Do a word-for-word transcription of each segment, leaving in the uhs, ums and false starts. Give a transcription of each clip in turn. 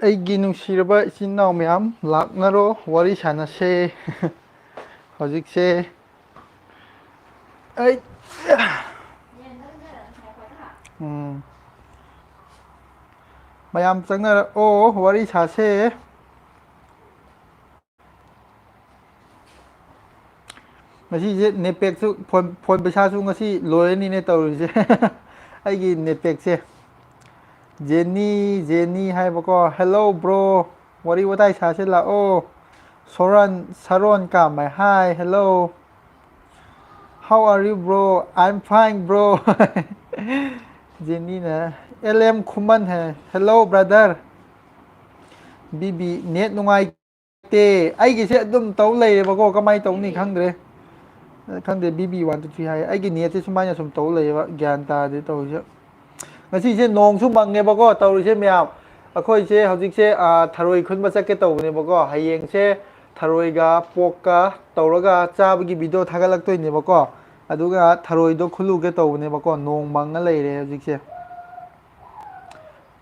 ꯑꯩꯒꯤ ꯅꯨꯡꯁꯤꯔꯕ ꯏꯆꯤꯟ ꯏꯅꯥꯎ ꯃꯌꯥꯝ, ꯂꯥꯛꯅꯔꯣ, ꯋꯥꯔꯤ ꯁꯥꯟꯅꯁꯦ꯫ ꯍꯧꯖꯤꯛꯁꯦ ꯑꯩ ꯎꯝ, ꯃꯌꯥꯝ ꯆꯪꯅꯔꯛꯑꯣ, ꯋꯥꯔꯤ ꯁꯥꯁꯦ꯫ ꯉꯁꯤꯁꯦ ꯅꯦꯠꯄꯦꯛꯁꯨ, ꯐꯣꯟ, ꯐꯣꯟ ꯄꯩꯁꯥꯁꯨ ꯉꯁꯤ ꯂꯣꯏꯔꯅꯤꯅꯦ ꯇꯧꯔꯤꯁꯦ꯫ ꯑꯩꯒꯤ ꯅꯦꯠꯄꯦꯛꯁꯦ꯫ ꯖꯦꯅꯤ, ꯖꯦꯅꯤ ꯍꯥꯏꯕꯀꯣ꯫ "Hello bro, ꯋꯥꯔꯤ ꯋꯥꯇꯥꯏ ꯁꯥꯁꯦ ꯂꯥꯛꯑꯣ꯫" Soron, Saron Kamei, "Hi, hello." "How are you, bro?" "I'm fine, bro." ꯖꯦꯅꯤꯅ, ꯑꯦꯜ ꯑꯦꯝ ꯈꯨꯃꯟ ꯍꯥꯏ, "Hello, brother." B B, "Net ꯅꯨꯡꯉꯥꯏꯇꯦ꯫ ꯑꯩꯒꯤꯁꯦ ꯑꯗꯨꯝ ꯇꯧ ꯂꯩꯔꯦꯕꯀꯣ, ꯀꯃꯥꯏꯅ ꯇꯧꯅꯤ ꯈꯪꯗ꯭ꯔꯦ꯫" ꯈꯪꯗꯦ, B B one two three ꯍꯥꯏ꯫ ꯑꯩꯒꯤ ꯅꯦꯠꯁꯦ ꯁꯨꯃꯥꯏꯅ ꯁꯨꯝ ꯇꯧ ꯂꯩꯌꯦꯕ, ꯒ꯭ꯌꯥꯟ ꯇꯥꯗꯦ ꯇꯧꯔꯤꯁꯦ꯫ ꯉꯁꯤꯁꯦ ꯅꯣꯡꯁꯨ ꯃꯪꯉꯦꯕꯀꯣ, ꯇꯧꯔꯤꯁꯦ ꯃꯌꯥꯝ꯫ ꯑꯩꯈꯣꯏꯁꯦ ꯍꯧꯖꯤꯛꯁꯦ, ꯑ, ꯊꯔꯣꯏ ꯈꯨꯟꯕ ꯆꯠꯀꯦ ꯇꯧꯕꯅꯦꯕꯀꯣ꯫ ꯍꯌꯦꯡꯁꯦ ꯊꯔꯣꯏꯒ ꯄꯣꯛꯀ ꯇꯧꯔꯒ ꯆꯥꯕꯒꯤ ꯚꯤꯗꯤꯑꯣ ꯊꯥꯒꯠꯂꯛꯇꯣꯏꯅꯦꯕꯀꯣ꯫ ꯑꯗꯨꯒ ꯊꯔꯣꯏꯗꯣ ꯈꯨꯜꯂꯨꯒꯦ ꯇꯧꯕꯅꯦꯕꯀꯣ꯫ ꯅꯣꯡ ꯃꯪꯉ ꯂꯩꯔꯦ ꯍꯧꯖꯤꯛꯁꯦ꯫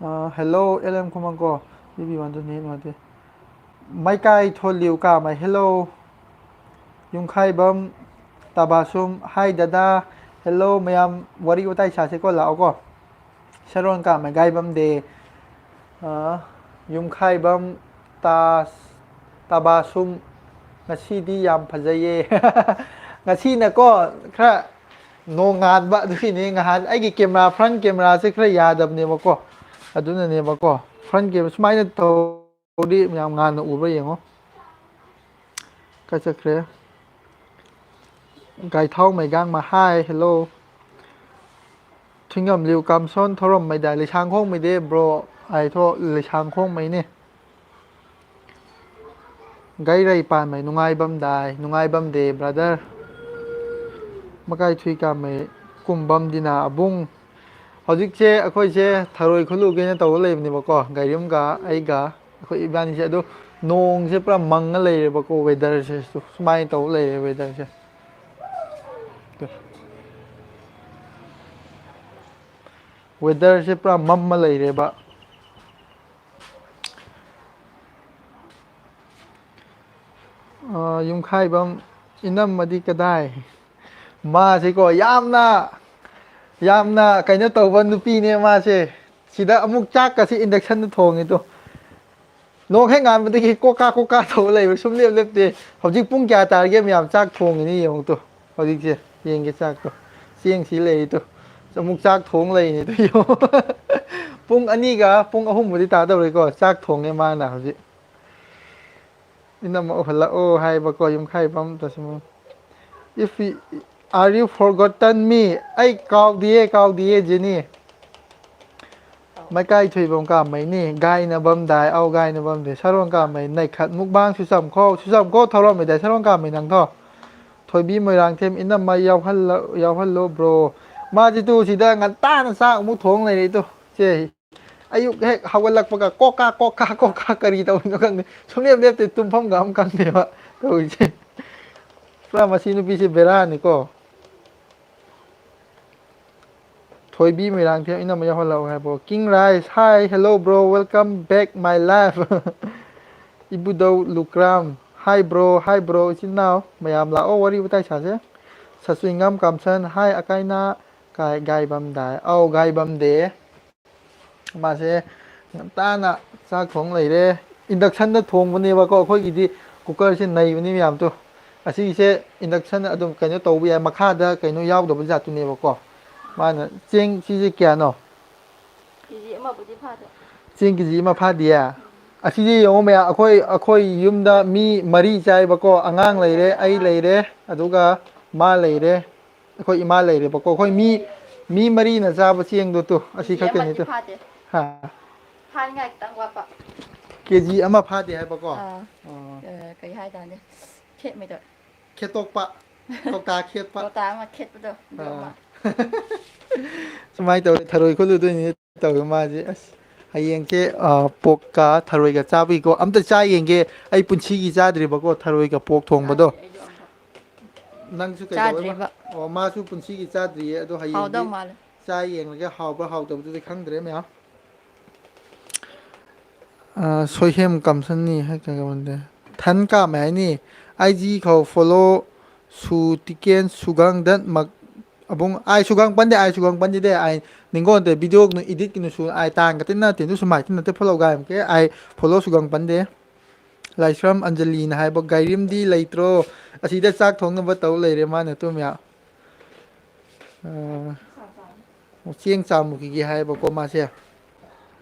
ꯑ, "Hello, ꯑꯦꯜ ꯑꯦꯝ ꯈꯨꯃꯟ" ꯀꯣ꯫ B B one two net ꯅꯨꯡꯉꯥꯏꯇꯦ꯫ ꯃꯩꯀꯥꯏ ꯊꯣꯜꯂꯤꯎ ꯀꯥꯃꯩ, "Hello꯫" ꯌꯨꯝꯈꯥꯏꯕꯝ ꯇꯥꯕꯥꯁꯨꯝ, "Hi ꯗꯗꯥ꯫" "Hello ꯃꯌꯥꯝ, ꯋꯥꯔꯤ ꯋꯥꯇꯥꯏ ꯁꯥꯁꯦꯀꯣ, ꯂꯥꯛꯑꯣꯀꯣ꯫" ꯁꯔꯣꯟ ꯀꯥꯃꯩ, ꯒꯥꯏꯕꯝꯗꯦ꯫ ꯑ, ꯌꯨꯝꯈꯥꯏꯕꯝ ꯇꯥꯁ-, ꯇꯥꯕꯥꯁꯨꯝ, "ꯉꯁꯤꯗꯤ ꯌꯥꯝ ꯐꯖꯩꯌꯦ꯫" ꯉꯁꯤꯅꯀꯣ ꯈꯔ ꯅꯣꯡ ꯉꯥꯟꯕ, ꯑꯗꯨꯒꯤꯅꯦ꯫ ꯉꯍꯥꯟ ꯑꯩꯒꯤ ꯀꯦꯃꯦꯔꯥ, ꯐ꯭ꯔꯟ ꯀꯦꯃꯦꯔꯥꯁꯦ ꯈꯔ ꯌꯥꯗꯕꯅꯦꯕꯀꯣ, ꯑꯗꯨꯅꯅꯦꯕꯀꯣ꯫ ꯐ꯭ꯔꯟ ꯀꯦꯃꯦꯔꯥ ꯁꯨꯃꯥꯏꯅ ꯇꯧꯔꯗꯤ ꯌꯥꯝ ꯉꯥꯟꯅ ꯎꯕ꯭ꯔꯥ ꯌꯦꯡꯉꯣ꯫ ꯀꯥꯏ ꯆꯠꯈ꯭ꯔꯦ? ꯒꯥꯏꯊꯥꯎ ꯃꯩꯒꯥꯡꯃ, "Hi, hello꯫" ꯊꯤꯡꯉꯝꯂꯤꯎ ꯀꯥꯝꯁꯣꯟ ꯊꯧꯔꯝ ꯃꯩꯗꯥꯏ, ꯂꯩꯁꯥꯡꯈꯣꯡ ꯃꯩꯗꯦ ꯕ꯭ꯔꯣ ꯍꯥꯏꯊꯣ, ꯂꯩꯁꯥꯡꯈꯣꯡ ꯃꯩꯅꯦ꯫ ꯒꯩꯔꯩ ꯄꯥꯟꯃꯩ, ꯅꯨꯡꯉꯥꯏꯕꯝ ꯗꯥꯏ, ꯅꯨꯡꯉꯥꯏꯕꯝ ꯗꯦ ꯕ꯭ꯔꯗꯔ꯫ ꯃꯀꯥꯏ ꯊꯨꯏ ꯀꯥꯝꯃꯩ, ꯀꯨꯝꯕꯝ ꯗꯤꯅꯥ ꯑꯕꯨꯡ꯫ ꯍꯧꯖꯤꯛꯁꯦ ꯑꯩꯈꯣꯏꯁꯦ ꯊꯔꯣꯏ ꯈꯨꯜꯂꯨꯒꯦꯅ ꯇꯧꯔ ꯂꯩꯕꯅꯦꯕꯀꯣ, ꯒꯥꯏꯔꯤꯝꯒ ꯑꯩꯒ꯫ ꯑꯩꯈꯣꯏ ꯏꯕꯥꯅꯤꯁꯦ ꯑꯗꯣ ꯅꯣꯡꯁꯦ ꯄꯨꯔꯥ ꯃꯪꯉ ꯂꯩꯔꯦꯕꯀꯣ, ꯋꯦꯗꯔꯁꯦ ꯁꯨꯃꯥꯏꯅ ꯇꯧꯔ ꯂꯩꯔꯦ ꯋꯦꯗꯔꯁꯦ꯫ ꯋꯦꯗꯔꯁꯦ ꯄꯨꯔꯥ ꯃꯝꯃ ꯂꯩꯔꯦꯕ꯫ ꯌꯨꯝꯈꯥꯏꯕꯝ ꯏꯅꯝꯃꯗꯤ ꯀꯗꯥꯏ? ꯃꯥꯁꯤꯀꯣ ꯌꯥꯝꯅ, ꯌꯥꯝꯅ ꯀꯩꯅꯣ ꯇꯧꯕ ꯅꯨꯄꯤꯅꯦ ꯃꯥꯁꯦ꯫ ꯁꯤꯗ ꯑꯃꯨꯛ ꯆꯥꯛꯀꯁꯤ inductionꯗ ꯊꯣꯡꯉꯤꯗꯣ꯫ ꯅꯣꯡ ꯍꯦꯛ ꯉꯥꯟꯕꯗꯒꯤ ꯀꯣꯀꯥ ꯀꯣꯀꯥ ꯇꯧꯕ ꯂꯩꯕ ꯁꯨꯝ ꯂꯦꯞ ꯂꯦꯞꯇꯦ꯫ ꯍꯧꯖꯤꯛ ꯄꯨꯡ ꯀꯌꯥ ꯇꯥꯔꯒꯦ ꯃꯌꯥꯝ? ꯆꯥꯛ ꯊꯣꯡꯉꯤꯅꯤ ꯌꯦꯡꯉꯨ ꯇꯨ꯫ ꯍꯧꯖꯤꯛꯁꯦ ꯌꯦꯡꯒꯦ ꯆꯥꯛꯇꯣ꯫ ꯆꯦꯡꯁꯤ ꯂꯩꯔꯤꯗꯣ꯫ ꯑꯃꯨꯛ ꯆꯥꯛ ꯊꯣꯡ ꯂꯩꯅꯤꯗꯣ ꯌꯦꯡꯉꯨ꯫ ꯄꯨꯡ ꯑꯅꯤꯒ ꯄꯨꯡ ꯑꯍꯨꯝꯕꯨꯗꯤ ꯇꯥꯗꯧꯔꯦꯀꯣ꯫ ꯆꯥꯛ ꯊꯣꯡꯉꯦ ꯃꯥꯅ ꯍꯧꯖꯤꯛ꯫ ꯏꯅꯝꯃ ꯎꯍꯜꯂꯛꯑꯣ ꯍꯥꯏꯕꯀꯣ ꯌꯨꯝꯈꯥꯏꯕꯝ ꯇꯁꯤꯃ꯫ If you, are you forgotten me? ꯑꯩ ꯀꯥꯎꯗꯤꯌꯦ, ꯀꯥꯎꯗꯤꯌꯦ, ꯖꯦꯅꯤ꯫ ꯃꯩꯀꯥꯏ ꯊꯣꯏꯕꯝ ꯀꯥꯃꯩꯅꯤ, ꯒꯥꯏꯅꯕꯝꯗꯥꯏ, ꯑꯧ, ꯒꯥꯏꯅꯕꯝꯗꯤ꯫ Sharon ꯀꯥꯃꯩ, ꯅꯩꯈꯠ, mukbang ꯁꯨꯆꯝꯈꯣ, ꯁꯨꯆꯝꯈꯣ, ꯊꯧꯔꯝꯃꯤꯗꯥꯏ, Sharon ꯀꯥꯃꯩ ꯅꯪꯊꯣ꯫ ꯊꯣꯏꯕꯤ ꯃꯣꯏꯔꯥꯡꯊꯦꯝ, ꯏꯅꯝꯃ ꯌꯥꯎꯍꯜꯂ-, ꯌꯥꯎꯍꯜꯂꯣ bro꯫ ꯃꯥꯗꯤ ꯇꯨ ꯁꯤꯗ ꯉꯟꯇꯥꯅ ꯆꯥꯛ ꯑꯃꯨꯛ ꯊꯣꯡ ꯂꯩꯔꯦ ꯇꯨ꯫ ꯁꯦ, ꯑꯌꯨꯛ ꯍꯦꯛ ꯍꯧꯒꯠꯂꯛꯄꯒ ꯀꯣꯀꯥ, ꯀꯣꯀꯥ, ꯀꯣꯀꯥ ꯀꯔꯤ ꯇꯧꯔꯤꯅꯣ ꯈꯪꯗꯦ꯫ ꯁꯨꯡꯂꯦꯞ ꯂꯦꯞꯇꯦ, ꯇꯨꯝꯐꯝꯒ ꯑꯃ ꯈꯪꯗꯦꯕ ꯇꯧꯔꯤꯁꯦ꯫ ꯄꯨꯔꯥ ꯃꯁꯤ ꯅꯨꯄꯤꯁꯦ ꯕꯦꯔꯥꯅꯤꯀꯣ꯫ ꯊꯣꯏꯕꯤ ꯃꯣꯏꯔꯥꯡꯊꯦꯝ ꯏꯅꯝꯃ ꯌꯥꯎꯍꯜꯂꯛꯑꯣ ꯍꯥꯏꯕꯣ꯫ King Rice, hi, hello bro, welcome back my life꯫ ꯏꯕꯨꯙꯧ ꯂꯨꯀ꯭ꯔꯥꯝ, hi bro, hi bro, ꯏꯆꯤꯟ ꯏꯅꯥꯎ ꯃꯌꯥꯝ ꯂꯥꯛꯑꯣ ꯋꯥꯔꯤ ꯋꯥꯇꯥꯏ ꯁꯥꯁꯦ꯫ ꯁꯆꯨꯏꯉꯝ ꯀꯥꯝꯁꯟ, hi ꯑꯀꯥꯏꯅ, ꯀꯥꯏ, ꯒꯥꯏꯕꯝꯗꯥꯏ, ꯑꯧ, ꯒꯥꯏꯕꯝꯗꯦ꯫ ꯃꯥꯁꯦ ꯉꯟꯇꯥꯅ ꯆꯥꯛ ꯊꯣꯡ ꯂꯩꯔꯦ꯫ Inductionꯗ ꯊꯣꯡꯕꯅꯦꯕꯀꯣ, ꯑꯩꯈꯣꯏꯒꯤꯗꯤ cookerꯁꯦ ꯅꯩꯕꯅꯤ ꯃꯌꯥꯝꯗꯣ꯫ ꯑꯁꯤꯒꯤꯁꯦ induction ꯑꯗꯨꯝ ꯀꯩꯅꯣ ꯇꯧꯕ ꯌꯥꯏ, ꯃꯈꯥꯗ ꯀꯩꯅꯣ ꯌꯥꯎꯗꯕ ꯖꯥꯠꯇꯨꯅꯦꯕꯀꯣ꯫ ꯃꯥꯅ ꯆꯦꯡ ꯁꯤꯁꯦ ꯀꯌꯥꯅꯣ? ꯀꯦ ꯖꯤ ꯑꯃꯕꯨꯗꯤ ꯐꯥꯗꯦ꯫ ꯆꯦꯡ ꯀꯦ ꯖꯤ ꯑꯃ ꯐꯥꯗꯤꯌꯦ? ꯑꯁꯤꯗꯤ ꯌꯦꯡꯉꯣ ꯃꯌꯥꯝ, ꯑꯩꯈꯣꯏ, ꯑꯩꯈꯣꯏ ꯌꯨꯝꯗ ꯃꯤ ꯃꯔꯤ ꯆꯥꯏꯕꯀꯣ, ꯑꯉꯥꯡ ꯂꯩꯔꯦ, ꯑꯩ ꯂꯩꯔꯦ, ꯑꯗꯨꯒ ꯃꯥ ꯂꯩꯔꯦ, ꯑꯩꯈꯣꯏ ꯏꯃꯥ ꯂꯩꯔꯦꯕꯀꯣ꯫ ꯑꯩꯈꯣꯏ ꯃꯤ, ꯃꯤ ꯃꯔꯤꯅ ꯆꯥꯕ ꯆꯦꯡꯗꯣ ꯇꯨ, ꯑꯁꯤ ꯀꯦ ꯖꯤ ꯈꯛꯇꯅꯤ ꯑꯃꯗꯤ ꯇꯨ꯫ ꯐꯥꯗꯦ꯫ ꯍꯥ? ꯐꯥꯅꯤꯡꯉꯥꯏ ꯈꯤꯇꯪ ꯋꯥꯠꯄ꯫ ꯀꯦ ꯖꯤ ꯑꯃ ꯐꯥꯗꯦ ꯍꯥꯏꯕꯀꯣ? ꯑꯥ꯫ ꯑꯣ꯫ ꯑ, ꯀꯩ ꯍꯥꯏꯇꯥꯔꯦ? ꯈꯦꯠꯃꯤꯗꯣ꯫ ꯈꯦꯠꯇꯣꯛꯄ꯫ ꯀꯧꯇꯥ ꯈꯦꯠꯄ꯫ ꯀꯧꯇꯥ ꯑꯃ ꯈꯦꯠꯄꯗꯣ, ꯑꯗꯨ ꯑꯥ꯫ ꯑꯃ꯫ ꯁꯨꯃꯥꯏꯅ ꯇꯧꯋꯦ, ꯊꯔꯣꯏ ꯈꯨꯜꯂꯨꯗꯣꯏꯅꯤ ꯇꯧꯋꯦ ꯃꯥꯁꯦ꯫ ꯑꯁ, ꯍꯌꯦꯡꯁꯦ, ꯑ, ꯄꯣꯛꯀ ꯊꯔꯣꯏꯒ ꯆꯥꯕꯒꯤꯀꯣ꯫ ꯑꯝꯇ ꯆꯥ ꯌꯦꯡꯒꯦ꯫ ꯑꯩ ꯄꯨꯟꯁꯤꯒꯤ ꯆꯥꯗ꯭ꯔꯤꯕꯀꯣ ꯊꯔꯣꯏꯒ ꯄꯣꯛ ꯊꯣꯡꯕꯗꯣ꯫ ꯆꯥꯗ꯭ꯔꯤ ꯑꯩꯁꯨ ꯑꯝꯐꯥꯎ꯫ ꯅꯪꯁꯨ ꯀꯩꯗꯧꯋꯦꯕ? ꯆꯥꯗ꯭ꯔꯤꯕ꯫ ꯑꯣ, ꯃꯥꯁꯨ ꯄꯨꯟꯁꯤꯒꯤ ꯆꯥꯗ꯭ꯔꯤꯌꯦ꯫ ꯑꯗꯣ ꯍꯌꯦꯡꯗꯤ ꯍꯥꯎꯗꯧ ꯃꯥꯜꯂꯦ꯫ ꯆꯥ ꯌꯦꯡꯉꯒ ꯍꯥꯎꯕ꯭ꯔꯥ ꯍꯥꯎꯇꯕꯗꯨꯗꯤ ꯈꯪꯗ꯭ꯔꯦ ꯃꯌꯥꯝ꯫ ꯑ, ꯁꯣꯏꯍꯦꯝ ꯀꯥꯝꯁꯟꯅꯤ ꯍꯥꯏ ꯀꯩ ꯀꯩ ꯋꯥꯟꯗꯦ? ꯊꯟ ꯀꯥꯝꯃꯦ ꯍꯥꯏꯅꯤ꯫ ꯑꯥꯏ ꯖꯤ ꯈꯧ ꯐꯣꯂꯣ ꯁꯨ ꯇꯤꯀꯦꯟ ꯁꯨꯒꯪꯗꯟ ꯃꯛ ꯑꯕꯨꯡ ꯑꯥꯏ ꯁꯨꯒꯪ ꯄꯟꯗꯦ, ꯑꯥꯏ ꯁꯨꯒꯪ ꯄꯟꯗꯦ, ꯑꯥꯏ ꯅꯤꯡꯒꯣꯟꯗꯦ ꯚꯤꯗꯤꯑꯣ ꯅꯨ ꯏꯗꯤꯠꯀꯤ ꯅꯨꯁꯨ ꯑꯥꯏ ꯇꯥꯡꯒ ꯇꯤꯟꯅ ꯇꯤꯟꯗꯨ ꯁꯨꯃꯥꯏ ꯇꯤꯟꯅ ꯇꯦ ꯐꯣꯂꯣ ꯒꯥꯏꯝ ꯀꯦ ꯑꯥꯏ ꯐꯣꯂꯣ ꯁꯨꯒꯪ ꯄꯟꯗꯦ꯫ ꯂꯥꯏꯁ꯭ꯔꯝ ꯑꯟꯖꯂꯤꯅ ꯍꯥꯏꯕ ꯒꯥꯏꯔꯤꯝꯗꯤ ꯂꯩꯇ꯭ꯔꯣ? ꯑꯁꯤꯗ ꯆꯥꯛ ꯊꯣꯡꯅꯕ ꯇꯧ ꯂꯩꯔꯦ ꯃꯥꯅ ꯇꯨꯝ ꯌꯥ꯫ ꯑ, ꯆꯦꯡ ꯆꯥꯃꯨꯈꯤꯒꯦ ꯍꯥꯏꯕꯀꯣ ꯃꯥꯁꯦ꯫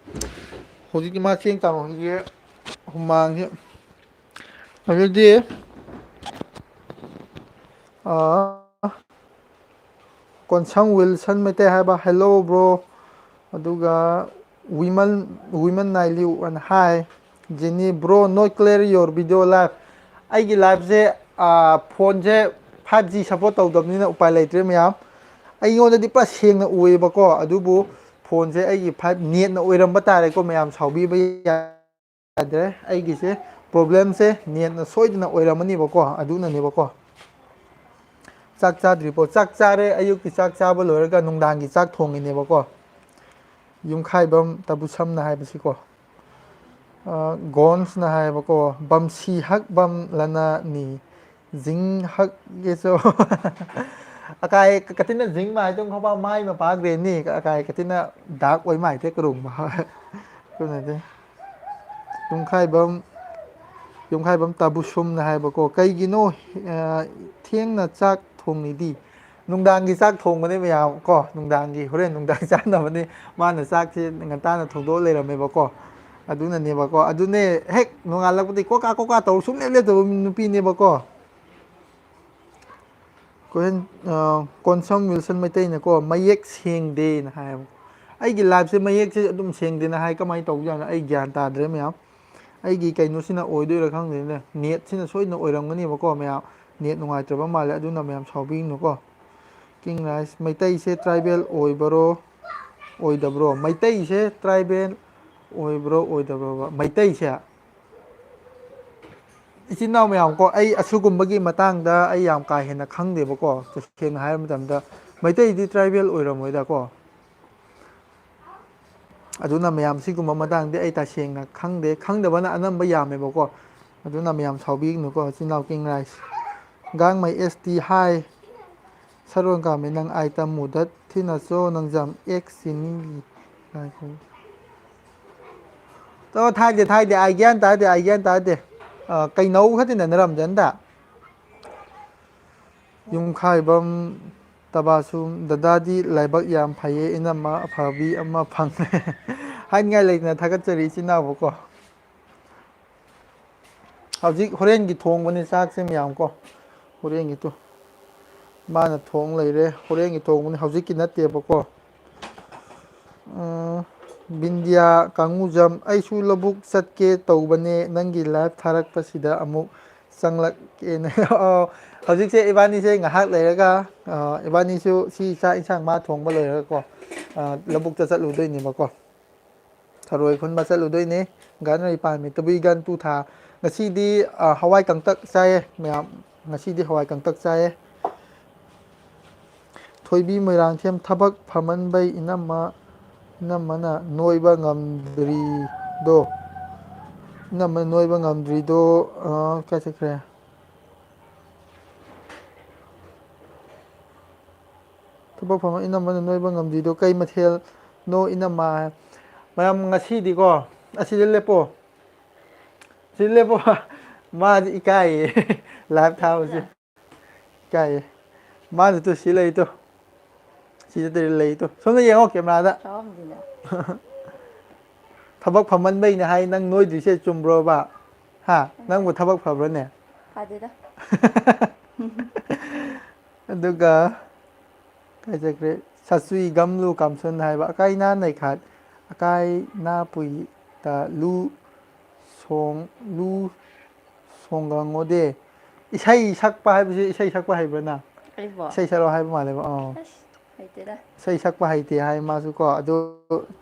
ꯍꯧꯖꯤꯛꯇꯤ ꯃꯥ ꯆꯦꯡ ꯆꯥꯃꯨꯈꯤꯒꯦ ꯍꯨꯃꯥꯡꯁꯦ꯫ ꯑꯗꯨꯗꯤ, ꯑ, ꯀꯣꯟꯁꯪ ꯋꯤꯜꯁꯟ ꯃꯩꯇꯩ ꯍꯥꯏꯕ, "Hello bro", ꯑꯗꯨꯒ ꯋꯤꯃꯟ, ꯋꯤꯃꯟ ꯅꯥꯏꯂꯤꯌꯨ ꯑꯅ ꯍꯥꯏ꯫ Jenny, "Bro, not clear your video live." ꯑꯩꯒꯤ ꯂꯥꯏꯐꯁꯦ, ꯑ, ꯐꯣꯟꯁꯦ ꯐꯥꯏꯚ ꯖꯤ ꯁꯞꯄꯣꯔꯠ ꯇꯧꯗꯕꯅꯤꯅ ꯎꯄꯥꯏ ꯂꯩꯇ꯭ꯔꯦ ꯃꯌꯥꯝ꯫ ꯑꯩꯉꯣꯟꯗꯗꯤ ꯄꯨꯔꯥ ꯁꯦꯡꯅ ꯎꯏꯌꯦꯕꯀꯣ, ꯑꯗꯨꯕꯨ ꯐꯣꯟꯁꯦ ꯑꯩꯒꯤ ꯐꯥꯏꯚ ꯅꯦꯠꯅ ꯑꯣꯏꯔꯝꯕ ꯇꯥꯔꯦꯀꯣ ꯃꯌꯥꯝ, ꯁꯥꯎꯕꯤꯕ ꯌꯥꯗ꯭ꯔꯦ꯫ ꯑꯩꯒꯤꯁꯦ ꯄ꯭ꯔꯣꯕ꯭ꯂꯦꯝꯁꯦ ꯅꯦꯠꯅ ꯁꯣꯏꯗꯅ ꯑꯣꯏꯔꯝꯃꯅꯤꯕꯀꯣ, ꯑꯗꯨꯅꯅꯦꯕꯀꯣ꯫ ꯆꯥꯛ ꯆꯥꯗ꯭ꯔꯤꯕꯣ? ꯆꯥꯛ ꯆꯥꯔꯦ, ꯑꯌꯨꯛꯀꯤ ꯆꯥꯛ ꯆꯥꯕ ꯂꯣꯏꯔꯒ ꯅꯨꯡꯗꯥꯡꯒꯤ ꯆꯥꯛ ꯊꯣꯡꯉꯤꯅꯦꯕꯀꯣ꯫ ꯌꯨꯝꯈꯥꯏꯕꯝ ꯇꯕꯨꯁꯝꯅ ꯍꯥꯏꯕꯁꯤꯀꯣ꯫ ꯑ, ꯒꯣꯟꯁꯅ ꯍꯥꯏꯌꯦꯕꯀꯣ, "ꯕꯝꯁꯤ ꯍꯛ ꯕꯝ ꯂꯅ ꯅꯤ, ꯖꯤꯡ ꯍꯛ ꯌꯦꯁꯣ꯫" ꯑꯀꯥꯏ ꯀ-, ꯀꯇꯤꯅ ꯖꯤꯡ ꯃꯥꯏ ꯇꯨꯡ ꯈꯣꯄ ꯃꯥꯏ ꯃ ꯄꯥꯛ ꯔꯦꯅꯤ, ꯑꯀꯥꯏ ꯀꯇꯤꯅ ꯗꯥꯛ ꯑꯣꯏ ꯃꯥꯏ ꯇꯦ ꯀꯔꯨꯡ ꯃ꯫ ꯀꯩꯅꯣꯗꯤ ꯌꯨꯝꯈꯥꯏꯕꯝ, ꯌꯨꯝꯈꯥꯏꯕꯝ ꯇꯥꯕꯨꯁꯨꯝꯅ ꯍꯥꯏꯕꯀꯣ, "ꯀꯩꯒꯤꯅꯣ, ꯑ, ꯊꯦꯡꯅ ꯆꯥꯛ ꯊꯣꯡꯂꯤꯗꯤ?" ꯅꯨꯡꯗꯥꯡꯒꯤ ꯆꯥꯛ ꯊꯣꯡꯕꯅꯦ ꯃꯌꯥꯝ ꯀꯣ, ꯅꯨꯡꯗꯥꯡꯒꯤ ꯍꯣꯔꯦꯟ ꯅꯨꯡꯗꯥꯡ ꯆꯥꯅꯕꯅꯦ꯫ ꯃꯥꯅ ꯆꯥꯛꯁꯦ ꯉꯟꯇꯥꯅ ꯊꯣꯡꯗꯣꯛꯑ ꯂꯩꯔꯝꯃꯦꯕꯀꯣ꯫ ꯑꯗꯨꯅꯅꯦꯕꯀꯣ꯫ ꯑꯗꯨꯅꯦ ꯍꯦꯛ ꯅꯣꯡꯉꯥꯜꯂꯛꯄꯗꯒꯤ ꯀꯣꯀꯥ ꯀꯣꯀꯥ ꯇꯧꯔ ꯁꯨꯡꯂꯦꯞ ꯂꯦꯞꯇꯕ ꯅꯨꯄꯤꯅꯦꯕꯀꯣ꯫ ꯀꯣꯍꯦꯟ-, ꯑ, ꯀꯣꯟꯁꯝ ꯋꯤꯜꯁꯟ ꯃꯩꯇꯩꯅꯀꯣ, "ꯃꯌꯦꯛ ꯁꯦꯡꯗꯦꯅ" ꯍꯥꯏꯌꯦꯕ꯫ ꯑꯩꯒꯤ ꯂꯥꯏꯐꯁꯦ ꯃꯌꯦꯛꯁꯦ ꯑꯗꯨꯝ ꯁꯦꯡꯗꯦꯅ ꯍꯥꯏ, ꯀꯃꯥꯏꯅ ꯇꯧꯕꯖꯥꯠꯅꯣ? ꯑꯩ ꯒ꯭ꯌꯥꯟ ꯇꯥꯗ꯭ꯔꯦ ꯃꯌꯥꯝ꯫ ꯑꯩꯒꯤ ꯀꯩꯅꯣꯁꯤꯅ ꯑꯣꯏꯗꯣꯏꯔꯥ ꯈꯪꯗꯦꯅꯦ, ꯅꯦꯠꯁꯤꯅ ꯁꯣꯏꯗꯅ ꯑꯣꯏꯔꯝꯒꯅꯦꯕꯀꯣ ꯃꯌꯥꯝ꯫ ꯅꯦꯠ ꯅꯨꯡꯉꯥꯏꯇ꯭ꯔꯕ ꯃꯥꯜꯂꯦ, ꯑꯗꯨꯅ ꯃꯌꯥꯝ ꯁꯥꯎꯕꯤꯒꯅꯨꯀꯣ꯫ ꯀꯤꯡ ꯔꯥꯏꯁ, ꯃꯩꯇꯩꯁꯦ ꯇ꯭ꯔꯥꯏꯕꯦꯜ ꯑꯣꯏꯕꯔꯣ, ꯑꯣꯏꯗꯕ꯭ꯔꯣ? ꯃꯩꯇꯩꯁꯦ ꯇ꯭ꯔꯥꯏꯕꯦꯜ ꯑꯣꯏꯕ꯭ꯔꯣ, ꯑꯣꯏꯗꯕ꯭ꯔꯣꯕ? ꯃꯩꯇꯩꯁꯦ? ꯏꯆꯤꯟ ꯏꯅꯥꯎ ꯃꯌꯥꯝ ꯀꯣ, ꯑꯩ ꯑꯁꯤꯒꯨꯝꯕꯒꯤ ꯃꯇꯥꯡꯗ ꯑꯩ ꯌꯥꯝ ꯀꯥ ꯍꯦꯟꯅ ꯈꯪꯗꯦꯕꯀꯣ꯫ ꯇꯁꯦꯡꯅ ꯍꯥꯏꯔꯕ ꯃꯇꯝꯗ, ꯃꯩꯇꯩꯗꯤ ꯇ꯭ꯔꯥꯏꯕꯦꯜ ꯑꯣꯏꯔꯝꯃꯣꯏꯗꯀꯣ꯫ ꯑꯗꯨꯅ ꯃꯌꯥꯝ, ꯁꯤꯒꯨꯝꯕ ꯃꯇꯥꯡꯗꯤ ꯑꯩ ꯇꯁꯦꯡꯅ ꯈꯪꯗꯦ, ꯈꯪꯗꯕꯅ ꯑꯅꯝꯕ ꯌꯥꯝꯃꯦꯕꯀꯣ꯫ ꯑꯗꯨꯅ ꯃꯌꯥꯝ ꯁꯥꯎꯕꯤꯒꯅꯨꯀꯣ, ꯏꯆꯤꯟ ꯏꯅꯥꯎ ꯀꯤꯡ ꯔꯥꯏꯁ꯫ ꯒꯥꯡꯃꯩ ꯑꯦꯁ ꯇꯤ ꯍꯥꯏ꯫ ꯁꯔꯣꯟ ꯀꯥꯃꯤ ꯅꯪ ꯑꯥꯏ ꯇꯝꯃꯨꯗꯠ ꯊꯤꯅ ꯆꯣ ꯅꯪꯖꯝ ꯑꯦꯛꯁ ꯁꯤꯅꯤ꯫ ꯉꯥꯏꯈꯣ꯫ ꯑꯣ, ꯊꯥꯏꯗꯦ, ꯊꯥꯏꯗꯦ, ꯑꯥꯏ ꯒ꯭ꯌꯥꯟ ꯇꯥꯗꯦ, ꯑꯥꯏ ꯒ꯭ꯌꯥꯟ ꯇꯥꯗꯦ꯫ ꯑ, ꯀꯩꯅꯧ ꯈꯛꯇꯅ ꯅꯔꯝꯖꯟꯗ꯫ ꯌꯨꯝꯈꯥꯏꯕꯝ ꯇꯕꯥꯁꯨꯝ, ꯗꯗꯥꯗꯤ ꯂꯥꯏꯕꯛ ꯌꯥꯝ ꯐꯩꯌꯦ, ꯏꯅꯝꯃ ꯑꯐꯕꯤ ꯑꯃ ꯐꯪꯉꯦ꯫ ꯍꯥꯏꯅꯤꯡꯉꯥꯏ ꯂꯩꯇꯅ ꯊꯥꯒꯠꯆꯔꯤ ꯏꯆꯤꯟ ꯏꯅꯥꯎꯕꯨꯀꯣ꯫ ꯍꯧꯖꯤꯛ ꯍꯣꯔꯦꯟꯒꯤ ꯊꯣꯡꯕꯅꯤ ꯆꯥꯛꯁꯦ ꯃꯌꯥꯝ ꯀꯣ꯫ ꯍꯣꯔꯦꯟꯒꯤꯗꯨ ꯃꯥꯅ ꯊꯣꯡ ꯂꯩꯔꯦ꯫ ꯍꯣꯔꯦꯟꯒꯤ ꯊꯣꯡꯕꯅꯤ, ꯍꯧꯖꯤꯛꯀꯤ ꯅꯠꯇꯦꯕꯀꯣ꯫ ꯎꯝ, ꯕꯤꯟꯗꯤꯌꯥ ꯀꯥꯡꯉꯨꯖꯝ, ꯑꯩꯁꯨ ꯂꯧꯕꯨꯛ ꯆꯠꯀꯦ ꯇꯧꯕꯅꯦ, ꯅꯪꯒꯤ ꯂꯥꯏꯚ ꯊꯥꯔꯛꯄꯁꯤꯗ ꯑꯃꯨꯛ ꯆꯪꯂꯛꯀꯦꯅ꯫ ꯑꯣ, ꯍꯧꯖꯤꯛꯁꯦ ꯏꯕꯥꯅꯤꯁꯦ ꯉꯥꯏꯍꯥꯛ ꯂꯩꯔꯒ, ꯑ, ꯏꯕꯥꯅꯤꯁꯨ ꯁꯤ ꯆꯥꯛ ꯏꯟꯁꯥꯡ ꯃꯥ ꯊꯣꯡꯕ ꯂꯣꯏꯔꯒꯀꯣ, ꯑ, ꯂꯧꯕꯨꯛꯇ ꯆꯠꯂꯨꯗꯣꯏꯅꯦꯕꯀꯣ꯫ ꯊꯔꯣꯏ ꯈꯨꯟꯕ ꯆꯠꯂꯨꯗꯣꯏꯅꯦ꯫ ꯒꯥꯟ ꯔꯩ ꯄꯥꯟꯃꯤ ꯇꯕꯨꯏ ꯒꯥꯟ ꯇꯨ ꯊꯥ꯫ ꯉꯁꯤꯗꯤ, ꯑ, ꯍꯋꯥꯏ ꯀꯪꯇꯛ ꯆꯥꯏꯌꯦ ꯃꯌꯥꯝ꯫ ꯉꯁꯤꯗꯤ ꯍꯋꯥꯏ ꯀꯪꯇꯛ ꯆꯥꯏꯌꯦ꯫ ꯊꯣꯏꯕꯤ ꯃꯣꯏꯔꯥꯡꯊꯦꯝ, ꯊꯕꯛ ꯐꯃꯟꯕꯩ ꯏꯅꯝꯃ, ꯏꯅꯝꯃꯅ ꯅꯣꯏꯕ ꯉꯝꯗ꯭ꯔꯤꯗꯣ, ꯏꯅꯝꯃꯅ ꯅꯣꯏꯕ ꯉꯝꯗ꯭ꯔꯤꯗꯣ, ꯑ, ꯀꯥꯏ ꯆꯠꯈ꯭ꯔꯦ? ꯊꯕꯛ ꯐꯃꯟ ꯏꯅꯝꯃꯅ ꯅꯣꯏꯕ ꯉꯝꯗ꯭ꯔꯤꯗꯣ ꯀꯩ ꯃꯊꯦꯜꯅꯣ ꯏꯅꯝꯃ? ꯃꯌꯥꯝ ꯉꯁꯤꯗꯤꯀꯣ, ꯑꯁꯤꯗ ꯂꯦꯞꯄꯣ꯫ ꯁꯤ ꯂꯦꯞꯄꯣ꯫ ꯃꯥꯗꯤ ꯏꯀꯥꯏꯌꯦ꯫ ꯂꯥꯏꯚ ꯊꯥꯕꯁꯦ꯫ ꯏꯀꯥꯏꯌꯦ꯫ ꯃꯥꯁꯨ ꯇꯨ ꯁꯤ ꯂꯩ ꯇꯨ꯫ ꯁꯤꯗ ꯂꯩ ꯇꯨ꯫ ꯁꯣꯝꯗ ꯌꯦꯡꯉꯣ ꯀꯦꯃꯦꯔꯥꯗ꯫ ꯆꯥꯎꯔꯝꯗꯣꯏꯅꯦ꯫ ꯊꯕꯛ ꯐꯃꯟꯕꯩꯅꯦ ꯍꯥꯏ, ꯅꯪ ꯅꯣꯏꯗ꯭ꯔꯤꯁꯦ ꯆꯨꯝꯕ꯭ꯔꯣꯕ? ꯍꯥ? ꯅꯪꯕꯨ ꯊꯕꯛ ꯐꯕ꯭ꯔꯅꯦ? ꯐꯗꯦꯗ꯫ ꯑꯗꯨꯒ ꯀꯥꯏ ꯆꯠꯈ꯭ꯔꯦ? ꯁꯥꯆꯨꯏ ꯒꯝꯂꯨ ꯀꯥꯝꯁꯟ ꯍꯥꯏꯕ꯫ ꯑꯀꯥꯏ ꯅꯥ ꯅꯩꯈꯥꯠ, ꯑꯀꯥꯏ ꯅꯥ ꯄꯨꯏ ꯇ ꯂꯨ ꯁꯣꯡ, ꯂꯨ ꯁꯣꯡꯒꯪꯉꯣꯗꯦ꯫ ꯏꯁꯩ ꯁꯛꯄ ꯍꯥꯏꯕꯁꯤ ꯏꯁꯩ ꯁꯛꯄ ꯍꯩꯕ꯭ꯔꯥ ꯅꯪ? ꯑꯩꯕꯣ? ꯏꯁꯩ ꯁꯛꯂꯛꯑꯣ ꯍꯥꯏꯕ ꯃꯥꯜꯂꯦꯕ꯫ ꯑꯥ꯫ ꯑꯁ, ꯍꯩꯇꯦꯗ꯫ ꯏꯁꯩ ꯁꯛꯄ ꯍꯩꯇꯦ ꯍꯥꯏ ꯃꯥꯁꯨ ꯀꯣ꯫ ꯑꯗꯨ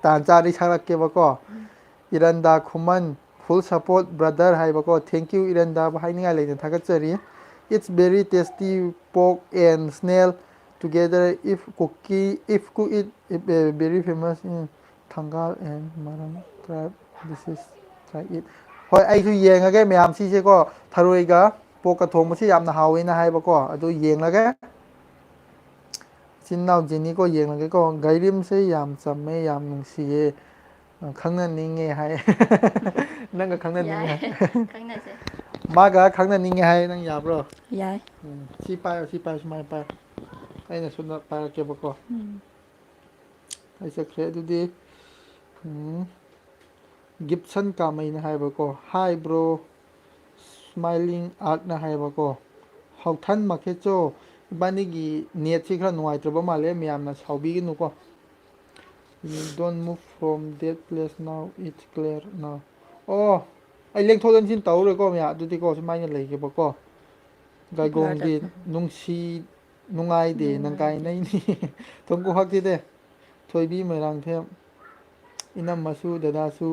ꯇꯥꯟ ꯆꯥꯔꯗꯤ ꯁꯛꯂꯛꯀꯦꯕꯀꯣ꯫ ꯎꯝ꯫ ꯏꯔꯟꯗꯥ ꯈꯨꯃꯟ, full support brother ꯍꯥꯏꯕꯀꯣ꯫ Thank you ꯏꯔꯟꯗꯥꯕꯨ ꯍꯥꯏꯅꯤꯡꯉꯥꯏ ꯂꯩꯇꯅ ꯊꯥꯒꯠꯆꯔꯤ꯫ It's very tasty pork and snail together if cookie, if cook it, if, uh, very famous in Thangal and Maram tribe. This is try it. ꯍꯣꯏ, ꯑꯩꯁꯨ ꯌꯦꯡꯉꯒꯦ ꯃꯌꯥꯝ ꯁꯤꯁꯦꯀꯣ, ꯊꯔꯣꯏꯒ ꯄꯣꯛꯀ ꯊꯣꯡꯕꯁꯤ ꯌꯥꯝꯅ ꯍꯥꯎꯋꯦꯅ ꯍꯥꯏꯕꯀꯣ, ꯑꯗꯨ ꯌꯦꯡꯂꯒꯦ꯫ ꯏꯆꯤꯟ ꯏꯅꯥꯎ ꯖꯦꯅꯤꯀꯣ, ꯌꯦꯡꯂꯒꯦꯀꯣ꯫ ꯒꯥꯏꯔꯤꯝꯁꯦ ꯌꯥꯝ ꯆꯝꯃꯦ, ꯌꯥꯝ ꯅꯨꯡꯁꯤꯌꯦ, ꯈꯪꯅꯅꯤꯡꯉꯦ ꯍꯥꯏ꯫ ꯅꯪꯒ ꯈꯪꯅꯅꯤꯡꯉꯦ ꯍꯥꯏ꯫ ꯈꯪꯅꯁꯦ꯫ ꯃꯥꯒ ꯈꯪꯅꯅꯤꯡꯉꯦ ꯍꯥꯏ, ꯅꯪ ꯌꯥꯕ꯭ꯔꯣ? ꯌꯥꯏ꯫ ꯎꯝ, ꯁꯤ ꯄꯥꯏꯌꯣ, ꯁꯤ ꯄꯥꯏꯌꯣ, ꯁꯨꯃꯥꯏꯅ ꯄꯥꯏꯌꯣ꯫ ꯑꯩꯅ ꯁꯣꯝꯗ ꯄꯥꯏꯔꯛꯀꯦꯕꯀꯣ꯫ ꯎꯝ꯫ ꯑꯩ ꯆꯠꯈ꯭ꯔꯦ꯫ ꯑꯗꯨꯗꯤ, ꯎꯝ, ꯒꯤꯞꯁꯟ ꯀꯥꯃꯩꯅ ꯍꯥꯏꯕꯀꯣ, "Hi bro, smiling artꯅ ꯍꯥꯏꯕꯀꯣ, ꯍꯥꯎꯊꯟ ꯃꯈꯦꯆꯣ, ꯏꯕꯥꯅꯤꯒꯤ ꯅꯦꯠꯁꯤ ꯈꯔ ꯅꯨꯡꯉꯥꯏꯇ꯭ꯔꯕ ꯃꯥꯜꯂꯦ, ꯃꯌꯥꯝꯅ ꯁꯥꯎꯕꯤꯒꯅꯨꯀꯣ꯫ You don't move from that place now, it's clear now." ꯑꯣ, ꯑꯩ ꯂꯦꯡꯊꯣꯛ ꯂꯦꯡꯁꯤꯟ ꯇꯧꯔꯣꯏꯀꯣ ꯃꯌꯥꯝ, ꯑꯗꯨꯗꯤꯀꯣ ꯁꯨꯃꯥꯏꯅ ꯂꯩꯒꯦꯕꯀꯣ꯫ ꯒꯥꯏꯒꯣꯡꯗꯤ ꯅꯨꯡꯁꯤ ꯅꯨꯡꯉꯥꯏꯗꯦ ꯅꯪ ꯅꯨꯡꯉꯥꯏꯇꯦ꯫ ꯀꯥꯏꯅꯩꯅꯤ꯫ ꯊꯣꯡꯀꯨ ꯍꯛꯇꯤꯗꯦ꯫ ꯊꯣꯏꯕꯤ ꯃꯣꯏꯔꯥꯡꯊꯦꯝ꯫ ꯏꯅꯝꯃꯁꯨ ꯗꯗꯥꯁꯨ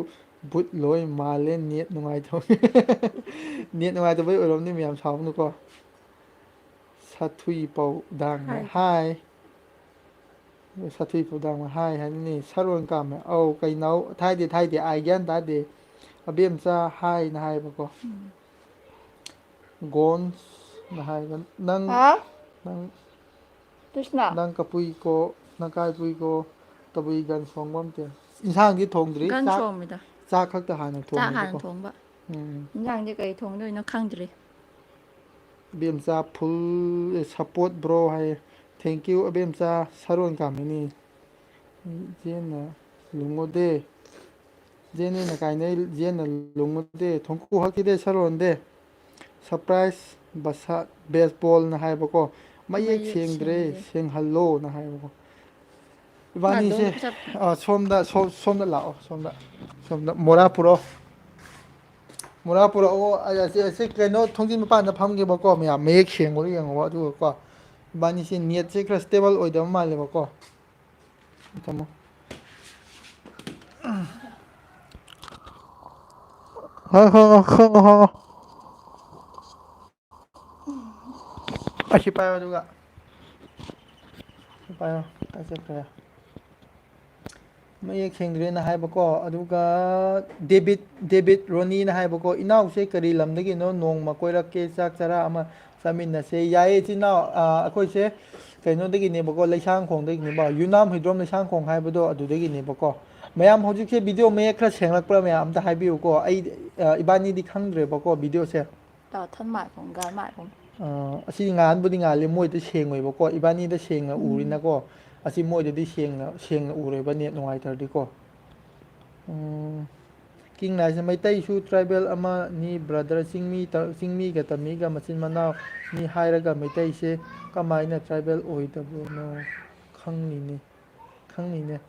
ꯕꯨꯠ ꯂꯣꯏ ꯃꯥꯜꯂꯦ, ꯅꯦꯠ ꯅꯨꯡꯉꯥꯏꯇꯕ꯫ ꯅꯦꯠ ꯅꯨꯡꯉꯥꯏꯇꯕꯩ ꯑꯣꯏꯔꯝꯅꯤ ꯃꯌꯥꯝ ꯁꯥꯎꯅꯨꯀꯣ꯫ ꯁꯥꯊꯨꯏ ꯄꯥꯎꯗꯥꯡꯅ ꯍꯥꯏ꯫ ꯍꯥꯏ꯫ ꯁꯥꯊꯨꯏ ꯄꯥꯎꯗꯥꯡꯅ ꯍꯥꯏ ꯍꯥꯏꯅꯤ꯫ ꯁꯔꯣꯟ ꯀꯥꯝꯃꯦ꯫ ꯑꯧ, ꯀꯩꯅꯣ? ꯊꯥꯏꯗꯦ, ꯊꯥꯏꯗꯦ꯫ ꯑꯥꯏ ꯒ꯭ꯌꯥꯟ ꯇꯥꯗꯦ꯫ ꯑꯕꯦꯝꯆꯥ ꯍꯥꯏꯅ ꯍꯥꯏꯕꯀꯣ꯫ ꯎꯝ꯫ ꯒꯣꯟꯁꯅ ꯍꯥꯏꯕ, "ꯅꯪ, ꯍꯥ? ꯅꯪ, ꯀ꯭ꯔꯤꯁꯅ? ꯅꯪ ꯀꯄꯨꯏꯀꯣ, ꯅꯪ ꯀꯥꯏ ꯄꯨꯏꯀꯣ, ꯀꯕꯨꯏ ꯒꯟ ꯁꯣꯡꯕ ꯑꯝꯇꯦ?" ꯏꯟꯁꯥꯡꯗꯤ ꯊꯣꯡꯗ꯭ꯔꯤ, ꯒꯟ ꯆꯥꯛ, ꯁꯣꯡꯕꯗ꯫ ꯆꯥꯛ ꯈꯛꯇ ꯍꯥꯟꯅ ꯆꯥꯛ ꯍꯥꯟꯅ ꯊꯣꯡꯉꯦꯕꯀꯣ꯫ ꯊꯣꯡꯕ꯫ ꯎꯝ꯫ ꯏꯟꯁꯥꯡꯗꯤ ꯀꯩ ꯊꯣꯡꯗꯣꯏꯅꯣ ꯈꯪꯗ꯭ꯔꯤ꯫ ꯑꯕꯦꯝꯆꯥ full support bro ꯍꯥꯏꯌꯦ꯫ Thank you ꯑꯕꯦꯝꯆꯥ, Sharon ꯀꯥꯝꯃꯤꯅꯤ꯫ ꯖꯦꯟꯅ ꯂꯨꯡꯉꯣꯗꯦ꯫ ꯖꯦꯟꯅ ꯀꯥꯏꯅꯩ, ꯖꯦꯟꯅ ꯂꯨꯡꯉꯣꯗꯦ꯫ ꯊꯣꯡꯀꯨ ꯍꯛꯈꯤꯗꯦ, ꯁꯔꯣꯟꯗꯦ꯫ Surprise ꯕꯁꯥ, baseballꯅ ꯍꯥꯏꯕꯀꯣ꯫ "ꯃꯌꯦꯛ ꯃꯌꯦꯛ ꯁꯦꯡꯗ꯭ꯔꯦ, ꯁꯦꯡꯗꯦ꯫ ꯁꯦꯡꯍꯜꯂꯣꯅ" ꯍꯥꯏꯕꯀꯣ꯫ ꯏꯕꯥꯅꯤꯁꯦ, ꯑꯗꯨꯝ ꯆꯠ- ꯑ, ꯁꯣꯝꯗ, ꯁꯣꯝ-, ꯁꯣꯝꯗ ꯂꯥꯛꯑꯣ, ꯁꯣꯝꯗ꯫ ꯁꯣꯝꯗ ꯃꯣꯔꯥ ꯄꯨꯔꯛꯑꯣ꯫ ꯃꯣꯔꯥ ꯄꯨꯔꯛꯑꯣ꯫ ꯑ, ꯑꯁꯤ, ꯑꯁꯤ ꯀꯩꯅꯣ ꯊꯣꯡꯖꯤꯟ ꯃꯄꯥꯟꯗ ꯐꯝꯒꯦꯕꯀꯣ, ꯃꯌꯥꯝ ꯃꯌꯦꯛ ꯁꯦꯡꯕ꯭ꯔꯥ ꯌꯦꯡꯉꯣ꯫ ꯑꯗꯨꯒꯀꯣ, ꯏꯕꯥꯅꯤꯁꯤ ꯅꯦꯠꯁꯦ ꯈꯔ stable ꯑꯣꯏꯗꯕ ꯃꯥꯜꯂꯦꯕꯀꯣ꯫ ꯊꯝꯃꯣ꯫ ꯍꯣꯏ, ꯍꯣꯏ, ꯍꯣꯏ, ꯍꯣꯏ, ꯍꯣꯏ꯫ ꯑꯁꯤ ꯄꯥꯏꯌꯣ ꯑꯗꯨꯒ꯫ ꯁꯤ ꯄꯥꯏꯌꯣ꯫ ꯀꯥꯏ ꯆꯠꯈ꯭ꯔꯦ? ꯃꯌꯦꯛ ꯁꯦꯡꯗ꯭ꯔꯦꯅ ꯍꯥꯏꯕꯀꯣ꯫ ꯑꯗꯨꯒ ꯗꯦꯕꯤꯠ ꯗꯦꯕꯤꯠ ꯔꯣꯅꯤꯅ ꯍꯥꯏꯕꯀꯣ, "ꯏꯅꯥꯎꯁꯦ ꯀꯔꯤ ꯂꯝꯗꯒꯤꯅꯣ? ꯅꯣꯡꯃ ꯀꯣꯏꯔꯛꯀꯦ, ꯆꯥꯛ ꯆꯔꯥ ꯑꯃ ꯆꯥꯃꯤꯟꯅꯁꯦ꯫" ꯌꯥꯏꯌꯦ, ꯏꯆꯤꯟ ꯏꯅꯥꯎ꯫ ꯑ, ꯑꯩꯈꯣꯏꯁꯦ ꯀꯩꯅꯣꯗꯒꯤꯅꯦꯕꯀꯣ, ꯂꯩꯁꯥꯡꯈꯣꯡꯗꯒꯤꯅꯦꯕ, ꯌꯨꯅꯥꯝ ꯍꯨꯏꯗ꯭ꯔꯣꯝ ꯂꯩꯁꯥꯡꯈꯣꯡ ꯍꯥꯏꯕꯗꯣ ꯑꯗꯨꯗꯒꯤꯅꯦꯕꯀꯣ꯫ ꯃꯌꯥꯝ, ꯍꯧꯖꯤꯛꯁꯦ ꯚꯤꯗꯤꯑꯣ ꯃꯌꯦꯛ ꯈꯔ ꯁꯦꯡꯂꯛꯄ꯭ꯔꯥ, ꯃꯌꯥꯝ ꯑꯝꯇ ꯍꯥꯏꯕꯤꯌꯨꯀꯣ꯫ ꯑꯩ, ꯑ, ꯏꯕꯥꯅꯤꯗꯤ ꯈꯪꯗ꯭ꯔꯦꯕꯀꯣ ꯚꯤꯗꯤꯑꯣꯁꯦ꯫ ต่อท่อนหมายผมก็หมายผม ꯑ, ꯑꯁꯤ ꯉꯥꯟꯕꯨꯗꯤ ꯉꯥꯜꯂꯤ, ꯃꯣꯏꯗ ꯁꯦꯡꯉꯣꯏꯕꯀꯣ, ꯏꯕꯥꯅꯤꯗ ꯁꯦꯡꯅ ꯎꯔꯤꯅꯀꯣ꯫ ꯑꯁꯤ ꯃꯣꯏꯗꯗꯤ ꯁꯦꯡꯅ ꯁꯦꯡꯅ ꯎꯔꯣꯏꯕ, ꯅꯦꯠ ꯅꯨꯡꯉꯥꯏꯇ꯭ꯔꯗꯤꯀꯣ꯫ ꯎꯝ, ꯀꯤꯡ ꯂꯥꯏꯁꯦ, "ꯃꯩꯇꯩꯁꯨ ꯇ꯭ꯔꯥꯏꯕꯦꯜ ꯑꯃꯅꯤ ꯕ꯭ꯔꯗꯔ, ꯆꯤꯡꯃꯤ ꯇ-, ꯆꯤꯡꯃꯤꯒ ꯇꯝꯃꯤꯒ ꯃꯆꯤꯟ ꯃꯅꯥꯎꯅꯤ ꯍꯥꯏꯔꯒ ꯃꯩꯇꯩꯁꯦ ꯀꯃꯥꯏꯅ ꯇ꯭ꯔꯥꯏꯕꯦꯜ ꯑꯣꯏꯗꯕꯅꯣ ꯈꯪꯅꯤꯡꯉꯤ, ꯈꯪꯅꯤꯡꯉꯦ꯫"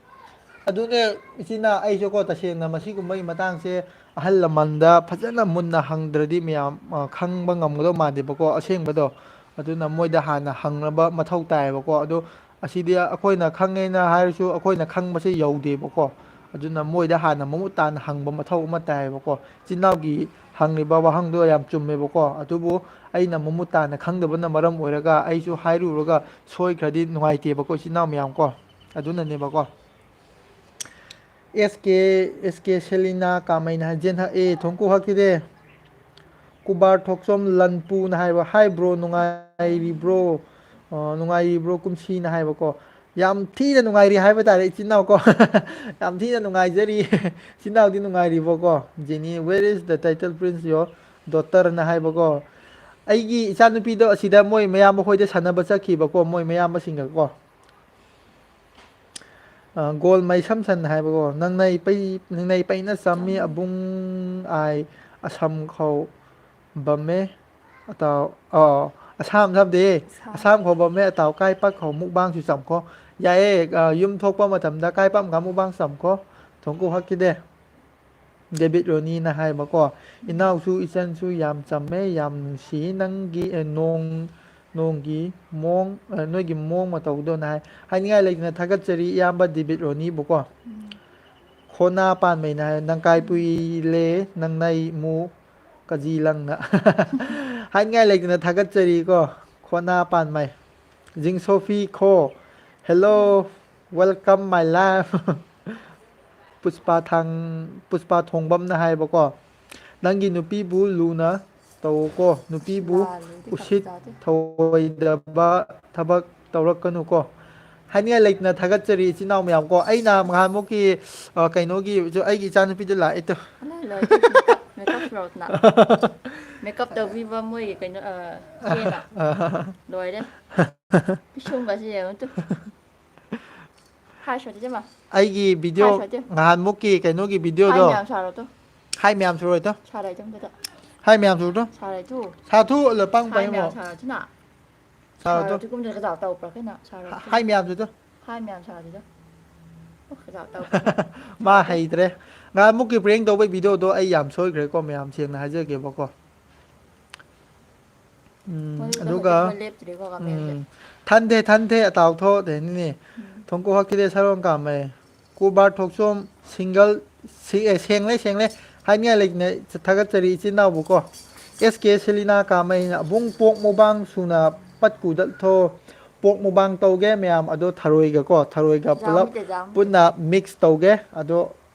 ꯑꯗꯨꯅꯦ, ꯏꯆꯤꯟ ꯏꯅꯥꯎ, ꯑꯩꯁꯨꯀꯣ, ꯇꯁꯦꯡꯅ ꯃꯁꯤꯒꯨꯝꯕꯒꯤ ꯃꯇꯥꯡꯁꯦ ꯑꯍꯜ ꯂꯃꯟꯗ ꯐꯖꯅ ꯃꯨꯟꯅ ꯍꯪꯗ꯭ꯔꯗꯤ ꯃꯌꯥꯝ, ꯑ, ꯈꯪꯕ ꯉꯝꯒꯗꯧ ꯃꯥꯟꯗꯦꯕꯀꯣ, ꯑꯁꯦꯡꯕꯗꯣ꯫ ꯑꯗꯨꯅ ꯃꯣꯏꯗ ꯍꯥꯟꯅ ꯍꯪꯅꯕ ꯃꯊꯧ ꯇꯥꯏꯌꯦꯕꯀꯣ꯫ ꯑꯗꯣ ꯑꯁꯤꯗꯤ ꯑꯩꯈꯣꯏꯅ ꯈꯪꯉꯦꯅ ꯍꯥꯏꯔꯁꯨ ꯑꯩꯈꯣꯏꯅ ꯈꯪꯕꯁꯦ ꯌꯧꯗꯦꯕꯀꯣ꯫ ꯑꯗꯨꯅ ꯃꯣꯏꯗ ꯍꯥꯟꯅ ꯃꯃꯨꯠ ꯇꯥꯅ ꯍꯪꯕ ꯃꯊꯧ ꯑꯃ ꯇꯥꯏꯌꯦꯕꯀꯣ꯫ ꯏꯆꯤꯟ ꯏꯅꯥꯎꯒꯤ ꯍꯪꯉꯤꯕ ꯋꯥꯍꯪꯗꯣ ꯌꯥꯝ ꯆꯨꯝꯃꯦꯕꯀꯣ꯫ ꯑꯗꯨꯕꯨ ꯑꯩꯅ ꯃꯃꯨꯠ ꯇꯥꯅ ꯈꯪꯗꯕꯅ ꯃꯔꯝ ꯑꯣꯏꯔꯒ ꯑꯩꯁꯨ ꯍꯥꯏꯔꯨꯔꯒ ꯁꯣꯏꯈ꯭ꯔꯗꯤ ꯅꯨꯡꯉꯥꯏꯇꯦꯕꯀꯣ, ꯏꯆꯤꯟ ꯏꯅꯥꯎ ꯃꯌꯥꯝ ꯀꯣ꯫ ꯑꯗꯨꯅꯅꯦꯕꯀꯣ꯫ ꯑꯦꯁ ꯀꯦ, ꯑꯦꯁ ꯀꯦ ꯁꯦꯂꯤꯅꯥ ꯀꯥꯃꯩꯅ ꯍꯥꯏ, "ꯖꯦꯟ ꯍꯛ ꯑꯦ, ꯊꯣꯡꯀꯨ ꯍꯛꯈꯤꯗꯦ꯫ ꯀꯨꯕꯥꯔ ꯊꯣꯛꯆꯣꯝ ꯂꯟꯄꯨꯅ ꯍꯥꯏꯕ, "ꯍꯥꯏ ꯕ꯭ꯔꯣ, ꯅꯨꯡꯉꯥꯏꯔꯤꯕ꯭ꯔꯣ? ꯑ, ꯅꯨꯡꯉꯥꯏꯔꯤꯕ꯭ꯔꯣ ꯀꯨꯝꯁꯤꯅ?" ꯍꯥꯏꯕꯀꯣ꯫ ꯌꯥꯝ ꯊꯤꯅ ꯅꯨꯡꯉꯥꯏꯔꯤ ꯍꯥꯏꯕ ꯇꯥꯔꯦ, ꯏꯆꯤꯟ ꯏꯅꯥꯎꯀꯣ꯫ ꯌꯥꯝ ꯊꯤꯅ ꯅꯨꯡꯉꯥꯏꯖꯔꯤ꯫ ꯏꯆꯤꯟ ꯏꯅꯥꯎꯗꯤ ꯅꯨꯡꯉꯥꯏꯔꯤꯕꯣꯀꯣ? Jenny, "Where is the title prince, your daughter?" ꯅ ꯍꯥꯏꯕꯀꯣ꯫ ꯑꯩꯒꯤ ꯏꯆꯥꯅꯨꯄꯤꯗꯣ ꯑꯁꯤꯗ ꯃꯣꯏ ꯃꯌꯥꯝꯕ ꯍꯣꯏꯗ ꯁꯥꯟꯅꯕ ꯆꯠꯈꯤꯕꯀꯣ, ꯃꯣꯏ ꯃꯌꯥꯝꯕꯁꯤꯡꯒꯀꯣ꯫ ꯑ, ꯒꯣꯜ ꯃꯩ ꯁꯝ ꯁꯟ ꯍꯥꯏꯕꯀꯣ, "ꯅꯪꯅꯩ ꯄꯩ-, ꯅꯪꯅꯩ ꯄꯩꯅ ꯆꯝꯃꯤ, ꯑꯕꯨꯡ ꯑꯥꯏ ꯑꯁꯝ ꯈꯧ ꯕꯝꯃꯦ ꯑꯇꯥꯎ", ꯑ, ꯑꯁꯥꯝ ꯁꯝꯗꯦ, "ꯑꯁꯥꯝ ꯈꯧ ꯕꯝꯃꯦ ꯑꯇꯥꯎ ꯀꯥꯏ ꯄꯛ ꯈꯧ ꯃꯨꯛꯕꯥꯡꯁꯨ ꯆꯝꯈꯣ꯫" ꯌꯥꯏꯌꯦ, ꯑ, ꯌꯨꯝ ꯊꯣꯛꯄ ꯃꯇꯝꯗ ꯀꯥꯏ ꯄꯛ ꯈ ꯃꯨꯛꯕꯥꯡ ꯆꯝꯈꯣ꯫ ꯊꯣꯡꯀꯨ ꯍꯛꯈꯤꯗꯦ꯫ ꯗꯦꯕꯤꯠ ꯔꯣꯅꯤꯅ ꯍꯥꯏꯕꯀꯣ, "ꯏꯅꯥꯎꯁꯨ ꯏꯆꯟꯁꯨ ꯌꯥꯝ ꯆꯝꯃꯦ, ꯌꯥꯝ ꯅꯨꯡꯁꯤ ꯅꯪꯒꯤ, ꯑꯦ, ꯅꯣꯡ-, ꯅꯣꯡꯒꯤ ꯃꯑꯣꯡ, ꯑ, ꯅꯣꯏꯒꯤ ꯃꯑꯣꯡ ꯃꯇꯧꯗꯣꯅ" ꯍꯥꯏ꯫ ꯍꯥꯏꯅꯤꯡꯉꯥꯏ ꯂꯩꯇꯅ ꯊꯥꯒꯠꯆꯔꯤ ꯏꯌꯥꯝꯕ ꯗꯦꯕꯤꯠ ꯔꯣꯅꯤꯕꯨꯀꯣ꯫ ꯈꯣꯅꯥ ꯄꯥꯟꯕꯩꯅ ꯍꯥꯏ, "ꯅꯪ ꯀꯥꯏ ꯄꯨꯏꯂꯦ, ꯅꯪ ꯅꯩ ꯃꯨ ꯀꯖꯤ ꯂꯪꯅ"꯫ ꯍꯥꯏꯅꯤꯡꯉꯥꯏ ꯂꯩꯇꯅ ꯊꯥꯒꯠꯆꯔꯤꯀꯣ, ꯈꯣꯅꯥ ꯄꯥꯟꯃꯩ꯫ ꯖꯤꯡ ꯁꯣꯐꯤ ꯈꯣ, "Hello, welcome my life꯫" ꯄꯨꯁꯄꯥ ꯊꯥꯡ ꯄꯨꯁꯄꯥ ꯊꯣꯡꯕꯝꯅ ꯍꯥꯏꯕꯀꯣ, "ꯅꯪꯒꯤ ꯅꯨꯄꯤꯕꯨ ꯂꯨꯅ ꯇꯧꯀꯣ, ꯅꯨꯄꯤꯕꯨ ꯂꯥꯜꯂꯦꯗꯤ ꯎꯁꯤꯠ ꯈꯪꯖꯗꯦ꯫ ꯊꯑꯣꯏꯗꯕ ꯊꯕꯛ ꯇꯧꯔꯛꯀꯅꯨꯀꯣ"꯫ ꯍꯥꯏꯅꯤꯡꯉꯥꯏ ꯂꯩꯇꯅ ꯊꯥꯒꯠꯆꯔꯤ ꯏꯆꯤꯟ ꯏꯅꯥꯎ ꯃꯌꯥꯝ ꯀꯣ꯫ ꯑꯩꯅ ꯅꯍꯥꯟꯃꯨꯛꯀꯤ ꯑ, ꯀꯩꯅꯣꯒꯤ ꯑꯩꯒꯤ ꯏꯆꯥꯅꯨꯄꯤꯗꯨ ꯂꯥꯛꯑꯦ ꯇꯨ꯫ ꯑꯂꯥꯏ, ꯂꯣꯏꯔꯦ꯫ Makeup, makeup ꯁꯨꯔꯛꯇꯅ꯫ ꯃꯦꯀꯞ ꯇꯧꯕꯤꯕ ꯃꯣꯏꯒꯤ ꯀꯩꯅꯣ, ꯑ, ꯆꯦꯅ꯫ ꯂꯣꯏꯔꯦ꯫ ꯄꯤꯁꯨꯝꯒꯁꯦ ꯌꯦꯡꯉꯨ ꯇꯨ꯫ ꯍꯥꯏ ꯁꯣꯏꯗꯦ ꯏꯕꯦꯝꯃ꯫ ꯑꯩꯒꯤ ꯚꯤꯗꯤꯑꯣ ꯍꯥꯏ ꯁꯣꯏꯗꯦ꯫ ꯉꯍꯥꯟꯃꯨꯛꯀꯤ ꯀꯩꯅꯣꯒꯤ ꯍꯥꯏ ꯚꯤꯗꯤꯑꯣꯗꯣ꯫ ꯃꯌꯥꯝ ꯁꯥꯔꯣ ꯇꯨ꯫ ꯍꯥꯏ ꯃꯌꯥꯝ ꯁꯨꯔꯣꯏ ꯇꯨ꯫ ꯁꯥꯔꯣꯏ ꯇꯨ ꯑꯝꯇ꯫ ꯍꯥꯏ ꯃꯌꯥꯝ ꯁꯨꯔꯣ ꯇꯨ꯫ ꯁꯥꯔꯣꯏ ꯇꯨ꯫ ꯁꯥꯊꯨ ꯂꯄꯥꯡ ꯍꯥꯏ ꯄꯥꯏꯃꯣ꯫ ꯃꯌꯥꯝ ꯁꯥꯔꯣ ꯇꯨꯅ꯫ ꯁꯥꯔꯣ ꯁꯥꯔꯣ ꯇꯨ꯫ ꯇꯨ ꯀꯨꯝꯗ ꯀꯗꯥ ꯇꯧ ꯄ꯭ꯔꯣ ꯀꯩꯅꯣ ꯁꯥꯔꯣ ꯇꯨ꯫ ꯍꯥꯏ ꯃꯌꯥꯝꯁꯨ ꯇꯨ꯫ ꯍꯥꯏ ꯃꯌꯥꯝ ꯁꯥꯔꯣ ꯇꯨ꯫ ꯑꯣ, ꯀꯗꯥ ꯇꯧ ꯄ꯭ꯔꯣ꯫ ꯃꯥ ꯍꯩꯇ꯭ꯔꯦ꯫ ꯉꯍꯥꯟꯃꯨꯛꯀꯤ ꯄ꯭ꯔꯦꯡ ꯇꯧꯕꯩ ꯚꯤꯗꯤꯑꯣꯗꯣ ꯑꯩ ꯌꯥꯝ ꯁꯣꯏꯈ꯭ꯔꯦꯀꯣ ꯃꯌꯥꯝ, ꯁꯦꯡꯅ ꯍꯥꯏꯖꯒꯦꯕꯀꯣ꯫ ꯎꯝ, ꯃꯣꯏꯗꯣ ꯑꯗꯨꯒ, ꯍꯧꯖꯤꯛ ꯃꯣꯏ ꯂꯦꯞꯇ꯭ꯔꯤꯀꯣ ꯀꯃꯦꯟꯁꯦ꯫ ꯎꯝ, ꯊꯟꯊꯦ, ꯊꯟꯊꯦ, ꯑꯇꯥꯎ ꯊꯣꯛ, ꯇꯦꯅꯤꯅꯦ꯫ ꯎꯝ꯫ ꯊꯣꯡꯀꯨ ꯍꯛꯊꯤꯗꯦ ꯁꯔꯣꯡ ꯀꯥꯝꯃꯦ꯫ ꯀꯨꯕꯥꯔ ꯊꯣꯛꯆꯣꯝ ꯁꯤꯡꯒꯜ, ꯁꯤ-, ꯑꯦ, ꯁꯦꯡꯂꯦ, ꯁꯦꯡꯂꯦ꯫ ꯍꯥꯏꯅꯤꯡꯉꯥꯏ ꯂꯩꯇꯅ ꯊꯥꯒꯠꯆꯔꯤ ꯏꯆꯤꯟ ꯏꯅꯥꯎꯕꯨꯀꯣ꯫ ꯑꯦꯁ ꯀꯦ ꯁꯦꯂꯤꯅꯥ ꯀꯥꯝꯃꯩꯅ ꯑꯕꯨꯡ ꯄꯣꯛ ꯃꯨꯕꯥꯡ ꯁꯨꯅ ꯄꯠ ꯀꯨꯗꯠ ꯊꯣ꯫ ꯄꯣꯛ ꯃꯨꯕꯥꯡ ꯇꯧꯒꯦ ꯃꯌꯥꯝ ꯑꯗꯣ ꯊꯔꯣꯏꯒꯀꯣ, ꯊꯔꯣꯏꯒ ꯖꯥꯝ ꯄꯨꯂꯞ ꯀꯦ, ꯖꯥꯝ ꯀꯦ꯫ ꯄꯨꯟꯅ ꯃꯤꯛꯁ ꯇꯧꯒꯦ꯫ ꯑꯗꯣ,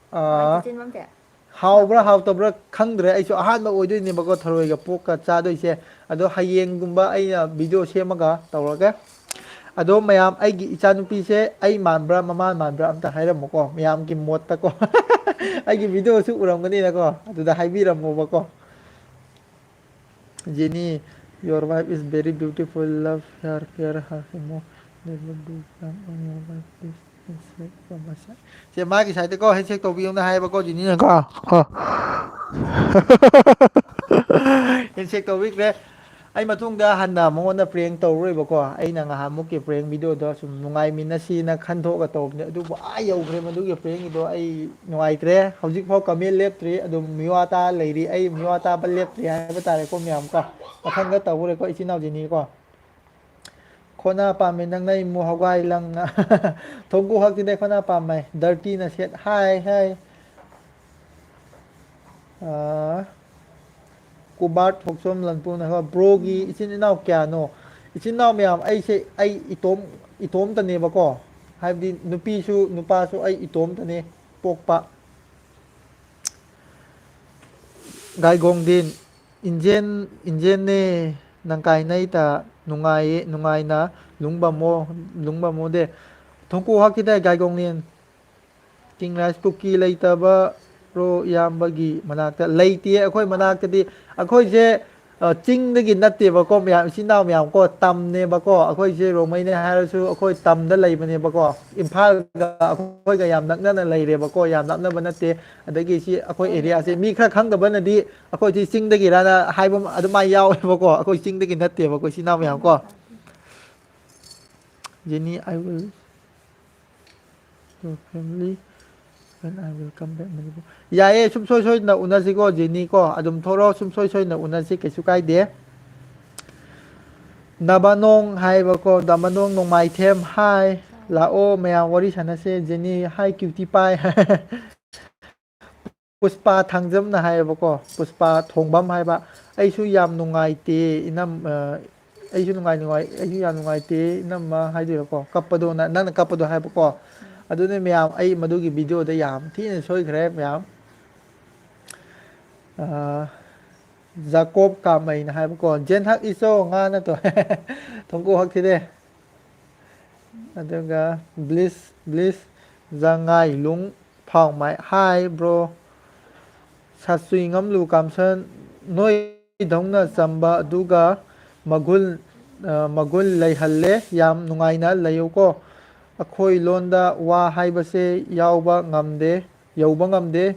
ꯃꯥꯏ ꯑꯥ, ꯇꯤꯟ ꯑꯃ ꯀꯦ꯫ ꯍꯥꯎꯕ꯭ꯔꯥ ꯍꯥꯎꯇꯕ꯭ꯔꯥ ꯈꯪꯗ꯭ꯔꯦ꯫ ꯑꯩꯁꯨ ꯑꯍꯥꯟꯕ ꯑꯣꯏꯗꯣꯏꯅꯦꯕꯀꯣ ꯊꯔꯣꯏꯒ ꯄꯣꯛꯀ ꯆꯥꯗꯣꯏꯁꯦ꯫ ꯑꯗꯣ ꯍꯌꯦꯡꯒꯨꯝꯕ ꯑꯩꯅ ꯚꯤꯗꯤꯑꯣ ꯁꯦꯝꯃꯒ ꯇꯧꯔꯒꯦ꯫ ꯑꯗꯣ ꯃꯌꯥꯝ, ꯑꯩꯒꯤ ꯏꯆꯥꯅꯨꯄꯤꯁꯦ ꯑꯩ ꯃꯥꯟꯕ꯭ꯔꯥ ꯃꯃꯥ ꯃꯥꯟꯕ꯭ꯔꯥ ꯑꯝꯇ ꯍꯥꯏꯔꯝꯃꯨꯀꯣ, ꯃꯌꯥꯝꯒꯤ ꯃꯣꯠꯇꯀꯣ꯫ ꯑꯩꯒꯤ ꯚꯤꯗꯤꯑꯣꯁꯨ ꯎꯔꯝꯒꯅꯤꯅꯀꯣ, ꯑꯗꯨꯗ ꯍꯥꯏꯕꯤꯔꯝꯃꯣꯕꯀꯣ꯫ Jenny, your wife is very beautiful. Love her, care her more. Never do harm on your wife. Please handshake from my side. ꯁꯦ, ꯃꯥꯒꯤ ꯁꯥꯏꯗꯀꯣ, ꯍꯦꯟꯁꯦꯛ ꯇꯧꯕꯤꯌꯨꯅ ꯍꯥꯏꯌꯦꯕꯀꯣ, ꯖꯤꯅꯤꯅꯀꯣ꯫ ꯀꯣ꯫ ꯍꯦꯟꯁꯦꯛ ꯇꯧꯕꯤꯈ꯭ꯔꯦ꯫ ꯑꯩ ꯃꯇꯨꯡꯗ ꯍꯟꯅ ꯃꯉꯣꯟꯗ ꯄ꯭ꯔꯦꯡ ꯇꯧꯔꯔꯣꯏꯕꯀꯣ꯫ ꯑꯩꯅ ꯉꯍꯥꯟꯃꯨꯛꯀꯤ ꯄ꯭ꯔꯦꯡ ꯚꯤꯗꯤꯑꯣꯗꯣ ꯁꯨꯝ ꯅꯨꯡꯉꯥꯏꯃꯤꯟꯅꯁꯤꯅ ꯈꯟꯗꯣꯛꯑꯒ ꯇꯧꯕꯅꯦ꯫ ꯑꯗꯨꯕꯨ ꯑꯥ ꯌꯧꯈ꯭ꯔꯦ ꯃꯗꯨꯒꯤ ꯄ꯭ꯔꯦꯡꯒꯤꯗꯣ꯫ ꯑꯩ ꯅꯨꯡꯉꯥꯏꯇ꯭ꯔꯦ꯫ ꯍꯧꯖꯤꯛꯐꯥꯎ ꯀꯃꯦꯟ ꯂꯦꯞꯇ꯭ꯔꯤ꯫ ꯑꯗꯨꯝ ꯃꯤꯋꯥ ꯇꯥ ꯂꯩꯔꯤ꯫ ꯑꯩ ꯃꯤꯋꯥ ꯇꯥꯕ ꯂꯦꯞꯇ꯭ꯔꯤ ꯍꯥꯏꯕ ꯇꯥꯔꯦꯀꯣ ꯃꯌꯥꯝ ꯀꯣ꯫ ꯃꯊꯪꯗ ꯇꯧꯈ꯭ꯔꯦꯀꯣ ꯏꯆꯤꯟ ꯏꯅꯥꯎ ꯖꯤꯅꯤꯀꯣ꯫ ꯈꯣꯅꯥ ꯄꯥꯝꯃꯦ ꯅꯪꯅ ꯏꯃꯨ ꯍꯧꯒꯥꯏ ꯂꯪꯅ꯫ ꯊꯣꯡꯀꯨ ꯍꯛꯇꯤꯅꯦ ꯈꯣꯅꯥ ꯄꯥꯝꯃꯦ꯫ ꯗꯔꯇꯤꯅ ꯁꯦꯠ ꯍꯥꯏ ꯍꯥꯏ꯫ ꯑꯥ, ꯀꯨꯕꯥꯔ ꯊꯣꯛꯆꯣꯝ ꯂꯟꯄꯨꯅ ꯍꯥꯏꯕ, "ꯕ꯭ꯔꯣꯒꯤ ꯏꯆꯤꯟ ꯏꯅꯥꯎ ꯀꯌꯥꯅꯣ?" ꯏꯆꯤꯟ ꯏꯅꯥꯎ ꯃꯌꯥꯝ ꯑꯩꯁꯦ ꯑꯩ ꯏꯇꯣꯝ, ꯏꯇꯣꯝꯇꯅꯦꯕꯀꯣ꯫ ꯍꯥꯏꯕꯗꯤ ꯅꯨꯄꯤꯁꯨ ꯅꯨꯄꯥꯁꯨ ꯑꯩ ꯏꯇꯣꯝꯇꯅꯦ꯫ ꯄꯣꯛꯄ꯫ ꯒꯥꯏꯒꯣꯡꯗꯤꯟ, ꯏꯟꯖꯦꯟ, ꯏꯟꯖꯦꯟꯅꯦ ꯅꯪ ꯀꯥꯏꯅꯩꯇ ꯅꯨꯡꯉꯥꯏꯌꯦ, ꯅꯨꯡꯉꯥꯏꯅ ꯂꯨꯡꯕꯝꯃꯣ, ꯂꯨꯡꯕꯝꯃꯣꯗꯦ꯫ ꯊꯣꯡꯀꯨ ꯍꯥꯛꯈꯤꯗꯥꯏ ꯒꯥꯏꯒꯣꯡꯂꯦꯟ꯫ ꯀꯤꯡ ꯔꯥꯏꯁ ꯀꯨꯀꯤ ꯂꯩꯇꯕ꯭ꯔꯣ ꯏꯌꯥꯝꯕꯒꯤ ꯃꯅꯥꯛꯇ? ꯂꯩꯇꯦ ꯑꯩꯈꯣꯏ ꯃꯅꯥꯛꯇꯗꯤ꯫ ꯑꯩꯈꯣꯏꯁꯦ, ꯑ, ꯆꯤꯡꯗꯒꯤ ꯅꯠꯇꯦꯕꯀꯣ ꯃꯌꯥꯝ, ꯏꯆꯤꯟ ꯏꯅꯥꯎ ꯃꯌꯥꯝ ꯀꯣ, ꯇꯝꯅꯦꯕꯀꯣ꯫ ꯑꯩꯈꯣꯏꯁꯦ ꯔꯣꯡꯃꯩꯅꯦ ꯍꯥꯏꯔꯁꯨ ꯑꯩꯈꯣꯏ ꯇꯝꯗ ꯂꯩꯕꯅꯦꯕꯀꯣ꯫ ꯏꯝꯐꯥꯜꯒ ꯑꯩꯈꯣꯏꯒ ꯌꯥꯝ ꯅꯛꯅꯅ ꯂꯩꯔꯦꯕꯀꯣ, ꯌꯥꯝ ꯂꯥꯞꯅꯕ ꯅꯠꯇꯦ꯫ ꯑꯗꯒꯤ ꯁꯤ ꯑꯩꯈꯣꯏ ꯑꯦꯔꯤꯌꯥꯁꯦ ꯃꯤ ꯈꯔ ꯈꯪꯗꯕꯅꯗꯤ ꯑꯩꯈꯣꯏꯁꯤ ꯆꯤꯡꯗꯒꯤꯔꯅ ꯍꯥꯏꯕ ꯑꯗꯨꯃꯥꯏꯅ ꯌꯥꯎꯋꯦꯕꯀꯣ꯫ ꯑꯩꯈꯣꯏ ꯆꯤꯡꯗꯒꯤ ꯅꯠꯇꯦꯕꯀꯣ, ꯏꯆꯤꯟ ꯏꯅꯥꯎ ꯃꯌꯥꯝ ꯀꯣ꯫ Jenny, I will your family when I will come back Manipur. ꯌꯥꯏꯌꯦ, ꯁꯨꯡꯁꯣꯏ ꯁꯣꯏꯗꯅ ꯎꯅꯁꯤꯀꯣ, ꯖꯦꯅꯤ ꯀꯣ꯫ ꯑꯗꯨꯝ ꯊꯣꯛꯂꯛꯑꯣ, ꯁꯨꯡꯁꯣꯏ ꯁꯣꯏꯗꯅ ꯎꯅꯁꯤ, ꯀꯩꯁꯨ ꯀꯥꯏꯗꯦ꯫ ꯗꯥꯕꯥꯅꯣꯡ ꯍꯥꯏꯕꯀꯣ, ꯗꯥꯕꯥꯅꯣꯡ ꯅꯣꯡꯃꯥꯏꯊꯦꯝ, ꯍꯥꯏ꯫ ꯂꯥꯛꯑꯣ, ꯃꯌꯥꯝ ꯋꯥꯔꯤ ꯁꯥꯟꯅꯁꯦ, ꯖꯦꯅꯤ, ꯍꯥꯏ, ꯀ꯭ꯌꯨꯇꯤ ꯄꯥꯏ꯫ ꯄꯨꯁꯄꯥ ꯊꯥꯡꯖꯝꯅ ꯍꯥꯏꯌꯦꯕꯀꯣ, ꯄꯨꯁꯄꯥ ꯊꯣꯡꯕꯝ ꯍꯥꯏꯕ, "ꯑꯩꯁꯨ ꯌꯥꯝ ꯅꯨꯡꯉꯥꯏꯇꯦ ꯏꯅꯝ-, ꯑ, ꯑꯩꯁꯨ ꯅꯨꯡꯉꯥꯏ-, ꯅꯨꯡꯉꯥꯏ-, ꯑꯩꯁꯨ ꯌꯥꯝ ꯅꯨꯡꯉꯥꯏꯇꯦ ꯏꯅꯝꯃ" ꯍꯥꯏꯗꯣꯏꯔꯥꯀꯣ, ꯀꯞꯄꯗꯣ, ꯅ-, ꯅꯪꯅ ꯀꯞꯄꯗꯣ ꯍꯥꯏꯕꯀꯣ꯫ ꯑꯗꯨꯅꯦ ꯃꯌꯥꯝ, ꯑꯩ ꯃꯗꯨꯒꯤ ꯚꯤꯗꯤꯑꯣꯗ ꯌꯥꯝ ꯊꯤꯅ ꯁꯣꯏꯈ꯭ꯔꯦ ꯃꯌꯥꯝ꯫ ꯑ, ꯖꯥꯀꯣꯕ ꯀꯥꯃꯩꯅ ꯍꯥꯏꯕꯀꯣ, "ꯖꯦꯟ ꯍꯛ ꯏꯆꯣ ꯉꯥ ꯅꯠꯇꯣ"꯫ ꯊꯣꯡꯀꯨ ꯍꯛ ꯊꯤꯗꯦ꯫ ꯑꯗꯨꯒ ꯕ꯭ꯂꯤꯁ, ꯕ꯭ꯂꯤꯁ ꯖꯉꯥꯏꯂꯨꯡ ꯐꯥꯎꯃꯥꯏ꯫ Hi bro꯫ ꯁꯥꯆꯨꯏ ꯉꯝꯂꯨ ꯀꯥꯝꯁꯟ, ꯅꯣꯏꯗꯧꯅ ꯆꯝꯕ ꯑꯗꯨꯒ ꯃꯒꯨꯟ, ꯑ, ꯃꯒꯨꯟ ꯂꯩꯍꯜꯂꯦ꯫ ꯌꯥꯝ ꯅꯨꯡꯉꯥꯏꯅ ꯂꯩꯌꯨꯀꯣ꯫ ꯑꯩꯈꯣꯏ ꯂꯣꯟꯗ ꯋꯥ ꯍꯥꯏꯕꯁꯦ ꯌꯥꯎꯕ ꯉꯝꯗꯦ, ꯌꯧꯕ ꯉꯝꯗꯦ꯫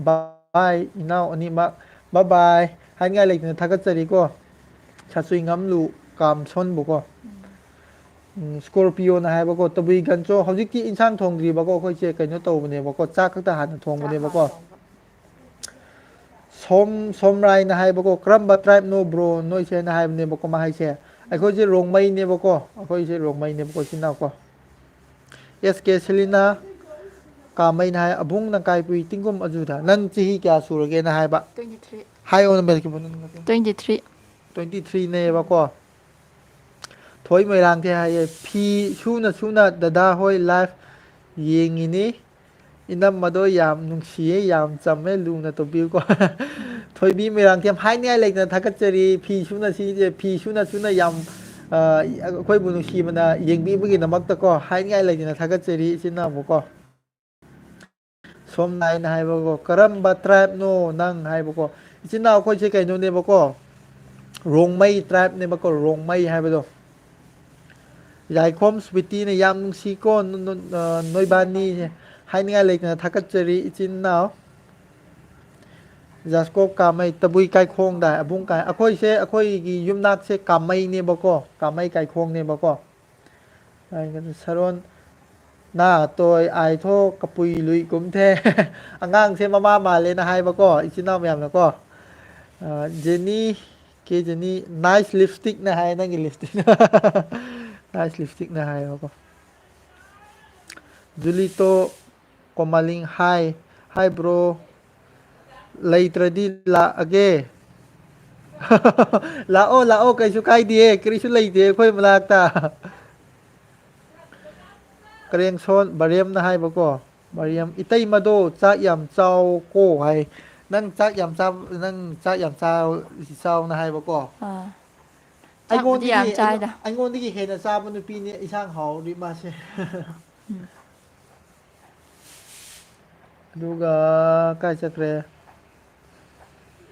Bye ꯏꯅꯥꯎ ꯑꯅꯤꯃꯛ꯫ Bye bye꯫ ꯍꯥꯏꯅꯤꯡꯉꯥꯏ ꯂꯩꯇꯅ ꯊꯥꯒꯠꯆꯔꯤꯀꯣ꯫ ꯁꯥꯆꯨꯏ ꯉꯝꯂꯨ ꯀꯥꯝꯁꯣꯟꯕꯨꯀꯣ꯫ ꯎꯝ, ꯁ꯭ꯀꯣꯔꯄꯤꯌꯣꯅ ꯍꯥꯏꯕꯀꯣ, ꯇꯕꯨꯏ ꯒꯟꯆꯣ, ꯍꯧꯖꯤꯛꯇꯤ ꯏꯟꯁꯥꯡ ꯊꯣꯡꯗ꯭ꯔꯤꯕꯀꯣ, ꯑꯩꯈꯣꯏꯁꯦ ꯀꯩꯅꯣ ꯇꯧꯕꯅꯦꯕꯀꯣ, ꯆꯥꯛ ꯈꯛꯇ ꯍꯥꯟꯅ ꯊꯣꯡꯕꯅꯦꯕꯀꯣ꯫ ꯁꯣꯝ, ꯁꯣꯝꯔꯥꯏꯅ ꯍꯥꯏꯕꯀꯣ, "ꯀꯔꯝꯕ tribe ꯅꯣ bro ꯅꯣꯏꯁꯦ?" ꯍꯥꯏꯅ ꯍꯥꯏꯕꯅꯦꯕꯀꯣ, ꯃꯥ ꯍꯥꯏꯁꯦ꯫ ꯑꯩꯈꯣꯏꯁꯦ ꯔꯣꯡꯃꯩꯅꯦꯕꯀꯣ, ꯑꯩꯈꯣꯏꯁꯦ ꯔꯣꯡꯃꯩꯅꯦꯕꯀꯣ, ꯏꯆꯤꯟ ꯏꯅꯥꯎꯀꯣ꯫ ꯑꯦꯁ ꯀꯦ ꯁꯦꯂꯤꯅꯥ ꯀꯥꯃꯩꯅ ꯍꯥꯏ, "ꯑꯕꯨꯡ ꯅꯪ ꯀꯥꯏ ꯄꯨꯏ ꯇꯤꯡꯒꯨꯝ ꯑꯗꯨꯗ ꯅꯪ ꯆꯍꯤ ꯀꯌꯥ ꯁꯨꯔꯒꯦꯅ?" ꯍꯥꯏꯕ꯫ Twenty three꯫ ꯍꯥꯏꯌꯣ, ꯅꯪ ꯃꯦꯜꯀꯤꯕꯣ, ꯅꯪ ꯅꯠꯇꯦ꯫ Twenty three꯫ Twenty three ꯅꯦꯕꯀꯣ꯫ ꯊꯣꯏ ꯃꯣꯏꯔꯥꯡꯊꯦꯝ ꯍꯥꯏꯌꯦ, "ꯐꯤ ꯁꯨꯅ ꯁꯨꯅ ꯗꯗꯥ ꯍꯣꯏ live ꯌꯦꯡꯉꯤꯅꯤ꯫ ꯏꯅꯝꯃꯗꯣ ꯌꯥꯝ ꯅꯨꯡꯁꯤꯌꯦ, ꯌꯥꯝ ꯆꯝꯃꯦ, ꯂꯨꯅ ꯇꯧꯕꯤꯌꯨꯀꯣ꯫ ꯊꯣꯏꯕꯤ ꯃꯣꯏꯔꯥꯡꯊꯦꯝ, ꯍꯥꯏꯅꯤꯡꯉꯥꯏ ꯂꯩꯇꯅ ꯊꯥꯒꯠꯆꯔꯤ꯫ ꯐꯤ ꯁꯨꯅ ꯁꯤ-, ꯐꯤ ꯁꯨꯅ ꯁꯨꯅ ꯌꯥꯝ, ꯑ, ꯑꯩꯈꯣꯏꯕꯨ ꯅꯨꯡꯁꯤꯕꯅ ꯌꯦꯡꯕꯤꯕꯒꯤꯗꯃꯛꯇꯀꯣ, ꯍꯥꯏꯅꯤꯡꯉꯥꯏ ꯂꯩꯇꯅ ꯊꯥꯒꯠꯆꯔꯤ ꯏꯆꯤꯟ ꯏꯅꯥꯎꯕꯨꯀꯣ꯫ ꯁꯣꯝ ꯅꯥꯏꯅ ꯍꯥꯏꯕꯀꯣ, "ꯀꯔꯝꯕ tribeꯅꯣ ꯅꯪ?" ꯍꯥꯏꯕꯀꯣ꯫ ꯏꯆꯤꯟ ꯏꯅꯥꯎ ꯑꯩꯈꯣꯏꯁꯦ ꯀꯩꯅꯣꯅꯦꯕꯀꯣ, ꯔꯣꯡꯃꯩ tribeꯅꯦꯕꯀꯣ, ꯔꯣꯡꯃꯩ ꯍꯥꯏꯕꯗꯣ꯫ ꯌꯥꯏꯈꯣꯝ ꯁ꯭ꯋꯤꯇꯤꯅ ꯌꯥꯝ ꯅꯨꯡꯁꯤꯀꯣ, ꯅ-, ꯅ-, ꯑ, ꯅꯣꯏꯕꯥꯅꯤ꯫ ꯍꯥꯏꯅꯤꯡꯉꯥꯏ ꯂꯩꯇꯅ ꯊꯥꯒꯠꯆꯔꯤ ꯏꯆꯤꯟ ꯏꯅꯥꯎ꯫ ꯖꯥꯁꯀꯣꯞ ꯀꯥꯃꯩ, ꯇꯕꯨꯏ ꯀꯥꯏꯈꯣꯡꯗ ꯑꯕꯨꯡ ꯀꯥꯏ-, ꯑꯩꯈꯣꯏꯁꯦ, ꯑꯩꯈꯣꯏꯒꯤ ꯌꯨꯝꯅꯥꯛꯁꯦ ꯀꯥꯃꯩꯅꯦꯕꯀꯣ, ꯀꯥꯃꯩ ꯀꯥꯏꯈꯣꯡꯅꯦꯕꯀꯣ꯫ ꯁꯔꯣꯟ ꯅꯥ ꯇꯣꯏ ꯑꯥꯏꯊꯣ ꯀꯄꯨꯏ ꯂꯨꯏ ꯀꯨꯝꯊꯦ꯫ ꯑꯉꯥꯡꯁꯦ ꯃꯃꯥ ꯃꯥꯜꯂꯦꯅ ꯍꯥꯏꯕꯀꯣ, ꯏꯆꯤꯟ ꯏꯅꯥꯎ ꯃꯌꯥꯝꯅꯀꯣ꯫ ꯑ, ꯖꯦꯅꯤ, ꯀꯦ ꯖꯦꯅꯤ, "Nice lipstickꯅ" ꯍꯥꯏ, ꯅꯪꯒꯤ lipstick꯫ "Nice lipstickꯅ" ꯍꯥꯏꯌꯦꯕꯀꯣ꯫ ꯖꯨꯂꯤꯇꯣ ꯀꯣꯃꯥꯂꯤꯡ, "Hi, hi bro꯫ ꯂꯩꯇ꯭ꯔꯗꯤ ꯂꯥꯛꯑꯒꯦ꯫" ꯂꯥꯛꯑꯣ, ꯂꯥꯛꯑꯣ, ꯀꯩꯁꯨ ꯀꯥꯏꯗꯦ, ꯀꯔꯤꯁꯨ ꯂꯩꯇꯦ ꯑꯩꯈꯣꯏ ꯃꯅꯥꯛꯇ꯫ ꯀꯔꯦꯡꯁꯣꯟ ꯕꯔꯦꯝꯅ ꯍꯥꯏꯕꯀꯣ, ꯕꯔꯦꯝ, "ꯏꯇꯩꯃꯗꯣ ꯆꯥꯛ ꯌꯥꯝ ꯆꯥꯎ ꯀꯣ" ꯍꯥꯏ꯫ ꯅꯪ ꯆꯥꯛ ꯌꯥꯝ ꯆꯥꯕ, ꯅꯪ ꯆꯥꯛ ꯌꯥꯝ ꯆꯥꯎ-, ꯆꯥꯎꯅ ꯍꯥꯏꯕꯀꯣ꯫ ꯑꯥ꯫ ꯆꯥꯛꯄꯨꯗꯤ ꯑꯩꯉꯣꯟꯗꯒꯤ, ꯌꯥꯝ ꯆꯥꯏꯗ꯫ ꯑꯩꯉꯣꯟꯗꯒꯤ ꯍꯦꯟꯅ ꯆꯥꯕ ꯅꯨꯄꯤꯅꯦ ꯏꯟꯁꯥꯡ ꯍꯥꯎꯔꯗꯤ ꯃꯥꯁꯦ꯫ ꯎꯝ꯫ ꯑꯗꯨꯒ ꯀꯥꯏ ꯆꯠꯈ꯭ꯔꯦ?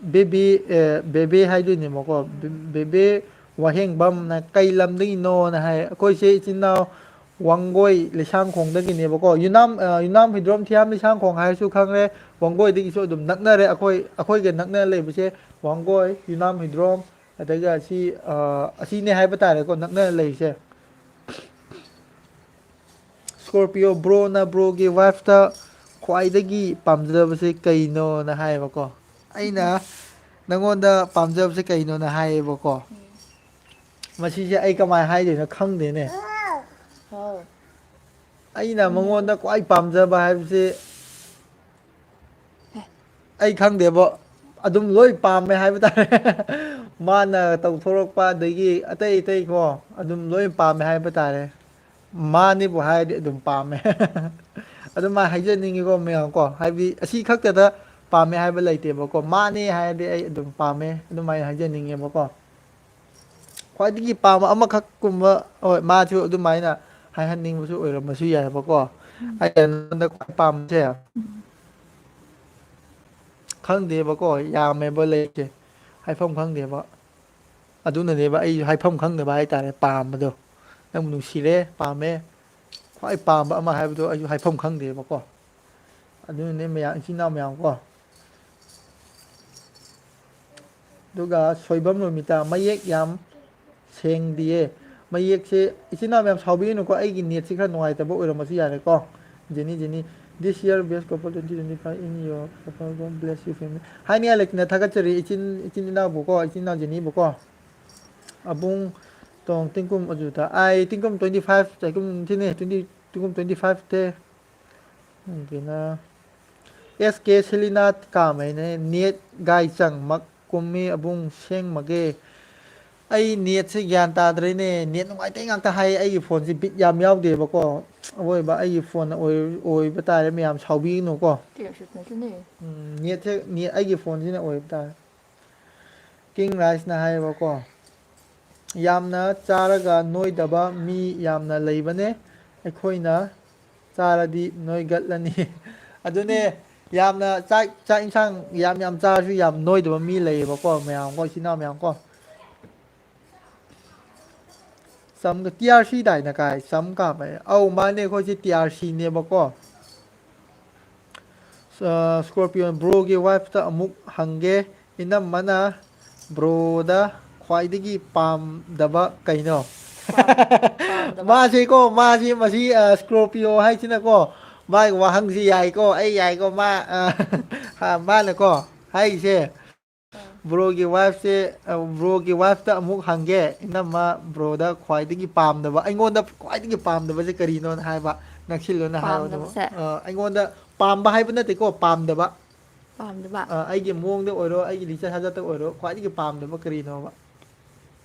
ꯕꯦꯕꯤ, ꯑꯦ, ꯕꯦꯕꯦ ꯍꯥꯏꯗꯣꯏꯅꯦꯕꯀꯣ꯫ ꯕꯦ-, ꯕꯦꯕꯦ ꯋꯥꯍꯦꯡꯕꯝꯅ "ꯀꯩ ꯂꯝꯗꯒꯤꯅꯣꯅ" ꯍꯥꯏ꯫ ꯑꯩꯈꯣꯏꯁꯦ ꯏꯆꯤꯟ ꯏꯅꯥꯎ ꯋꯥꯡꯒꯣꯏ ꯂꯩꯁꯥꯡꯈꯣꯡꯗꯒꯤꯅꯦꯕꯀꯣ꯫ ꯌꯨꯅꯥꯝ, ꯑ, ꯌꯨꯅꯥꯝ ꯍꯨꯏꯗ꯭ꯔꯣꯝ ꯊꯤꯌꯥꯝ ꯂꯩꯁꯥꯡꯈꯣꯡ ꯍꯥꯏꯔꯁꯨ ꯈꯪꯉꯦ꯫ ꯋꯥꯡꯒꯣꯏꯗꯒꯤꯁꯨ ꯑꯗꯨꯝ ꯅꯛꯅꯔꯦ꯫ ꯑꯩꯈꯣꯏ, ꯑꯩꯈꯣꯏꯒ ꯅꯛꯅ ꯂꯩꯕꯁꯦ ꯋꯥꯡꯒꯣꯏ, ꯌꯨꯅꯥꯝ ꯍꯨꯏꯗ꯭ꯔꯣꯝ, ꯑꯗꯒꯤ ꯑꯁꯤ, ꯑ, ꯑꯁꯤꯅꯦ ꯍꯥꯏꯕ ꯇꯥꯔꯦꯀꯣ, ꯅꯛꯅ ꯂꯩꯔꯤꯁꯦ꯫ Scorpio, "Broꯅ broꯒꯤ wifeꯇ ꯈ꯭ꯋꯥꯏꯗꯒꯤ ꯄꯥꯝꯖꯕꯁꯦ ꯀꯩꯅꯣꯅ" ꯍꯥꯏꯌꯦꯕꯀꯣ꯫ ꯑꯩꯅ ꯅꯪꯉꯣꯟꯗ ꯄꯥꯝꯖꯕꯁꯦ ꯀꯩꯅꯣꯅ ꯍꯥꯏꯌꯦꯕꯀꯣ꯫ ꯃꯁꯤꯁꯦ ꯑꯩ ꯀꯃꯥꯏꯅ ꯍꯥꯏꯗꯣꯏꯅꯣ ꯈꯪꯗꯦꯅꯦ꯫ ꯍꯥꯎ꯫ ꯑꯩꯅ ꯃꯉꯣꯟꯗ ꯈ꯭ꯋꯥꯏ ꯄꯥꯝꯖꯕ ꯍꯥꯏꯕꯁꯤ ꯑꯩ ꯈꯪꯗꯦꯕꯣ꯫ ꯑꯗꯨꯝ ꯂꯣꯏ ꯄꯥꯝꯃꯦ ꯍꯥꯏꯕ ꯇꯥꯔꯦ꯫ ꯃꯥꯅ ꯇꯧꯊꯣꯔꯛꯄ ꯑꯗꯒꯤ ꯑꯇꯩ ꯑꯇꯩꯀꯣ, ꯑꯗꯨꯝ ꯂꯣꯏ ꯄꯥꯝꯃꯦ ꯍꯥꯏꯕ ꯇꯥꯔꯦ꯫ ꯃꯥꯅꯤꯕꯨ ꯍꯥꯏꯔꯗꯤ ꯑꯗꯨꯝ ꯄꯥꯝꯃꯦ꯫ ꯑꯗꯨꯃꯥꯏꯅ ꯍꯥꯏꯖꯅꯤꯡꯉꯤꯀꯣ ꯃꯌꯥꯝ ꯀꯣ, ꯍꯥꯏꯕꯗꯤ ꯑꯁꯤ ꯈꯛꯇꯗ ꯄꯥꯝꯃꯦ ꯍꯥꯏꯕ ꯂꯩꯇꯦꯕꯀꯣ, ꯃꯥꯅꯦ ꯍꯥꯏꯔꯗꯤ ꯑꯩ ꯑꯗꯨꯝ ꯄꯥꯝꯃꯦ, ꯑꯗꯨꯃꯥꯏꯅ ꯍꯥꯏꯖꯅꯤꯡꯉꯦꯕꯀꯣ꯫ ꯈ꯭ꯋꯥꯏꯗꯒꯤ ꯄꯥꯝꯕ ꯑꯃꯈꯛꯀꯨꯝꯕ, ꯍꯣꯏ, ꯃꯥꯁꯨ ꯑꯗꯨꯃꯥꯏꯅ ꯍꯥꯏꯍꯟꯅꯤꯡꯕꯁꯨ ꯑꯣꯏꯔꯝꯕꯁꯨ ꯌꯥꯏꯕꯀꯣ꯫ ꯎꯝ꯫ ꯑꯩꯅ ꯅꯉꯣꯟꯗ ꯈ꯭ꯋꯥꯏ ꯄꯥꯝꯕꯁꯦ, ꯎꯝ꯫ ꯈꯪꯗꯦꯕꯀꯣ, ꯌꯥꯝꯃꯦꯕ ꯂꯩꯁꯦ, ꯍꯥꯏꯐꯝ ꯈꯪꯗꯦꯕ꯫ ꯑꯗꯨꯅꯅꯦꯕ ꯑꯩꯁꯨ ꯍꯥꯏꯐꯝ ꯈꯪꯗꯕ ꯍꯥꯏꯇꯥꯔꯦ, ꯄꯥꯝꯕꯗꯣ꯫ ꯅꯪꯕꯨ ꯅꯨꯡꯁꯤꯔꯦ, ꯄꯥꯝꯃꯦ, ꯈ꯭ꯋꯥꯏ ꯄꯥꯝꯕ ꯑꯃ ꯍꯥꯏꯕꯗꯣ ꯑꯩꯁꯨ ꯍꯥꯏꯐꯝ ꯈꯪꯗꯦꯕꯀꯣ꯫ ꯑꯗꯨꯅꯅꯦ ꯃꯌꯥꯝ, ꯏꯆꯤꯟ ꯏꯅꯥꯎ ꯃꯌꯥꯝ ꯀꯣ꯫ ꯑꯗꯨꯒ ꯁꯣꯏꯕꯝ ꯔꯣꯃꯤꯇꯥ, ꯃꯌꯦꯛ ꯌꯥꯝ ꯁꯦꯡꯗꯤꯌꯦ꯫ ꯃꯌꯦꯛꯁꯦ, ꯏꯆꯤꯟ ꯏꯅꯥꯎ ꯃꯌꯥꯝ ꯁꯥꯎꯕꯤꯒꯅꯨꯀꯣ, ꯑꯩꯒꯤ ꯅꯦꯠꯁꯦ ꯈꯔ ꯅꯨꯡꯉꯥꯏꯇꯕ ꯑꯣꯏꯔꯝꯕꯁꯨ ꯌꯥꯔꯦꯀꯣ꯫ Jenny, Jenny, this year best couple twenty twenty-five in your couple, God bless you family꯫ ꯍꯥꯏꯅꯤꯡꯉꯥꯏ ꯂꯩꯇꯅ ꯊꯥꯒꯠꯆꯔꯤ ꯏꯆꯤꯟ, ꯏꯆꯤꯟ ꯏꯅꯥꯎꯕꯨꯀꯣ, ꯏꯆꯤꯟ ꯏꯅꯥꯎ ꯖꯦꯅꯤꯕꯨꯀꯣ꯫ ꯑꯕꯨꯡ ꯇꯣꯡ ꯇꯤꯡꯀꯨꯝ ꯑꯖꯨꯇ꯫ ꯑꯥꯏ ꯇꯤꯡꯀꯨꯝ twenty five, ꯇꯤꯡꯀꯨꯝ ꯊꯤꯅꯤ, twenty, ꯇꯤꯡꯀꯨꯝ twenty five ꯇꯦ꯫ ꯑꯗꯨꯅ ꯑꯦꯁ ꯀꯦ ꯁꯦꯂꯤꯅꯥ ꯀꯥꯃꯩꯅꯦ, ꯅꯦꯠ ꯒꯥꯏ ꯆꯪ ꯃꯛ ꯀꯨꯝꯃꯤ ꯑꯕꯨꯡ ꯁꯦꯡꯃꯒꯦ꯫ ꯑꯩ ꯅꯦꯠꯁꯦ ꯒ꯭ꯌꯥꯟ ꯇꯥꯗ꯭ꯔꯦꯅꯦ, ꯅꯦꯠ ꯅꯨꯡꯉꯥꯏꯇꯦ ꯉꯥꯛꯇ ꯍꯥꯏ꯫ ꯑꯩꯒꯤ ꯐꯣꯟꯁꯦ ꯕꯤꯠ ꯌꯥꯝ ꯌꯥꯎꯗꯦꯕꯀꯣ꯫ ꯑꯋꯣꯏꯕ ꯑꯩꯒꯤ ꯐꯣꯟꯅ ꯑꯣꯏ-, ꯑꯣꯏꯕ ꯇꯥꯔꯦ ꯃꯌꯥꯝ, ꯁꯥꯎꯕꯤꯒꯅꯨꯀꯣ꯫ ꯎꯝ, ꯅꯦꯠꯁꯦ, ꯅꯦꯠ, ꯑꯩꯒꯤ ꯐꯣꯟꯁꯤꯅ ꯑꯣꯏꯕ ꯇꯥꯔꯦ꯫ ꯀꯤꯡ ꯔꯥꯏꯁꯅ ꯍꯥꯏꯌꯦꯕꯀꯣ, ꯌꯥꯝꯅ ꯆꯥꯔꯒ ꯅꯣꯏꯗꯕ ꯃꯤ ꯌꯥꯝꯅ ꯂꯩꯕꯅꯦ, ꯑꯩꯈꯣꯏꯅ ꯆꯥꯔꯗꯤ ꯅꯣꯏꯒꯠꯂꯅꯤ꯫ ꯑꯗꯨꯅꯦ, ꯌꯥꯝꯅ ꯆꯥꯛ, ꯆꯥꯛ ꯏꯟꯁꯥꯡ ꯌꯥꯝ ꯌꯥꯝ ꯆꯥꯔꯁꯨ ꯌꯥꯝ ꯅꯣꯏꯗꯕ ꯃꯤ ꯂꯩꯌꯦꯕꯀꯣ, ꯃꯌꯥꯝ ꯀꯣ, ꯏꯆꯤꯟ ꯏꯅꯥꯎ ꯃꯌꯥꯝ ꯀꯣ꯫ ꯆꯝꯒ ꯇꯤ ꯑꯥꯔ ꯁꯤ ꯗꯥꯏꯅ ꯀꯥꯏ ꯆꯝ ꯀꯥꯝꯃꯦ꯫ ꯑꯧ, ꯃꯥꯅꯦ, ꯑꯩꯈꯣꯏꯁꯦ ꯇꯤ ꯑꯥꯔ ꯁꯤꯅꯦꯕꯀꯣ꯫ ꯑ, Scorpio, ꯕ꯭ꯔꯣꯒꯤ ꯋꯥꯏꯐꯇ ꯑꯃꯨꯛ ꯍꯪꯒꯦ, ꯏꯅꯝꯃꯅ ꯕ꯭ꯔꯣꯗ ꯈ꯭ꯋꯥꯏꯗꯒꯤ ꯄꯥꯝꯗꯕ ꯀꯩꯅꯣ? ꯄꯥꯝ-, ꯄꯥꯝꯗꯕ꯫ ꯃꯥꯁꯦꯀꯣ, ꯃꯥꯁꯦ ꯃꯁꯤ, ꯑ, Scorpio ꯍꯥꯏꯁꯤꯅꯀꯣ, ꯃꯥꯒꯤ ꯋꯥꯍꯪꯁꯤ ꯌꯥꯏꯀꯣ, ꯑꯩ ꯌꯥꯏꯀꯣ, ꯃꯥ, ꯑ, ꯃꯥꯅꯀꯣ ꯍꯥꯏꯔꯤꯁꯦ, ꯑꯥ꯫ ꯕ꯭ꯔꯣꯒꯤ ꯋꯥꯏꯐꯁꯦ, ꯑ, ꯕ꯭ꯔꯣꯒꯤ ꯋꯥꯏꯐꯇ ꯑꯃꯨꯛ ꯍꯪꯒꯦ, ꯏꯅꯝꯃ ꯕ꯭ꯔꯣꯗ ꯈ꯭ꯋꯥꯏꯗꯒꯤ ꯄꯥꯝꯗꯕ, ꯑꯩꯉꯣꯟꯗ ꯈ꯭ꯋꯥꯏꯗꯒꯤ ꯄꯥꯝꯗꯕꯁꯦ ꯀꯔꯤꯅꯣꯅ ꯍꯥꯏꯕ, ꯅꯛꯁꯤꯜꯂꯣꯅ ꯍꯥꯏꯕ ꯑꯗꯨꯕꯨ꯫ ꯄꯥꯝꯗꯕꯁꯦ? ꯑ, ꯑꯩꯉꯣꯟꯗ ꯄꯥꯝꯕ ꯍꯥꯏꯕ ꯅꯠꯇꯦꯀꯣ, ꯄꯥꯝꯗꯕ꯫ ꯄꯥꯝꯗꯕ? ꯑ, ꯑꯩꯒꯤ ꯃꯑꯣꯡꯗ ꯑꯣꯏꯔꯣ, ꯑꯩꯒꯤ ꯂꯤꯆꯠ ꯁꯥꯖꯠꯇ ꯑꯣꯏꯔꯣ, ꯈ꯭ꯋꯥꯏꯗꯒꯤ ꯄꯥꯝꯗꯕ ꯀꯔꯤꯅꯣꯕ?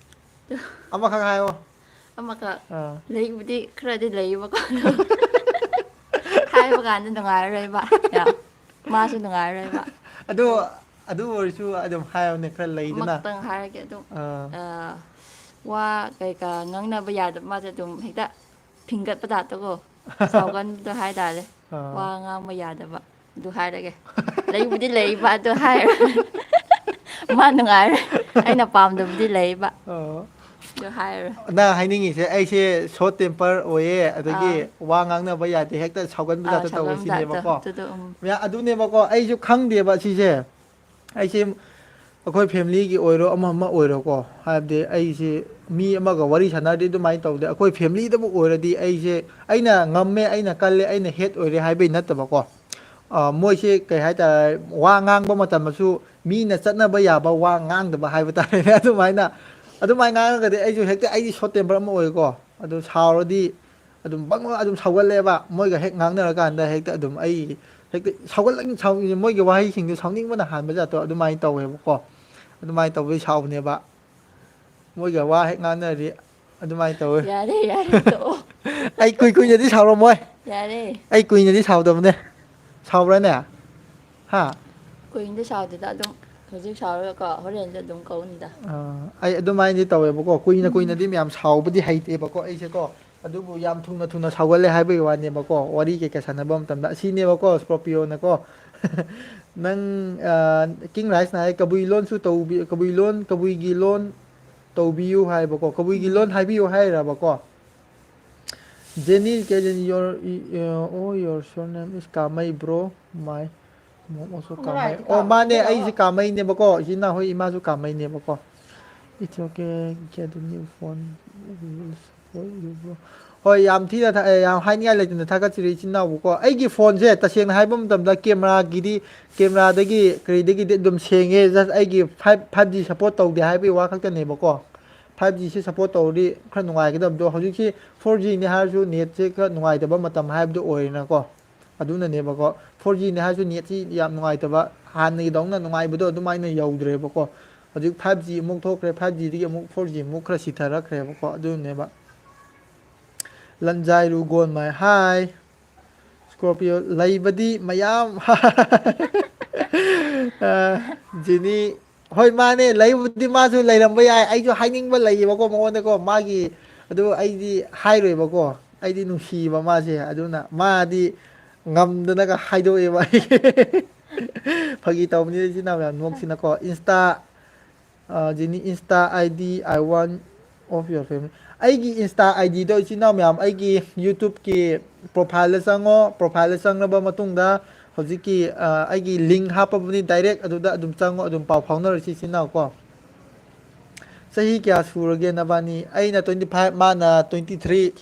ꯑꯃꯈꯛ ꯍꯥꯏꯌꯣ꯫ ꯑꯃꯈꯛ꯫ ꯑꯥ꯫ ꯂꯩꯕꯨꯗꯤ ꯈꯔꯗꯤ ꯂꯩꯌꯦꯕꯀꯣ, ꯑꯗꯣ ꯍꯥꯏ-, ꯍꯥꯏꯕ ꯀꯥꯟꯗ ꯅꯨꯡꯉꯥꯏꯔꯔꯣꯏꯕ꯫ ꯌꯥ, ꯃꯥꯁꯨ ꯅꯨꯡꯉꯥꯏꯔꯔꯣꯏꯕ꯫ ꯑꯗꯨ ꯑꯗꯨ ꯑꯣꯏꯔꯁꯨ ꯑꯗꯨꯝ ꯍꯥꯏꯌꯣꯅꯦ, ꯈꯔ ꯂꯩꯗꯅ꯫ ꯑꯃꯈꯛꯇꯪ ꯍꯥꯏꯔꯒꯦ ꯑꯗꯨꯝ꯫ ꯑꯥ, ꯑ, ꯋꯥ ꯀꯩꯀꯥ ꯉꯥꯡꯅꯕ ꯌꯥꯗꯕ ꯃꯥꯁꯦ ꯑꯗꯨꯝ ꯍꯦꯛꯇ ꯐꯤꯡꯒꯠꯄ ꯇꯥꯏꯞꯇꯀꯣ꯫ ꯁꯥꯎꯒꯟꯕꯗꯣ ꯍꯥꯏꯇꯥꯔꯦ꯫ ꯑꯥ, ꯋꯥ ꯉꯥꯡꯕ ꯌꯥꯗꯕ꯫ ꯑꯗꯨ ꯍꯥꯏꯔꯒꯦ꯫ ꯂꯩꯕꯨꯗꯤ ꯂꯩꯕ ꯑꯗꯨ ꯍꯥꯏꯔ ꯃꯥ ꯅꯨꯡꯉꯥꯏꯔꯣꯏ꯫ ꯑꯩꯅ ꯄꯥꯝꯗꯕꯗꯤ ꯂꯩꯕ꯫ ꯑꯣ꯫ ꯑꯗꯨ ꯍꯥꯏꯔꯣꯏ꯫ ꯅꯪ ꯍꯥꯏꯅꯤꯡꯉꯤꯁꯦ ꯑꯩꯁꯦ ꯁꯣꯔꯠ ꯇꯦꯝꯄꯔ ꯑꯣꯏꯌꯦ, ꯑꯗꯒꯤ ꯑꯥ꯫ ꯋꯥ ꯉꯥꯡꯅꯕ ꯌꯥꯗꯦ, ꯍꯦꯛꯇ ꯁꯥꯎꯒꯟꯕ ꯑꯥ, ꯖꯥꯠꯇꯣ ꯇꯧꯋꯦ ꯁꯥꯎꯒꯟꯕ ꯖꯥꯠꯇꯣ ꯁꯤꯅꯦꯕꯀꯣ꯫ ꯑꯗꯨꯗꯣ, ꯎꯝ꯫ ꯃꯌꯥ-, ꯑꯗꯨꯅꯦꯕꯀꯣ, ꯑꯩꯁꯨ ꯈꯪꯗꯦꯕ ꯁꯤꯁꯦ꯫ ꯑꯩꯁꯦ ꯑꯩꯈꯣꯏ ꯐꯦꯃꯤꯂꯤꯒꯤ ꯑꯣꯏꯔꯣ, ꯑꯃ ꯑꯃ ꯑꯣꯏꯔꯣꯀꯣ, ꯍꯥꯏꯕꯗꯤ ꯑꯩꯁꯦ ꯃꯤ ꯑꯃꯒ ꯋꯥꯔꯤ ꯁꯥꯟꯅꯔꯗꯤ ꯑꯗꯨꯃꯥꯏꯅ ꯇꯧꯗꯦ꯫ ꯑꯩꯈꯣꯏ ꯐꯦꯃꯤꯂꯤꯗꯕꯨ ꯑꯣꯏꯔꯗꯤ ꯑꯩꯁꯦ, ꯑꯩꯅ ꯉꯝꯃꯦ, ꯑꯩꯅ ꯀꯜꯂꯦ, ꯑꯩꯅ ꯍꯦꯠ ꯑꯣꯏꯔꯦ ꯍꯥꯏꯕꯩ ꯅꯠꯇꯕꯀꯣ꯫ ꯑ, ꯃꯣꯏꯁꯦ ꯀꯩ ꯍꯥꯏꯇꯥꯔꯦ, ꯋꯥ ꯉꯥꯡꯕ ꯃꯇꯝꯗꯁꯨ ꯃꯤꯅ ꯆꯠꯅꯕ ꯌꯥꯕ ꯋꯥ ꯉꯥꯡꯗꯕ ꯍꯥꯏꯕ ꯇꯥꯔꯦꯅꯦ꯫ ꯑꯗꯨꯃꯥꯏꯅ, ꯑꯗꯨꯃꯥꯏꯅ ꯉꯥꯡꯉꯒꯗꯤ ꯑꯩꯁꯨ ꯍꯦꯛꯇ, ꯑꯩꯗꯤ ꯁꯣꯔꯠ ꯇꯦꯝꯄꯔ ꯑꯃ ꯑꯣꯏꯌꯦꯀꯣ꯫ ꯑꯗꯨ ꯁꯥꯎꯔꯗꯤ ꯑꯗꯨꯝ ꯕꯪ ꯑꯗꯨꯝ ꯁꯥꯎꯒꯜꯂꯦꯕ꯫ ꯃꯣꯏꯒ ꯍꯦꯛ ꯉꯥꯡꯅꯔꯀꯥꯟꯗ ꯍꯦꯛꯇ ꯑꯗꯨꯝ ꯑꯩ ꯍꯦꯛꯇ ꯁꯥꯎꯒꯠꯂ-, ꯁꯥꯎ-, ꯃꯣꯏꯒꯤ ꯋꯥꯍꯩꯁꯤꯡꯗꯣ ꯁꯥꯎꯅꯤꯡꯕꯅ ꯍꯥꯟꯕ ꯖꯥꯠꯇꯣ ꯑꯗꯨꯃꯥꯏꯅ ꯇꯧꯋꯦꯕꯀꯣ꯫ ꯑꯗꯨꯃꯥꯏꯅ ꯇꯧꯕꯩ ꯁꯥꯎꯕꯅꯦꯕ꯫ ꯃꯣꯏꯒ ꯋꯥ ꯍꯦꯛ ꯉꯥꯡꯅꯔꯗꯤ ꯑꯗꯨꯃꯥꯏꯅ ꯇꯧꯋꯦ꯫ ꯌꯥꯔꯦ, ꯌꯥꯔꯦ, ꯇꯣꯛꯑꯣ꯫ ꯑꯩ ꯀꯨꯏ ꯀꯨꯏꯅꯗꯤ ꯁꯥꯎꯔꯝꯃꯣꯏ꯫ ꯌꯥꯔꯦ꯫ ꯑꯩ ꯀꯨꯏꯅꯗꯤ ꯁꯥꯎꯗꯕꯅꯦ꯫ ꯁꯥꯎꯕ꯭ꯔꯥꯅꯦ? ꯍꯥ? ꯀꯨꯏꯅꯗꯤ ꯁꯥꯎꯗꯦꯗ, ꯑꯗꯨꯝ ꯍꯧꯖꯤꯛ ꯁꯥꯎꯔꯒꯀꯣ, ꯍꯣꯔꯦꯟꯁꯨ ꯑꯗꯨꯝ ꯀꯧꯅꯤꯗ꯫ ꯑꯥ, ꯑꯩ ꯑꯗꯨꯃꯥꯏꯅꯗꯤ ꯇꯧꯋꯦꯕꯀꯣ꯫ ꯀꯨꯏꯅ ꯀꯨꯏꯅꯗꯤ ꯃꯌꯥꯝ ꯁꯥꯎꯕꯗꯤ ꯍꯩꯇꯦꯕꯀꯣ ꯑꯩꯁꯦꯀꯣ꯫ ꯑꯗꯨꯕꯨ ꯌꯥꯝ ꯊꯨꯅ ꯊꯨꯅ ꯁꯥꯎꯒꯜꯂꯦ ꯍꯥꯏꯕꯒꯤ ꯋꯥꯅꯦꯕꯀꯣ, ꯋꯥꯔꯤ ꯀꯩꯀꯥ ꯁꯥꯟꯅꯕ ꯃꯇꯝꯗ꯫ ꯑꯁꯤꯅꯦꯕꯀꯣ ꯁ꯭ꯀꯣꯔꯄꯤꯌꯣꯅꯀꯣ꯫ ꯅꯪ, ꯑꯥ, ꯀꯤꯡ ꯔꯥꯏꯁꯅ ꯍꯥꯏ, "ꯀꯕꯨꯏ ꯂꯣꯟꯁꯨ ꯇꯧꯕꯤ-, ꯀꯕꯨꯏ ꯂꯣꯟ, ꯀꯕꯨꯏꯒꯤ ꯂꯣꯟ ꯇꯧꯕꯤꯌꯨ" ꯍꯥꯏꯕꯀꯣ꯫ "ꯀꯕꯨꯏꯒꯤ ꯂꯣꯟ ꯍꯥꯏꯕꯤꯌꯨ" ꯍꯥꯏꯔꯕꯀꯣ꯫ Jenny, Jenny, your, uh, oh, your surname is Kamei, bro. My mom also Kamei. ꯑꯣ, ꯃꯥꯅꯦ, ꯑꯩꯁꯦ ꯀꯥꯃꯩꯅꯦꯕꯀꯣ꯫ ꯏꯆꯤꯟ ꯏꯅꯥꯎ ꯍꯣꯏ, ꯏꯃꯥꯁꯨ ꯀꯥꯃꯩꯅꯦꯕꯀꯣ꯫ It's okay, get a new phone. We will support you, bro. ꯍꯣꯏ, ꯌꯥꯝ ꯊꯤꯅ ꯊꯥ-, ꯑꯦ, ꯌꯥꯝ ꯍꯥꯏꯅꯤꯡꯉꯥꯏ ꯂꯩꯇꯅ ꯊꯥꯒꯠꯆꯔꯤ ꯏꯆꯤꯟ ꯏꯅꯥꯎꯕꯨꯀꯣ꯫ ꯑꯩꯒꯤ ꯐꯣꯟꯁꯦ ꯇꯁꯦꯡꯅ ꯍꯥꯏꯕ ꯃꯇꯝꯗ ꯀꯦꯃꯦꯔꯥꯒꯤꯗꯤ, ꯀꯦꯃꯦꯔꯥꯗꯒꯤ ꯀꯔꯤꯗꯒꯤꯗꯤ ꯑꯗꯨꯝ ꯁꯦꯡꯉꯦ꯫ Just ꯑꯩꯒꯤ five, five G support ꯇꯧꯗꯦ ꯍꯥꯏꯕꯒꯤ ꯋꯥ ꯈꯛꯇꯅꯦꯕꯀꯣ꯫ Five G ꯁꯤ support ꯇꯧꯔꯗꯤ ꯈꯔ ꯅꯨꯡꯉꯥꯏꯒꯗꯕꯗꯣ꯫ ꯍꯧꯖꯤꯛꯁꯤ four G ꯅꯤ ꯍꯥꯏꯔꯁꯨ netꯁꯦ ꯈꯔ ꯅꯨꯡꯉꯥꯏꯇꯕ ꯃꯇꯝ ꯍꯥꯏꯕꯗꯨ ꯑꯣꯏꯔꯦꯅꯀꯣ꯫ ꯑꯗꯨꯅꯅꯦꯕꯀꯣ꯫ Four G ꯅꯤ ꯍꯥꯏꯔꯁꯨ netꯁꯤ ꯌꯥꯝ ꯅꯨꯡꯉꯥꯏꯇꯕ, ꯍꯥꯟꯅꯒꯤꯗꯧꯅ ꯅꯨꯡꯉꯥꯏꯕꯗꯣ ꯑꯗꯨꯃꯥꯏꯅ ꯌꯧꯗ꯭ꯔꯦꯕꯀꯣ꯫ ꯍꯧꯖꯤꯛ five G ꯑꯃꯨꯛ ꯊꯣꯛꯈ꯭ꯔꯦ, five Gꯗꯒꯤ ꯑꯃꯨꯛ four G ꯑꯃꯨꯛ ꯈꯔ ꯁꯤꯊꯔꯛꯈ꯭ꯔꯦꯕꯀꯣ꯫ ꯑꯗꯨꯅꯦꯕ꯫ ꯂꯟꯖꯥꯏꯔꯨ ꯒꯣꯟꯃꯥꯏ, hi꯫ Scorpio ꯂꯩꯕꯗꯤ ꯃꯌꯥꯝ꯫ ꯑ, ꯖꯤꯅꯤ, ꯍꯣꯏ, ꯃꯥꯅꯦ, ꯂꯩꯕꯨꯗꯤ ꯃꯥꯁꯨ ꯂꯩꯔꯝꯕ ꯌꯥꯏ꯫ ꯑꯩꯁꯨ ꯍꯥꯏꯅꯤꯡꯕ ꯂꯩꯌꯦꯕꯀꯣ ꯃꯉꯣꯟꯗꯀꯣ, ꯃꯥꯒꯤ, ꯑꯗꯨ ꯑꯩꯗꯤ ꯍꯥꯏꯔꯣꯏꯕꯀꯣ꯫ ꯑꯩꯗꯤ ꯅꯨꯡꯁꯤꯌꯦꯕ ꯃꯥꯁꯦ, ꯑꯗꯨꯅ ꯃꯥꯗꯤ ꯉꯝꯗꯅꯒ ꯍꯥꯏꯗꯣꯛꯑꯦꯕ ꯑꯩ꯫ ꯐꯥꯒꯤ ꯇꯧꯕꯅꯤꯗ, ꯏꯆꯤꯟ ꯏꯅꯥꯎ ꯃꯌꯥꯝ ꯅꯣꯛꯁꯤꯅꯀꯣ꯫ Insta, ꯑ, ꯖꯤꯅꯤ, Insta ID I want of your family꯫ ꯑꯩꯒꯤ Insta IDꯗꯣ, ꯏꯆꯤꯟ ꯏꯅꯥꯎ ꯃꯌꯥꯝ, ꯑꯩꯒꯤ YouTubeꯀꯤ profileꯗ ꯆꯪꯉꯣ꯫ Profileꯗ ꯆꯪꯂꯕ ꯃꯇꯨꯡꯗ ꯍꯧꯖꯤꯛꯀꯤ, ꯑ, ꯑꯩꯒꯤ link ꯍꯥꯞꯄꯕꯅꯤ, direct ꯑꯗꯨꯗ ꯑꯗꯨꯝ ꯆꯪꯉꯣ, ꯑꯗꯨꯝ ꯄꯥꯎ ꯐꯥꯎꯅꯔꯁꯤ, ꯏꯆꯤꯟ ꯏꯅꯥꯎ ꯀꯣ꯫ ꯆꯍꯤ ꯀꯌꯥ ꯁꯨꯔꯒꯦ ꯅꯕꯥꯅꯤ? ꯑꯩꯅ twenty five, ꯃꯥꯅ twenty three꯫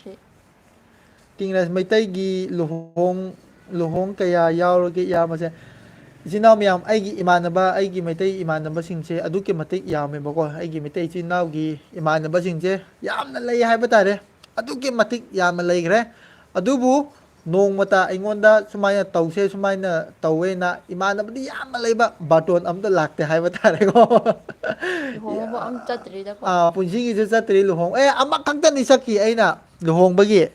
ꯀꯤꯡ ꯔꯥꯖ, ꯃꯩꯇꯩꯒꯤ ꯂꯨꯍꯣꯡ, ꯂꯨꯍꯣꯡ ꯀꯌꯥ ꯌꯥꯎꯔꯒꯦ ꯏꯌꯥꯝꯕꯁꯦ? ꯏꯆꯤꯟ ꯏꯅꯥꯎ ꯃꯌꯥꯝ, ꯑꯩꯒꯤ ꯏꯃꯥꯟꯅꯕ, ꯑꯩꯒꯤ ꯃꯩꯇꯩ ꯏꯃꯥꯟꯅꯕꯁꯤꯡꯁꯦ ꯑꯗꯨꯛꯀꯤ ꯃꯇꯤꯛ ꯌꯥꯝꯃꯦꯕꯀꯣ꯫ ꯑꯩꯒꯤ ꯃꯩꯇꯩ ꯏꯆꯤꯟ ꯏꯅꯥꯎꯒꯤ ꯏꯃꯥꯟꯅꯕꯁꯤꯡꯁꯦ ꯌꯥꯝꯅ ꯂꯩ ꯍꯥꯏꯕ ꯇꯥꯔꯦ, ꯑꯗꯨꯛꯀꯤ ꯃꯇꯤꯛ ꯌꯥꯝꯅ ꯂꯩꯈ꯭ꯔꯦ꯫ ꯑꯗꯨꯕꯨ ꯅꯣꯡꯃꯇ ꯑꯩꯉꯣꯟꯗ ꯁꯨꯃꯥꯏꯅ ꯇꯧꯁꯦ, ꯁꯨꯃꯥꯏꯅ ꯇꯧꯋꯦꯅ ꯏꯃꯥꯟꯅꯕꯗꯤ ꯌꯥꯝꯅ ꯂꯩꯕ, ꯕꯥꯔꯇꯣꯟ ꯑꯝꯇ ꯂꯥꯛꯇꯦ ꯍꯥꯏꯕ ꯇꯥꯔꯦꯀꯣ꯫ ꯂꯨꯍꯣꯡꯕꯕꯨ ꯑꯝ ꯆꯠꯇ꯭ꯔꯤꯗꯀꯣ꯫ ꯑꯥ, ꯄꯨꯟꯁꯤꯒꯤꯁꯨ ꯆꯠꯇ꯭ꯔꯤ ꯂꯨꯍꯣꯡ-, ꯑꯦ, ꯑꯃꯈꯛꯇꯅꯤ ꯆꯠꯈꯤ ꯑꯩꯅ ꯂꯨꯍꯣꯡꯕꯒꯤ꯫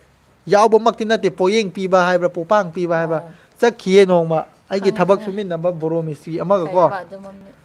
ꯌꯥꯎꯕꯃꯛꯇꯤ ꯅꯠꯇꯦ, ꯄꯣꯌꯦꯡ ꯄꯤꯕ ꯍꯥꯏꯕ꯭ꯔꯥ, ꯄꯣꯄꯥꯡ ꯄꯤꯕ ꯍꯥꯏꯕ꯭ꯔꯥ, ꯑꯣ꯫ ꯆꯠꯈꯤꯌꯦ ꯅꯣꯡꯃ꯫ ꯑꯩꯒꯤ ꯈꯪꯉꯦ, ꯊꯕꯛ ꯈꯪꯉꯦ꯫ ꯁꯨꯃꯤꯟꯅꯕ ꯕꯣꯔꯣ ꯃꯤꯁꯇ꯭ꯔꯤ ꯑꯃꯒꯀꯣ꯫ ꯐꯩꯌꯦꯕ ꯑꯗꯨ ꯃꯝ-,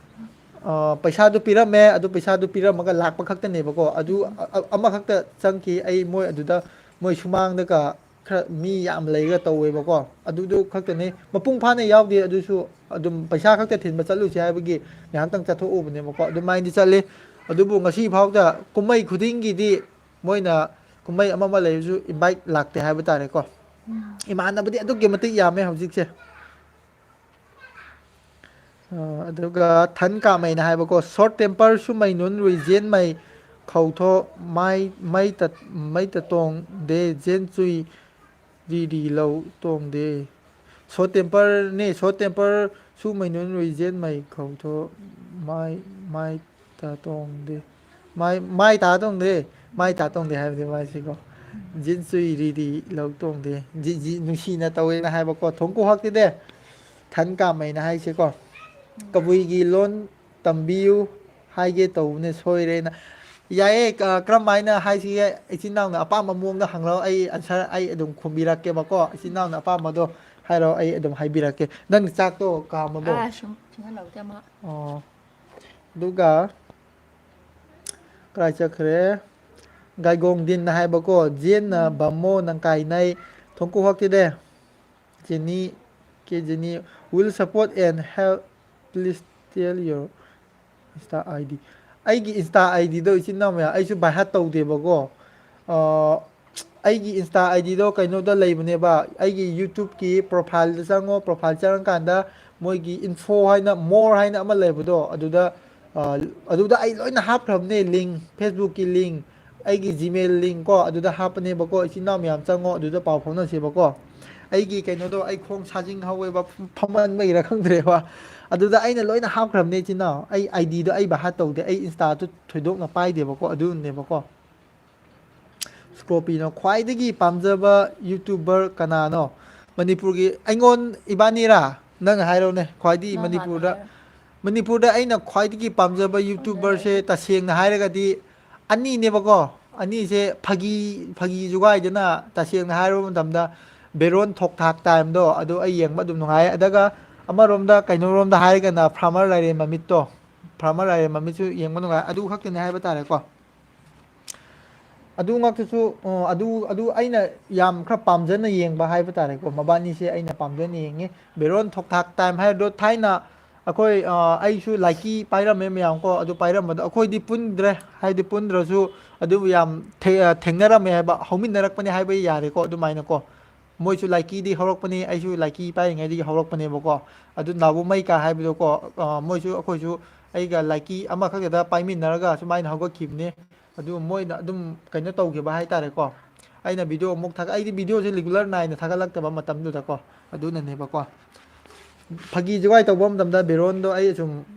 ꯑ, ꯄꯩꯁꯥꯗꯨ ꯄꯤꯔꯝꯃꯦ, ꯑꯗꯨ ꯄꯩꯁꯥꯗꯨ ꯄꯤꯔꯝꯃꯒ ꯂꯥꯛꯄ ꯈꯛꯇꯅꯦꯕꯀꯣ꯫ ꯑꯗꯨ ꯎꯝ꯫ ꯑ-, ꯑ-, ꯑꯃꯈꯛꯇ ꯆꯪꯈꯤ꯫ ꯑꯩ ꯃꯣꯏ ꯑꯗꯨꯗ, ꯃꯣꯏ ꯁꯨꯃꯥꯡꯗꯒ ꯈꯔ ꯃꯤ ꯌꯥꯝ ꯂꯩꯔꯒ ꯇꯧꯋꯦꯕꯀꯣ꯫ ꯑꯗꯨꯗꯨ ꯈꯛꯇꯅꯤ, ꯃꯄꯨꯡ ꯐꯥꯅ ꯌꯥꯎꯗꯦ꯫ ꯑꯗꯨꯁꯨ ꯑꯗꯨꯝ ꯄꯩꯁꯥ ꯈꯛꯇ ꯊꯤꯟꯕ ꯆꯠꯂꯨꯁꯦ ꯍꯥꯏꯕꯒꯤ ꯉꯥꯏꯍꯥꯛꯇꯪ ꯆꯠꯊꯣꯛꯎꯕꯅꯦꯕꯀꯣ꯫ ꯑꯗꯨꯃꯥꯏꯅꯗꯤ ꯆꯠꯂꯤ꯫ ꯑꯗꯨꯕꯨ ꯉꯁꯤ ꯐꯥꯎꯗ ꯀꯨꯝꯍꯩ ꯈꯨꯗꯤꯡꯒꯤꯗꯤ ꯃꯣꯏꯅ ꯀꯨꯝꯍꯩ ꯑꯃ ꯑꯃ ꯂꯩꯔꯁꯨ invite ꯂꯥꯛꯇꯦ ꯍꯥꯏꯕ ꯇꯥꯔꯦꯀꯣ꯫ ꯎꯝ꯫ ꯏꯃꯥꯟꯅꯕꯗꯤ ꯑꯗꯨꯛꯀꯤ ꯃꯇꯤꯛ ꯌꯥꯝꯃꯦ ꯍꯧꯖꯤꯛꯁꯦ꯫ ꯑ, ꯑꯗꯨꯒ ꯊꯟ ꯀꯥꯃꯩꯅ ꯍꯥꯏꯕꯀꯣ, "Short temper ꯁꯨꯃꯩ ꯅꯨꯟ ꯔꯨꯏ ꯖꯦꯟ ꯃꯩ ꯈꯧꯊꯣ ꯃꯥꯏ, ꯃꯩ ꯇ-, ꯃꯩ ꯇ ꯇꯣꯡꯗꯦ ꯖꯦꯟ ꯆꯨꯏ ꯔꯤ ꯔꯤ ꯂꯧ ꯇꯣꯡꯗꯦ"꯫ Short temperꯅꯦ, "Short temper ꯁꯨꯃꯩ ꯅꯨꯟ ꯔꯨꯏ ꯖꯦꯟ ꯃꯩ ꯈꯧꯊꯣ ꯃꯥꯏ, ꯃꯥꯏ ꯇ ꯇꯣꯡꯗꯦ"꯫ ꯃꯥꯏ, ꯃꯥꯏ ꯇꯥ ꯇꯣꯡꯗꯦ꯫ ꯃꯥꯏ ꯇꯥ ꯇꯣꯡꯗꯦ ꯍꯥꯏꯕꯗꯤ ꯃꯥꯏꯁꯤꯀꯣ꯫ "ꯖꯤꯟ ꯆꯨꯏ ꯔꯤ ꯔꯤ ꯂꯧ ꯇꯣꯡꯗꯦ"꯫ ꯖꯤ-, ꯖꯤ-, ꯅꯨꯡꯁꯤꯅ ꯇꯧꯋꯦꯅ ꯍꯥꯏꯕꯀꯣ꯫ ꯊꯣꯡꯀꯨ ꯍꯛꯇꯤꯗꯦ꯫ ꯊꯟ ꯀꯥꯃꯩꯅ ꯍꯥꯏꯁꯦꯀꯣ꯫ ꯀꯕꯨꯏꯒꯤ ꯂꯣꯟ ꯇꯝꯕꯤꯌꯨ ꯍꯥꯏꯒꯦ ꯇꯧꯕꯅꯦ, ꯁꯣꯏꯔꯦꯅ꯫ ꯌꯥꯏꯌꯦ꯫ ꯀ-, ꯀꯔꯝ ꯍꯥꯏꯅ ꯍꯥꯏꯁꯤꯒꯦ? ꯏꯆꯤꯟ ꯏꯅꯥꯎꯅ ꯑꯄꯥꯝꯕ ꯃꯑꯣꯡꯗ ꯍꯪꯂꯛꯑꯣ, ꯑꯩ ꯑꯟꯁꯔ ꯑꯩ ꯑꯗꯨꯝ ꯈꯨꯝꯕꯤꯔꯛꯀꯦꯕꯀꯣ꯫ ꯏꯆꯤꯟ ꯏꯅꯥꯎꯅ ꯑꯄꯥꯝꯕꯗꯣ ꯍꯥꯏꯔꯛꯑꯣ, ꯑꯩ ꯑꯗꯨꯝ ꯍꯥꯏꯕꯤꯔꯛꯀꯦ꯫ ꯅꯪ ꯆꯥꯛꯇꯣ ꯀꯥꯝꯃꯕꯣ? ꯑꯥ, ꯁꯨꯝ ꯆꯤꯡꯍꯜꯂꯧꯗꯦ ꯑꯃ꯫ ꯑꯣ꯫ ꯑꯗꯨꯒ ꯀꯗꯥꯏ ꯆꯠꯈ꯭ꯔꯦ? ꯒꯥꯏꯒꯣꯡꯗꯤꯟꯅ ꯍꯥꯏꯕꯀꯣ, ꯖꯦꯟꯅ ꯎꯝ꯫ ꯕꯝꯃꯣ ꯅꯪꯀꯥꯏꯅꯩ ꯊꯣꯡꯀꯨ ꯍꯛꯇꯤꯗꯦ꯫ Jenny, K Jenny, will support and help, please tell your Insta I D꯫ ꯑꯩꯒꯤ Insta I Dꯗꯣ ꯏꯆꯤꯟ ꯏꯅꯥꯎ ꯃꯌꯥꯝ, ꯑꯩꯁꯨ by heart ꯇꯧꯗꯦꯕꯀꯣ꯫ ꯑ, ꯑꯩꯒꯤ Insta I Dꯗꯣ ꯀꯩꯅꯣꯗ ꯂꯩꯕꯅꯦꯕ, ꯑꯩꯒꯤ YouTubeꯀꯤ profileꯗ ꯆꯪꯉꯣ, profile ꯆꯪꯉꯀꯥꯟꯗ ꯃꯣꯏꯒꯤ info ꯍꯥꯏꯅ, more ꯍꯥꯏꯅ ꯑꯃ ꯂꯩꯕꯗꯣ, ꯑꯗꯨꯗ, ꯑ, ꯑꯗꯨꯗ ꯑꯩ ꯂꯣꯏꯅ ꯍꯥꯞꯈ꯭ꯔꯕꯅꯦ, link, Facebookꯀꯤ link, ꯑꯩꯒꯤ Gmail link ꯀꯣ, ꯑꯗꯨꯗ ꯍꯥꯞꯄꯅꯦꯕꯀꯣ꯫ ꯏꯆꯤꯟ ꯏꯅꯥꯎ ꯃꯌꯥꯝ ꯆꯪꯉꯣ, ꯑꯗꯨꯗ ꯄꯥꯎ ꯐꯥꯎꯅꯁꯦꯕꯀꯣ꯫ ꯑꯩꯒꯤ ꯀꯩꯅꯣꯗꯣ, ꯑꯩ ꯈꯣꯡ ꯁꯥꯖꯤꯡ ꯍꯧꯋꯦꯕ, ꯐꯝꯃꯟꯕꯒꯤꯔ ꯈꯪꯗ꯭ꯔꯦꯕ꯫ ꯑꯗꯨꯗ ꯑꯩꯅ ꯂꯣꯏꯅ ꯍꯥꯞꯈ꯭ꯔꯕꯅꯦ, ꯏꯆꯤꯟ ꯏꯅꯥꯎ꯫ ꯑꯩ I Dꯗꯣ ꯑꯩ by heart ꯇꯧꯗꯦ, ꯑꯩ Instaꯗꯣ ꯊꯣꯏꯗꯣꯛꯅ ꯄꯥꯏꯗꯦꯕꯀꯣ, ꯑꯗꯨꯅꯦꯕꯀꯣ꯫ ꯁ꯭ꯀꯣꯔꯄꯤꯅꯣ ꯈ꯭ꯋꯥꯏꯗꯒꯤ ꯄꯥꯝꯖꯕ YouTuber ꯀꯅꯥꯅꯣ? ꯃꯅꯤꯄꯨꯔꯒꯤ ꯑꯩꯉꯣꯟ-, ꯏꯕꯥꯅꯤꯔꯥ? ꯅꯪ ꯍꯥꯏꯔꯣꯅꯦ, ꯈ꯭ꯋꯥꯏꯗꯒꯤ ꯅꯪ ꯍꯥꯟꯅ ꯃꯅꯤꯄꯨꯔꯗ, ꯍꯥꯏꯔꯣ꯫ ꯃꯅꯤꯄꯨꯔꯗ ꯑꯩꯅ ꯈ꯭ꯋꯥꯏꯗꯒꯤ ꯄꯥꯝꯖꯕ ꯈꯪꯗꯦ YouTuberꯁꯦ ꯑꯩꯁꯨ꯫ ꯇꯁꯦꯡꯅ ꯍꯥꯏꯔꯒꯗꯤ ꯑꯅꯤꯅꯦꯕꯀꯣ꯫ ꯑꯅꯤꯁꯦ ꯐꯥꯒꯤ, ꯐꯥꯒꯤ ꯖꯨꯒꯥꯏꯗꯅ ꯇꯁꯦꯡꯅ ꯍꯥꯏꯔꯕ ꯃꯇꯝꯗ ꯕꯦꯔꯣꯟ ꯊꯣꯛ ꯊꯥꯛ ꯇꯥꯏꯝꯗꯣ ꯑꯗꯨ ꯑꯩ ꯌꯦꯡꯕ ꯑꯗꯨꯝ ꯅꯨꯡꯉꯥꯏ꯫ ꯑꯗꯨꯒ ꯑꯃꯔꯣꯝꯗ ꯀꯩꯅꯣꯔꯣꯝꯗ ꯍꯥꯏꯔꯒꯅ ꯐꯥꯔꯃꯔ ꯂꯥꯏꯔꯦꯟ ꯃꯃꯤꯠꯇꯣ, ꯐꯥꯔꯃꯔ ꯂꯥꯏꯔꯦꯟ ꯃꯃꯤꯠꯁꯨ ꯌꯦꯡꯕ ꯅꯨꯡꯉꯥꯏ꯫ ꯑꯗꯨ ꯈꯛꯇꯅꯤ ꯍꯥꯏꯕ ꯇꯥꯔꯦꯀꯣ꯫ ꯑꯗꯨ ꯉꯥꯛꯇꯁꯨ, ꯑ, ꯑꯗꯨ, ꯑꯗꯨ ꯑꯩꯅ ꯌꯥꯝ ꯈꯔ ꯄꯥꯝꯖꯅ ꯌꯦꯡꯕ ꯍꯥꯏꯕ ꯇꯥꯔꯦꯀꯣ꯫ ꯃꯕꯥꯅꯤꯁꯦ ꯑꯩꯅ ꯄꯥꯝꯖꯅ ꯌꯦꯡꯉꯤ꯫ ꯕꯦꯔꯣꯟ ꯊꯣꯛ ꯊꯥꯛ ꯇꯥꯏꯝ ꯍꯥꯏꯕꯗꯣ ꯊꯥꯏꯅ ꯑꯩꯈꯣꯏ, ꯑ, ꯑꯩꯁꯨ ꯂꯥꯏꯀꯤ ꯄꯥꯏꯔꯝꯃꯦ ꯃꯌꯥꯝ ꯀꯣ꯫ ꯑꯗꯨ ꯄꯥꯏꯔꯝꯕꯗꯣ ꯑꯩꯈꯣꯏꯗꯤ ꯄꯨꯟꯗ꯭ꯔꯦ, ꯍꯥꯏꯗꯤ ꯄꯨꯟꯗ꯭ꯔꯁꯨ ꯑꯗꯨꯕꯨ ꯌꯥꯝ ꯊꯦ-, ꯑ, ꯊꯦꯡꯅꯔꯝꯃꯦ ꯍꯥꯏꯕ, ꯍꯧꯃꯤꯟꯅꯔꯛꯄꯅꯦ ꯍꯥꯏꯕ ꯌꯥꯔꯦꯀꯣ꯫ ꯑꯗꯨꯃꯥꯏꯅꯀꯣ, ꯃꯣꯏꯁꯨ ꯂꯥꯏꯀꯤꯗꯤ ꯍꯧꯔꯛꯄꯅꯦ, ꯑꯩꯁꯨ ꯂꯥꯏꯀꯤ ꯄꯥꯏꯔꯤꯉꯩꯗꯒꯤ ꯍꯧꯔꯛꯄꯅꯦꯕꯀꯣ꯫ ꯑꯗꯨ ꯅꯥꯕꯨ ꯃꯩꯀꯥ ꯍꯥꯏꯕꯗꯣꯀꯣ, ꯑ, ꯃꯣꯏꯁꯨ ꯑꯩꯈꯣꯏꯁꯨ ꯑꯩꯒ ꯂꯥꯏꯀꯤ ꯑꯃꯈꯛꯇꯗ ꯄꯥꯏꯃꯤꯟꯅꯔꯒ ꯁꯨꯃꯥꯏꯅ ꯍꯧꯒꯠꯈꯤꯕꯅꯦ꯫ ꯑꯗꯨ ꯃꯣꯏꯅ ꯑꯗꯨꯝ ꯀꯩꯅꯣ ꯇꯧꯈꯤꯕ ꯍꯥꯏꯇꯥꯔꯦꯀꯣ꯫ ꯑꯩꯅ ꯚꯤꯗꯤꯑꯣ ꯑꯃꯨꯛ ꯊꯥꯒꯠ-, ꯑꯩꯗꯤ ꯚꯤꯗꯤꯑꯣꯁꯦ ꯔꯤꯒꯨꯂꯔ ꯅꯥꯏꯅ ꯊꯥꯒꯠꯂꯛꯇꯕ ꯃꯇꯝꯗꯨꯗꯀꯣ꯫ ꯑꯗꯨꯅꯅꯦꯕꯀꯣ꯫ ꯐꯥꯒꯤ ꯖꯨꯒꯥꯏ ꯇꯧꯕ ꯃꯇꯝꯗ ꯕꯦꯔꯣꯟꯗꯣ ꯑꯩ ꯁꯨꯝ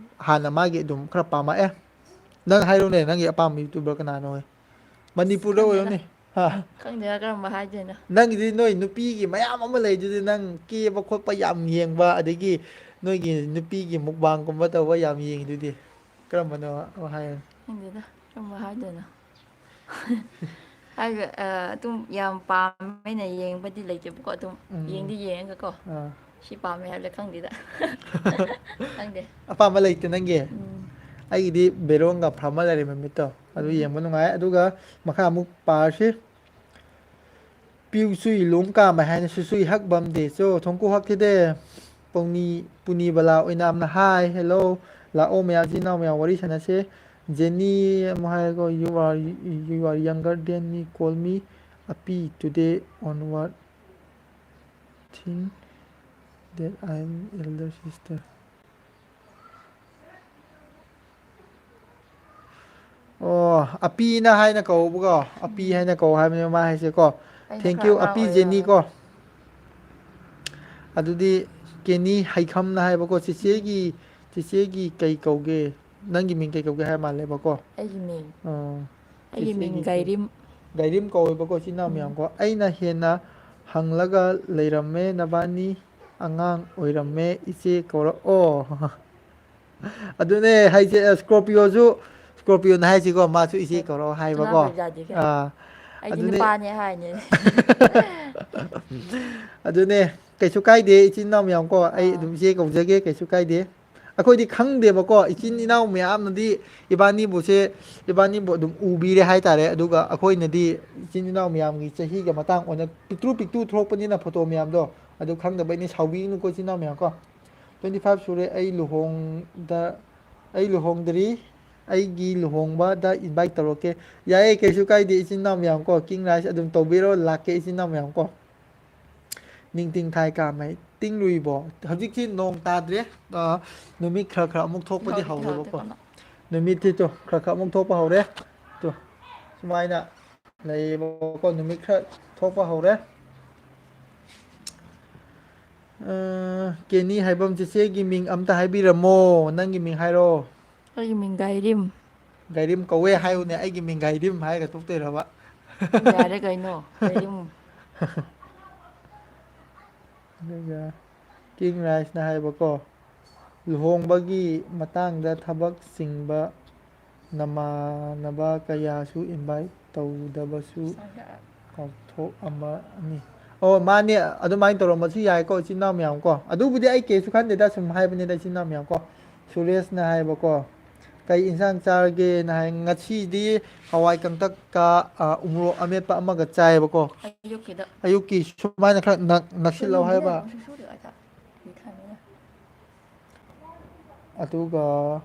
ꯍꯥꯟꯅ ꯃꯥꯒꯤ ꯑꯗꯨꯝ ꯈꯔ ꯄꯥꯝꯃꯛꯑꯦ꯫ ꯅꯪ ꯍꯥꯏꯔꯣꯅꯦ, ꯅꯪꯒꯤ ꯑꯄꯥꯝꯕ YouTuber ꯀꯅꯥꯅꯣ? ꯑꯁ, ꯃꯅꯤꯄꯨꯔꯗ ꯈꯪꯗꯦꯗ꯫ ꯑꯣꯏꯔꯣꯅꯦ꯫ ꯍꯥ꯫ ꯈꯪꯗꯦꯗ, ꯀꯔꯝꯕ ꯍꯥꯏꯗꯣꯏꯅꯣ꯫ ꯅꯪꯒꯤꯗꯤ ꯅꯣꯏ ꯅꯨꯄꯤꯒꯤ ꯃꯌꯥꯝ ꯑꯃ ꯂꯩꯗꯨꯗꯤ, ꯅꯪ ꯀꯦꯕ ꯈꯣꯠꯄ ꯌꯥꯝ ꯌꯦꯡꯕ, ꯑꯗꯒꯤ ꯅꯣꯏꯒꯤ ꯅꯨꯄꯤꯒꯤ mukbangꯒꯨꯝꯕ ꯇꯧꯕ ꯌꯥꯝ ꯌꯦꯡꯉꯤꯗꯨꯗꯤ꯫ ꯀꯔꯝꯕꯅꯣ ꯑꯃ ꯍꯥꯏꯌꯨ꯫ ꯈꯪꯗꯦꯗ꯫ ꯀꯃꯥꯏ ꯍꯥꯏꯗꯣꯏꯅꯣ? ꯍꯥꯏꯕ, ꯑ, ꯑꯗꯨꯝ ꯌꯥꯝ ꯄꯥꯝꯃꯦꯅ ꯌꯦꯡꯕꯗꯤ ꯂꯩꯇꯦꯕꯀꯣ, ꯑꯗꯨꯝ ꯎꯝ꯫ ꯌꯦꯡꯗꯤ ꯌꯦꯡꯉꯒꯀꯣ, ꯑꯥ꯫ ꯁꯤ ꯄꯥꯝꯃꯦ ꯍꯥꯏꯕꯗꯤ ꯈꯪꯗꯦꯗ꯫ ꯈꯪꯗꯦ꯫ ꯑꯄꯥꯝꯕ ꯂꯩꯇꯦ ꯅꯪꯒꯤ? ꯎꯝ꯫ ꯑꯩꯒꯤꯗꯤ ꯕꯦꯔꯣꯡꯒ ꯐꯝꯃ ꯂꯩꯔꯦ ꯃꯃꯤꯠꯇꯣ꯫ ꯑꯗꯨ ꯎꯝ꯫ ꯌꯦꯡꯕ ꯅꯨꯡꯉꯥꯏ꯫ ꯑꯗꯨꯒ ꯃꯈꯥ ꯑꯃꯨꯛ ꯄꯥꯔꯁꯤ꯫ ꯄꯤꯎ ꯆꯨꯏ ꯂꯨꯝ ꯀꯥꯝꯕ ꯍꯥꯏꯅ ꯁꯨꯁꯨꯏ ꯍꯛ ꯕꯝꯗꯦ ꯆꯣ ꯊꯣꯡꯀꯨ ꯍꯛꯈꯤꯗꯦ꯫ ꯄꯨꯅꯤ, ꯄꯨꯅꯤ ꯕꯂꯥ ꯑꯣꯏꯅꯥꯝꯅ ꯍꯥꯏ, "Hello, ꯂꯥꯛꯑꯣ ꯃꯌꯥꯝ ꯏꯆꯤꯟ ꯏꯅꯥꯎ ꯃꯌꯥꯝ ꯋꯥꯔꯤ ꯁꯥꯟꯅꯁꯦ꯫" ꯖꯦꯅꯤ ꯑꯃꯨꯛ ꯍꯥꯏꯔꯒ, "You are, you are younger than me, call me ꯑꯄꯤ today onward, think that I am elder sister." ꯑꯣ, ꯑꯄꯤꯅ ꯍꯥꯏꯅ ꯀꯧꯕꯀꯣ, ꯑꯄꯤ ꯎꯝ꯫ ꯍꯥꯏꯅ ꯀꯧ ꯍꯥꯏꯕꯅꯦ ꯃꯥ ꯍꯥꯏꯁꯦꯀꯣ꯫ ꯑꯩꯅ Thank ꯈꯔ you, ꯑꯉꯥꯡ ꯑꯄꯤ ꯑꯣꯏꯔꯤ ꯖꯦꯅꯤ ꯃꯥꯜꯂꯦ꯫ ꯀꯣ꯫ ꯑꯗꯨꯗꯤ ꯀꯦꯅꯤ ꯍꯩꯈꯝꯅ ꯍꯥꯏꯕꯀꯣ, ꯎꯝ꯫ "ꯆꯤꯆꯦꯒꯤ, ꯆꯤꯆꯦꯒꯤ ꯀꯩ ꯀꯧꯒꯦ? ꯅꯪꯒꯤ ꯃꯤꯡ ꯀꯩ ꯀꯧꯒꯦ?" ꯍꯥꯏ ꯃꯥꯜꯂꯦꯕꯀꯣ꯫ ꯑꯩꯒꯤ ꯃꯤꯡ? ꯑꯣ, ꯑꯩꯒꯤ ꯃꯤꯡ ꯆꯤꯆꯦꯒꯤ ꯀꯩ-, ꯒꯥꯏꯔꯤꯝ꯫ ꯒꯥꯏꯔꯤꯝ ꯀꯧꯋꯦꯕꯀꯣ, ꯏꯆꯤꯟ ꯏꯅꯥꯎ ꯎꯝ꯫ ꯃꯌꯥꯝꯀꯣ꯫ ꯑꯩꯅ ꯍꯦꯟꯅ ꯍꯪꯂꯒ ꯂꯩꯔꯝꯃꯦ ꯅꯕꯥꯅꯤ꯫ ꯑꯉꯥꯡ ꯑꯣꯏꯔꯝꯃꯦ, ꯏꯆꯦ ꯀꯧꯔꯛꯑꯣ꯫ ꯑꯗꯨꯅꯦ ꯍꯥꯏꯁꯦ, ꯑ, Scorpio-ꯁꯨ, Scorpio-ꯅ ꯍꯥꯏꯁꯤꯀꯣ, ꯃꯥꯁꯨ ꯏꯆꯦ ꯀꯧꯔꯛꯑꯣ ꯍꯥꯏꯕꯀꯣ꯫ ꯇꯣꯉꯥꯟꯕ ꯖꯥꯇꯤꯒ꯫ ꯑꯥ, ꯑꯩꯗꯤ ꯑꯗꯨꯅꯦ꯫ ꯅꯨꯄꯥꯅꯦ ꯍꯥꯏꯅꯦ꯫ ꯑꯗꯨꯅꯦ, ꯀꯩꯁꯨ ꯀꯥꯏꯗꯦ, ꯏꯆꯤꯟ ꯏꯅꯥꯎ ꯃꯌꯥꯝ ꯀꯣ, ꯑꯩ ꯑꯥ꯫ ꯑꯗꯨꯝ ꯏꯆꯦ ꯀꯧꯖꯒꯦ, ꯀꯩꯁꯨ ꯀꯥꯏꯗꯦ꯫ ꯑꯩꯈꯣꯏꯗꯤ ꯈꯪꯗꯦꯕꯀꯣ, ꯏꯆꯤꯟ ꯎꯝ꯫ ꯏꯅꯥꯎ ꯃꯌꯥꯝꯅꯗꯤ ꯏꯕꯥꯅꯤꯕꯨꯁꯦ, ꯏꯕꯥꯅꯤꯕꯨ ꯑꯗꯨꯝ ꯎꯕꯤꯔꯦ ꯍꯥꯏꯇꯥꯔꯦ꯫ ꯑꯗꯨꯒ ꯑꯩꯈꯣꯏꯅꯗꯤ ꯏꯆꯤꯟ ꯏꯅꯥꯎ ꯃꯌꯥꯝꯒꯤ ꯆꯍꯤꯒ ꯃꯇꯥꯡ ꯑꯣꯟꯅ ꯄꯤꯛꯇ꯭ꯔꯨ ꯄꯤꯛꯇ꯭ꯔꯨ ꯊꯣꯛꯄꯅꯤꯅ ꯐꯣꯇꯣ ꯃꯌꯥꯝꯗꯣ, ꯑꯗꯨ ꯈꯪꯗꯕꯩꯅꯤ, ꯁꯥꯎꯕꯤꯒꯅꯨꯀꯣ ꯏꯆꯤꯟ ꯏꯅꯥꯎ ꯃꯌꯥꯝ ꯀꯣ꯫ Twenty five ꯁꯨꯔꯦ ꯑꯩ ꯂꯨꯍꯣꯡꯗ-, ꯑꯩ ꯂꯨꯍꯣꯡꯗ꯭ꯔꯤ, ꯑꯩꯒꯤ ꯂꯨꯍꯣꯡꯕꯗ invite ꯇꯧꯔꯛꯀꯦ꯫ ꯌꯥꯏꯌꯦ, ꯀꯩꯁꯨ ꯀꯥꯏꯗꯦ ꯏꯆꯤꯟ ꯏꯅꯥꯎ ꯃꯌꯥꯝ ꯀꯣ, King Rice ꯑꯗꯨꯝ ꯇꯧꯕꯤꯔꯣ, ꯂꯥꯛꯀꯦ ꯏꯆꯤꯟ ꯏꯅꯥꯎ ꯃꯌꯥꯝ ꯀꯣ꯫ ꯅꯤꯡꯇꯤꯡ ꯊꯥꯏ ꯀꯥꯃꯩ꯫ ꯇꯤꯡꯂꯨꯏꯕꯣ? ꯍꯧꯖꯤꯛꯁꯤ ꯅꯣꯡ ꯇꯥꯗ꯭ꯔꯦ꯫ ꯑ, ꯅꯨꯃꯤꯠ ꯈꯔ ꯈꯔ ꯑꯃꯨꯛ ꯊꯣꯛꯄꯗꯤ ꯍꯧꯔꯦ, ꯍꯧꯔꯦꯕꯀꯣ꯫ ꯍꯧꯔꯦ, ꯀꯩꯅꯣ꯫ ꯅꯨꯃꯤꯠꯇꯤ ꯇꯣ ꯈꯔ ꯈꯔ ꯑꯃꯨꯛ ꯊꯣꯛꯄ ꯍꯧꯔꯦ꯫ ꯇꯣ, ꯁꯨꯃꯥꯏꯅ ꯂꯩꯌꯦꯕꯀꯣ꯫ ꯅꯨꯃꯤꯠ ꯈꯔ ꯊꯣꯛꯄ ꯍꯧꯔꯦ꯫ ꯑ, ꯀꯦꯅꯤ ꯍꯥꯏꯕꯝ, ꯆꯤꯆꯦꯒꯤ ꯃꯤꯡ ꯑꯝꯇ ꯍꯥꯏꯕꯤꯔꯝꯃꯣ꯫ ꯅꯪꯒꯤ ꯃꯤꯡ ꯍꯥꯏꯔꯣ꯫ ꯑꯩꯒꯤ ꯃꯤꯡ ꯒꯥꯏꯔꯤꯝ꯫ ꯒꯥꯏꯔꯤꯝ ꯀꯧꯋꯦ ꯍꯥꯏꯌꯨꯅꯦ, ꯑꯩꯒꯤ ꯃꯤꯡ ꯒꯥꯏꯔꯤꯝ ꯍꯥꯏꯔꯒ ꯇꯣꯛꯇꯣꯏꯔꯕ? ꯌꯥꯔꯦ ꯀꯩꯅꯣ, ꯒꯥꯏꯔꯤꯝ꯫ ꯑꯗꯨꯒ King Rice-ꯅ ꯍꯥꯏꯕꯀꯣ, ꯂꯨꯍꯣꯡꯕꯒꯤ ꯃꯇꯥꯡꯗ ꯊꯕꯛ ꯆꯤꯟꯕ, ꯅꯃꯥꯟꯅꯕ ꯀꯌꯥꯁꯨ invite ꯇꯧꯗꯕꯁꯨ ꯀꯥꯎꯊꯣꯛꯑꯝꯃꯅꯤ꯫ ꯑꯣ, ꯃꯥꯅꯦ, ꯑꯗꯨꯃꯥꯏꯅ ꯇꯧꯔꯝꯕꯁꯨ ꯌꯥꯏꯀꯣ, ꯏꯆꯤꯟ ꯏꯅꯥꯎ ꯃꯌꯥꯝ ꯀꯣ꯫ ꯑꯗꯨꯕꯨꯗꯤ ꯑꯩ ꯀꯩꯁꯨ ꯈꯟꯗꯦꯗ, ꯁꯨꯝ ꯍꯥꯏꯕꯅꯤꯗ, ꯏꯆꯤꯟ ꯏꯅꯥꯎ ꯃꯌꯥꯝ ꯀꯣ꯫ ꯁꯨꯔꯦꯁꯅ ꯍꯥꯏꯕꯀꯣ, "ꯀꯩ ꯏꯟꯁꯥꯡ ꯆꯥꯔꯒꯦꯅ?" ꯍꯥꯏ, "ꯉꯁꯤꯗꯤ ꯍꯋꯥꯏ ꯀꯪꯇꯛꯀ, ꯑ, ꯎꯃꯣꯔꯣꯛ ꯑꯃꯦꯠꯄ ꯑꯃꯒ ꯆꯥꯏꯌꯦꯕꯀꯣ"꯫ ꯑꯌꯨꯛꯀꯤꯗ꯫ ꯑꯌꯨꯛꯀꯤ ꯁꯨꯃꯥꯏꯅ ꯈꯔ ꯅꯛ-, ꯅꯛꯁꯤꯜꯂꯧ ꯍꯥꯏꯕ꯫ ꯑꯗꯨꯒ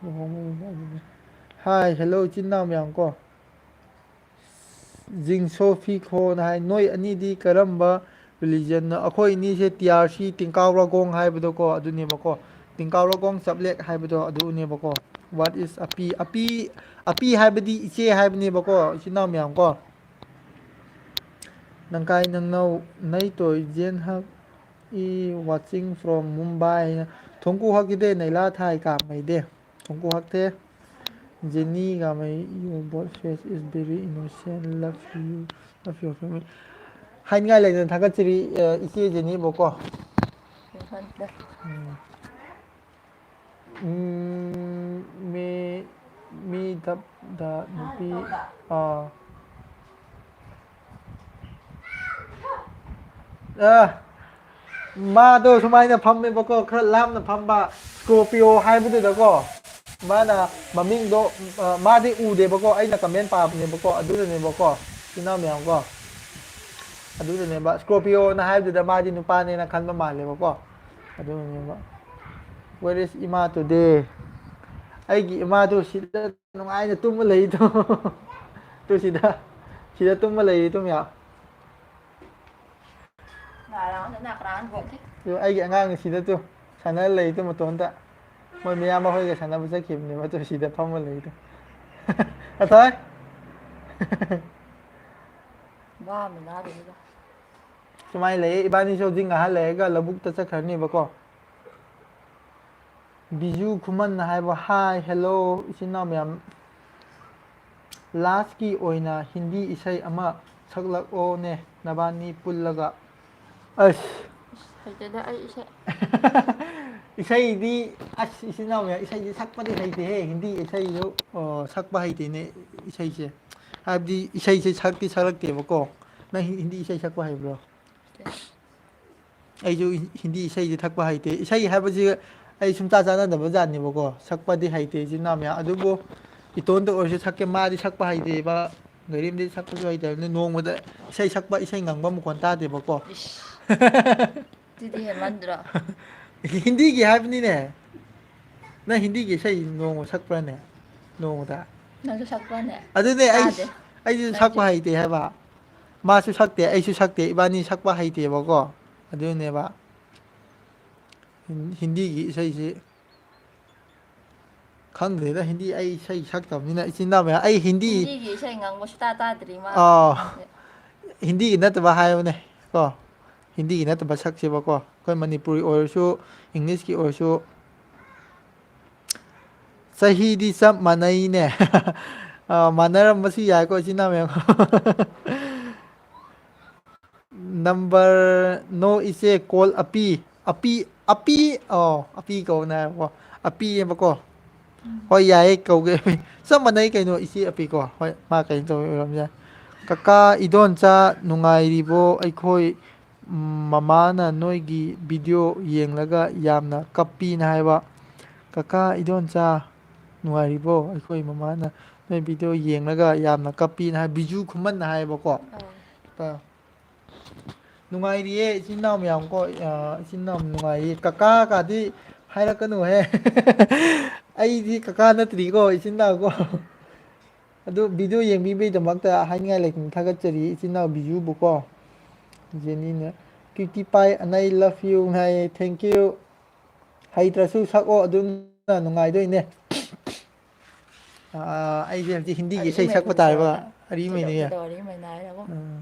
ꯂꯨꯍꯣꯡꯕ ꯅꯨꯃꯤꯠ ꯑꯗꯨꯅꯤ꯫ Hi, hello, ꯏꯆꯤꯟ ꯏꯅꯥꯎ ꯃꯌꯥꯝ ꯀꯣ꯫ ꯖꯤꯡꯁꯣꯐꯤ ꯈꯣꯅ ꯍꯥꯏ, "ꯅꯣꯏ ꯑꯅꯤꯗꯤ ꯀꯔꯝꯕ religion ꯅꯣ?" ꯑꯩꯈꯣꯏ ꯑꯅꯤꯁꯦ T R C, ꯇꯤꯡꯀꯥꯎ ꯔꯥꯒꯣꯡ ꯍꯥꯏꯕꯗꯣꯀꯣ, ꯑꯗꯨꯅꯦꯕꯀꯣ꯫ ꯇꯤꯡꯀꯥꯎ ꯔꯥꯒꯣꯡ ꯆꯞꯂꯦꯛ ꯍꯥꯏꯕꯗꯣ ꯑꯗꯨꯅꯦꯕꯀꯣ꯫ What is ꯑꯄꯤ? ꯑꯄꯤ, ꯑꯄꯤ ꯍꯥꯏꯕꯗꯤ ꯏꯆꯦ ꯍꯥꯏꯕꯅꯦꯕꯀꯣ, ꯏꯆꯤꯟ ꯏꯅꯥꯎ ꯃꯌꯥꯝ ꯀꯣ꯫ ꯅꯪꯀꯥꯏ ꯅꯪꯅꯧ ꯅꯩ ꯇꯣꯏ ꯖꯦꯟ ꯍꯛ ꯏ watching from Mumbai ꯍꯥꯏꯅ꯫ ꯊꯣꯡꯀꯨ ꯍꯛꯈꯤꯗꯦ ꯅꯩꯂꯥ ꯊꯥꯏ ꯀꯥ ꯃꯩꯗꯦ꯫ ꯊꯣꯡꯀꯨ ꯍꯛꯇꯦ꯫ ꯖꯦꯅꯤ ꯒꯥꯃꯩ, your both face is very innocent, love you, love your family꯫ ꯍꯥꯏꯅꯤꯡꯉꯥꯏ ꯂꯩꯇꯅ ꯊꯥꯒꯠꯆꯔꯤ, ꯑ, ꯏꯆꯦ ꯖꯦꯅꯤꯕꯨꯀꯣ꯫ ꯎꯝ꯫ ꯎꯝ, ꯃꯤ, ꯃꯤ ꯗꯞ ꯗ ꯅꯨꯄꯤ, ꯑꯥ꯫ ꯑ, ꯃꯥꯗꯣ ꯁꯨꯃꯥꯏꯅ ꯐꯝꯃꯦꯕꯀꯣ, ꯈꯔ ꯂꯥꯞꯅ ꯐꯝꯕ, Scorpio ꯍꯥꯏꯕꯗꯨꯗꯀꯣ꯫ ꯃꯥꯅ ꯃꯃꯤꯡꯗꯣ, ꯑ, ꯃꯥꯗꯤ ꯎꯗꯦꯕꯀꯣ, ꯑꯩꯅ comment ꯄꯥꯕꯅꯦꯕꯀꯣ, ꯑꯗꯨꯗꯅꯦꯕꯀꯣ, ꯏꯆꯤꯟ ꯏꯅꯥꯎ ꯃꯌꯥꯝꯀꯣ꯫ ꯑꯗꯨꯗꯅꯦꯕ, Scorpio ꯅ ꯍꯥꯏꯕꯗꯨꯗ ꯃꯥꯗꯤ ꯅꯨꯄꯥꯅꯦꯅ ꯈꯟꯕ ꯃꯥꯜꯂꯦꯕꯀꯣ꯫ ꯑꯗꯨꯅꯦꯕ꯫ Where is ꯏꯃꯥ today? ꯑꯩꯒꯤ ꯏꯃꯥꯗꯣ ꯁꯤꯗ ꯅꯨꯡꯉꯥꯏꯅ ꯇꯨꯝꯃ ꯂꯩꯗꯣ꯫ ꯇꯨ ꯁꯤꯗ, ꯁꯤꯗ ꯇꯨꯝꯃ ꯂꯩꯔꯤ ꯇꯨꯝ ꯌꯥ꯫ ꯑꯗꯨ ꯑꯩꯒꯤ ꯑꯉꯥꯡꯅꯤ ꯁꯤꯗ ꯇꯨ ꯁꯥꯟꯅꯔ ꯂꯩ ꯇꯨ ꯃꯇꯣꯟꯗ꯫ ꯃꯣꯏ ꯃꯌꯥꯝꯕ ꯍꯣꯏꯒ ꯁꯥꯟꯅꯕ ꯆꯠꯈꯤꯕꯅꯦꯕ, ꯑꯗꯨ ꯁꯤꯗ ꯐꯝꯃ ꯂꯩꯗꯣ꯫ ꯑꯊꯣꯏ꯫ ꯁꯨꯃꯥꯏꯅ ꯂꯩꯌꯦ, ꯏꯕꯥꯅꯤꯁꯨ ꯍꯧꯖꯤꯛ ꯉꯥꯏꯍꯥꯛ ꯂꯩꯔꯒ ꯂꯧꯕꯨꯛꯇ ꯆꯠꯈ꯭ꯔꯅꯦꯕꯀꯣ꯫ ꯕꯤꯖꯨ ꯈꯨꯃꯟꯅ ꯍꯥꯏꯕ, "Hi, hello, ꯏꯆꯤꯟ ꯏꯅꯥꯎ ꯃꯌꯥꯝ꯫ Last ꯀꯤ ꯑꯣꯏꯅ ꯍꯤꯟꯗꯤ ꯏꯁꯩ ꯑꯃ ꯁꯛꯂꯛꯑꯣꯅꯦ, ꯅꯕꯥꯅꯤ ꯄꯨꯜꯂꯒ"꯫ ꯑꯁ꯫ ꯍꯩꯇꯦꯗ ꯑꯩ ꯏꯁꯩ꯫ ꯏꯁꯩꯗꯤ, ꯑꯁ, ꯏꯆꯤꯟ ꯏꯅꯥꯎ ꯃꯌꯥꯝ, ꯏꯁꯩꯗꯤ ꯁꯛꯄꯗꯤ ꯍꯩꯇꯦꯍꯦ, ꯍꯤꯟꯗꯤ ꯏꯁꯩꯁꯨ, ꯑꯣ, ꯁꯛꯄ ꯍꯩꯇꯦꯅꯦ, ꯏꯁꯩꯁꯦ꯫ ꯍꯥꯏꯕꯗꯤ ꯏꯁꯩꯁꯦ ꯁꯛꯇꯤ ꯁꯛꯂꯛꯇꯦꯕꯀꯣ꯫ ꯅꯪ ꯍꯤ-, ꯍꯤꯟꯗꯤ ꯏꯁꯩ ꯁꯛꯄ ꯍꯩꯕ꯭ꯔꯣ? ꯑꯩꯁꯨ ꯍꯤ-, ꯍꯤꯟꯗꯤ ꯏꯁꯩꯗꯤ ꯊꯛꯄ ꯍꯩꯇꯦ꯫ ꯏꯁꯩ ꯍꯥꯏꯕꯁꯤ ꯑꯩ ꯁꯨꯡꯆꯥ ꯆꯥꯟꯅꯗꯕ ꯖꯥꯠꯅꯦꯕꯀꯣ꯫ ꯁꯛꯄꯗꯤ ꯍꯩꯇꯦ, ꯏꯆꯤꯟ ꯏꯅꯥꯎ ꯃꯌꯥꯝ꯫ ꯑꯗꯨꯕꯨ ꯏꯇꯣꯟꯇ ꯑꯣꯏꯔꯁꯨ ꯁꯛꯀꯦ, ꯃꯥꯗꯤ ꯁꯛꯄ ꯍꯩꯇꯦꯕ꯫ ꯒꯥꯔꯤꯝꯗꯤ ꯁꯛꯄꯁꯨ ꯍꯩꯇꯕꯅꯤ꯫ ꯅꯣꯡꯃꯗ ꯏꯁꯩ ꯁꯛꯄ, ꯏꯁꯩ ꯉꯪꯕ ꯃꯈꯣꯟ ꯇꯥꯗꯦꯕꯀꯣ꯫ ꯏꯁ꯫ ꯑꯗꯨꯗꯤ ꯍꯦꯟꯃꯟꯗ꯭ꯔꯣ? ꯍꯤꯟꯗꯤꯒꯤ ꯍꯥꯏꯕꯅꯤꯅꯦ꯫ ꯅꯪ ꯍꯤꯟꯗꯤꯒꯤ ꯏꯁꯩ ꯅꯣꯡꯃ ꯁꯛꯄ꯭ꯔꯥꯅꯦ? ꯅꯣꯡꯃꯗ? ꯅꯪꯁꯨ ꯁꯛꯄ꯭ꯔꯥꯅꯦ? ꯑꯗꯨꯅꯦ, ꯑꯩ, ꯇꯥꯗꯦ꯫ ꯑꯩꯁꯨ ꯅꯪꯁꯨ ꯁꯛꯄ ꯍꯩꯇꯦ ꯍꯥꯏꯕ꯫ ꯃꯥꯁꯨ ꯁꯛꯇꯦ, ꯑꯩꯁꯨ ꯁꯛꯇꯦ, ꯏꯕꯥꯅꯤ ꯁꯛꯄ ꯍꯩꯇꯦꯕꯀꯣ꯫ ꯑꯗꯨꯅꯦꯕ꯫ ꯍꯤꯟ-, ꯍꯤꯟꯗꯤꯒꯤ ꯏꯁꯩꯁꯤ ꯈꯪꯗ꯭ꯔꯦꯗ, ꯍꯤꯟꯗꯤ ꯑꯩ ꯏꯁꯩ ꯁꯛꯇꯕꯅꯤꯅ, ꯏꯆꯤꯟ ꯏꯅꯥꯎ ꯃꯌꯥꯝ, ꯑꯩ ꯍꯤꯟꯗꯤ ꯍꯤꯟꯗꯤꯒꯤ ꯏꯁꯩ ꯉꯪꯕ ꯁꯨꯇꯥ ꯇꯥꯗ꯭ꯔꯤ ꯃꯥ꯫ ꯑꯥ꯫ ꯍꯤꯟꯗꯤꯒꯤ ꯅꯠꯇꯕ ꯍꯥꯏꯕꯅꯦ ꯀꯣ, ꯍꯤꯟꯗꯤꯒꯤ ꯅꯠꯇꯕ ꯁꯛꯁꯦꯕꯀꯣ, ꯑꯩꯈꯣꯏ ꯃꯅꯤꯄꯨꯔꯤ ꯑꯣꯏꯔꯁꯨ, ꯏꯪꯂꯤꯁꯀꯤ ꯑꯣꯏꯔꯁꯨ꯫ ꯆꯍꯤꯗꯤ ꯆꯞ ꯃꯥꯟꯅꯩꯅꯦ꯫ ꯑ, ꯃꯥꯟꯅꯔꯝꯕꯁꯨ ꯌꯥꯏꯀꯣ, ꯏꯆꯤꯟ ꯏꯅꯥꯎ ꯃꯌꯥꯝ꯫ ꯅꯝꯕꯔ ꯅꯣ ꯏꯆꯦ, ꯀꯣꯜ ꯑꯄꯤ, ꯑꯄꯤ, ꯑꯄꯤ, ꯑꯣ, ꯑꯄꯤ ꯀꯧꯅꯦ ꯍꯥꯏꯕꯀꯣ, ꯑꯄꯤꯑꯕꯀꯣ꯫ ꯎꯝ꯫ ꯍꯣꯏ, ꯌꯥꯏꯌꯦ, ꯀꯧꯒꯦ꯫ ꯆꯞ ꯃꯥꯟꯅꯩ ꯀꯩꯅꯣ, ꯏꯆꯦ ꯑꯄꯤꯀꯣ꯫ ꯍꯣꯏ, ꯃꯥ ꯀꯩꯅꯣ ꯇꯧꯕꯩ ꯑꯣꯏꯔꯝꯕ ꯌꯥꯏ꯫ ꯀꯀꯥ ꯏꯗꯣꯟꯆꯥ, ꯅꯨꯡꯉꯥꯏꯔꯤꯕꯣ? ꯑꯩꯈꯣꯏ ꯃꯃꯥꯅ ꯅꯣꯏꯒꯤ ꯚꯤꯗꯤꯑꯣ ꯌꯦꯡꯂꯒ ꯌꯥꯝꯅ ꯀꯞꯄꯤꯅ ꯍꯥꯏꯕ꯫ ꯀꯀꯥ ꯏꯗꯣꯟꯆꯥ, ꯅꯨꯡꯉꯥꯏꯔꯤꯕꯣ? ꯑꯩꯈꯣꯏ ꯃꯃꯥꯅ ꯅꯣꯏ ꯚꯤꯗꯤꯑꯣ ꯌꯦꯡꯂꯒ ꯌꯥꯝꯅ ꯀꯞꯄꯤꯅ ꯍꯥꯏ, ꯕꯤꯖꯨ ꯈꯨꯃꯟꯅ ꯍꯥꯏꯌꯦꯕꯀꯣ꯫ ꯑꯥ꯫ ꯑꯥ꯫ ꯅꯨꯡꯉꯥꯏꯔꯤꯌꯦ, ꯏꯆꯤꯟ ꯏꯅꯥꯎ ꯃꯌꯥꯝ ꯀꯣ, ꯑꯥ, ꯏꯆꯤꯟ ꯏꯅꯥꯎ ꯅꯨꯡꯉꯥꯏꯔꯤꯌꯦ꯫ ꯀꯀꯥ ꯀꯥꯗꯤ ꯍꯥꯏꯔꯛꯀꯅꯨꯍꯦ꯫ ꯑꯩꯗꯤ ꯀꯀꯥ ꯅꯠꯇ꯭ꯔꯤꯀꯣ, ꯏꯆꯤꯟ ꯏꯅꯥꯎ ꯀꯣ꯫ ꯑꯗꯨ ꯚꯤꯗꯤꯑꯣ ꯌꯦꯡꯕꯤꯕꯒꯤꯗꯃꯛꯇ ꯍꯥꯏꯅꯤꯡꯉꯥꯏ ꯂꯩꯇꯅ ꯊꯥꯒꯠꯆꯔꯤ, ꯏꯆꯤꯟ ꯏꯅꯥꯎ ꯕꯤꯖꯨꯕꯨꯀꯣ꯫ ꯖꯦꯅꯤꯅ, "ꯀ꯭ꯌꯨꯇꯤ ꯄꯥꯏ ꯑꯅꯩ love you" ꯍꯥꯏꯌꯦ, thank you꯫ ꯍꯩꯇ꯭ꯔꯁꯨ ꯁꯛꯑꯣ, ꯑꯗꯨꯅ ꯅꯨꯡꯉꯥꯏꯗꯣꯏꯅꯦ꯫ ꯑꯥ, ꯑꯩꯁꯦ ꯍꯧꯖꯤꯛ ꯍꯤꯟꯗꯤꯒꯤ ꯏꯁꯩ ꯁꯛꯄ ꯇꯥꯔꯦꯕ, ꯑꯔꯤꯃꯩꯅꯤꯅꯦ꯫ ꯀꯩꯗꯧ-, ꯀꯩꯗꯧ ꯑꯔꯤꯃꯩꯅ ꯍꯥꯏꯔꯒ? ꯎꯝ꯫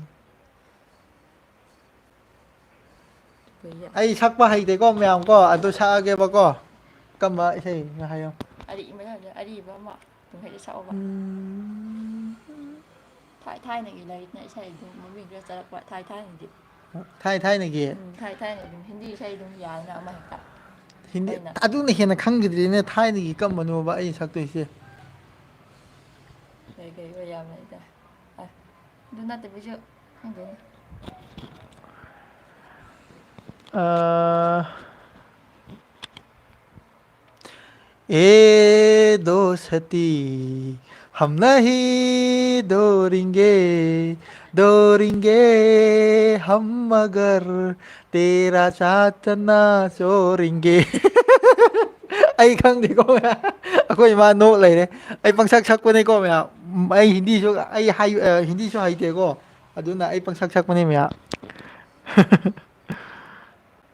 ꯀꯨꯏꯔꯦ꯫ ꯑꯩ ꯁꯛꯄ ꯍꯩꯇꯦꯀꯣ ꯃꯌꯥꯝ ꯀꯣ, ꯑꯗꯨ ꯁꯛꯑꯒꯦꯕꯀꯣ꯫ ꯀꯝꯕ ꯏꯁꯩ ꯍꯥꯏꯌꯣ? ꯑꯔꯤꯕ ꯍꯥꯏꯕꯗꯤ ꯑꯔꯤꯕ ꯑꯃ ꯑꯗꯨꯝ ꯍꯦꯛꯇ ꯁꯛꯑꯣꯕ꯫ ꯎꯝ꯫ ꯊꯥꯏ ꯊꯥꯏꯅꯒꯤ ꯂꯩꯗꯅ ꯏꯁꯩ ꯑꯗꯨꯝ ꯃꯃꯤꯡ ꯈꯔ ꯆꯠꯂꯛꯄ ꯊꯥꯏ ꯊꯥꯏꯅꯒꯤ꯫ ꯊꯥꯏ ꯊꯥꯏꯅꯒꯤ? ꯎꯝ, ꯊꯥꯏ ꯊꯥꯏꯅꯒꯤ ꯑꯗꯨꯝ ꯍꯤꯟꯗꯤ ꯏꯁꯩ ꯑꯗꯨꯝ ꯌꯥꯏꯅ ꯑꯃ ꯍꯦꯛꯇ꯫ ꯍꯤꯟꯗꯤ ꯑꯩꯅ ꯑꯗꯨꯅ ꯍꯦꯟꯅ ꯈꯪꯈꯤꯗ꯭ꯔꯤꯅꯦ, ꯊꯥꯏꯅꯒꯤ ꯀꯝꯕꯅꯣꯕ ꯑꯩ ꯁꯛꯇꯣꯏꯁꯦ? ꯀꯩ ꯀꯩ ꯑꯣꯏ ꯌꯥꯝ ꯂꯩꯗ꯫ ꯑ, ꯑꯗꯨ ꯅꯠꯇꯕꯤꯁꯨ ꯈꯪꯗꯦꯅꯦ꯫ ꯑ, ए दोस्ती, हम नहीं डरेंगे, डरेंगे हम मगर तेरा साथ ना छोड़ेंगे꯫ ꯑꯩ ꯈꯪꯗꯦꯀꯣ ꯃꯌꯥꯝ, ꯑꯩꯈꯣꯏ ꯏꯃꯥ ꯅꯣꯛ ꯂꯩꯔꯦ꯫ ꯑꯩ ꯄꯪꯁꯛ ꯁꯛꯄꯅꯦꯀꯣ ꯃꯌꯥꯝ꯫ ꯑꯩ ꯍꯤꯟꯗꯤꯁꯨ, ꯑꯩ ꯍꯥꯏ-, ꯑ, ꯍꯤꯟꯗꯤꯁꯨ ꯍꯩꯇꯦꯀꯣ, ꯑꯗꯨꯅ ꯑꯩ ꯄꯪꯁꯛ ꯁꯛꯄꯅꯦ ꯃꯌꯥꯝ꯫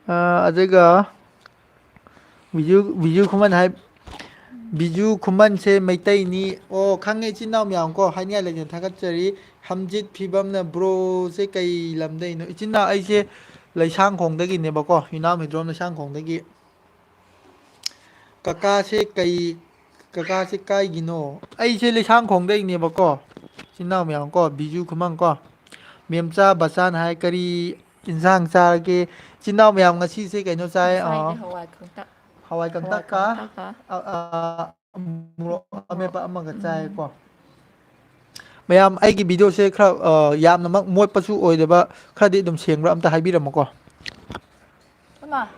ꯑ, ꯑꯗꯨꯒ ꯕꯤꯖꯨ, ꯕꯤꯖꯨ ꯈꯨꯃꯟ ꯍꯥꯏ, ꯕꯤꯖꯨ ꯈꯨꯃꯟꯁꯦ ꯃꯩꯇꯩꯅꯤ꯫ ꯑꯣ, ꯈꯪꯉꯦ, ꯏꯆꯤꯟ ꯏꯅꯥꯎ ꯃꯌꯥꯝ ꯀꯣ, ꯍꯥꯏꯅꯤꯡꯉꯥꯏ ꯂꯩꯇꯅ ꯊꯥꯒꯠꯆꯔꯤ꯫ ꯍꯝꯖꯤꯠ ꯐꯤꯕꯝꯅ ꯕ꯭ꯔꯣꯁꯦ ꯀꯩ ꯂꯝꯗꯩꯅꯣ? ꯏꯆꯤꯟ ꯏꯅꯥꯎ ꯑꯩꯁꯦ ꯂꯩꯁꯥꯡꯈꯣꯡꯗꯒꯤꯅꯦꯕꯀꯣ, ꯏꯅꯥꯎ ꯍꯤꯗ꯭ꯔꯣꯝ ꯂꯩꯁꯥꯡꯈꯣꯡꯗꯒꯤ꯫ ꯀꯀꯥꯁꯦ ꯀꯩ, ꯀꯀꯥꯁꯦ ꯀꯥꯏꯒꯤꯅꯣ? ꯑꯩꯁꯦ ꯂꯩꯁꯥꯡꯈꯣꯡꯗꯩꯅꯦꯕꯀꯣ꯫ ꯏꯆꯤꯟ ꯏꯅꯥꯎ ꯃꯌꯥꯝ ꯀꯣ, ꯕꯤꯖꯨ ꯈꯨꯃꯟ ꯀꯣ꯫ ꯃꯦꯝꯆꯥ ꯕꯆꯥꯟ ꯍꯥꯏ, "ꯀꯔꯤ ꯏꯟꯁꯥꯡ ꯆꯥꯔꯒꯦ?" ꯏꯆꯤꯟ ꯏꯅꯥꯎ ꯃꯌꯥꯝ, ꯉꯁꯤꯁꯦ ꯀꯩꯅꯣ ꯆꯥꯏ, ꯉꯁꯥꯏꯗꯤ ꯑ, ꯍꯋꯥꯏ ꯀꯪꯇꯛ꯫ ꯍꯋꯥꯏ ꯍꯋꯥꯏ ꯀꯪꯇꯛꯀ, ꯀꯪꯇꯛꯀ ꯑ, ꯑ, ꯃꯣꯔꯣꯛ ꯃꯣꯔꯣꯛ꯫ ꯑꯃꯦꯠꯄ ꯑꯃꯒ ꯎꯝ꯫ ꯆꯥꯏꯀꯣ꯫ ꯃꯌꯥꯝ, ꯑꯩꯒꯤ ꯚꯤꯗꯤꯑꯣꯁꯦ ꯈꯔ, ꯑ, ꯌꯥꯝꯅꯃꯛ ꯃꯣꯠꯄꯁꯨ ꯑꯣꯏꯗꯕ, ꯈꯔꯗꯤ ꯑꯗꯨꯝ ꯁꯦꯡꯕ꯭ꯔꯥ ꯑꯝꯇ ꯍꯥꯏꯕꯤꯔꯝꯃꯨꯀꯣ꯫ ꯏꯃꯥ꯫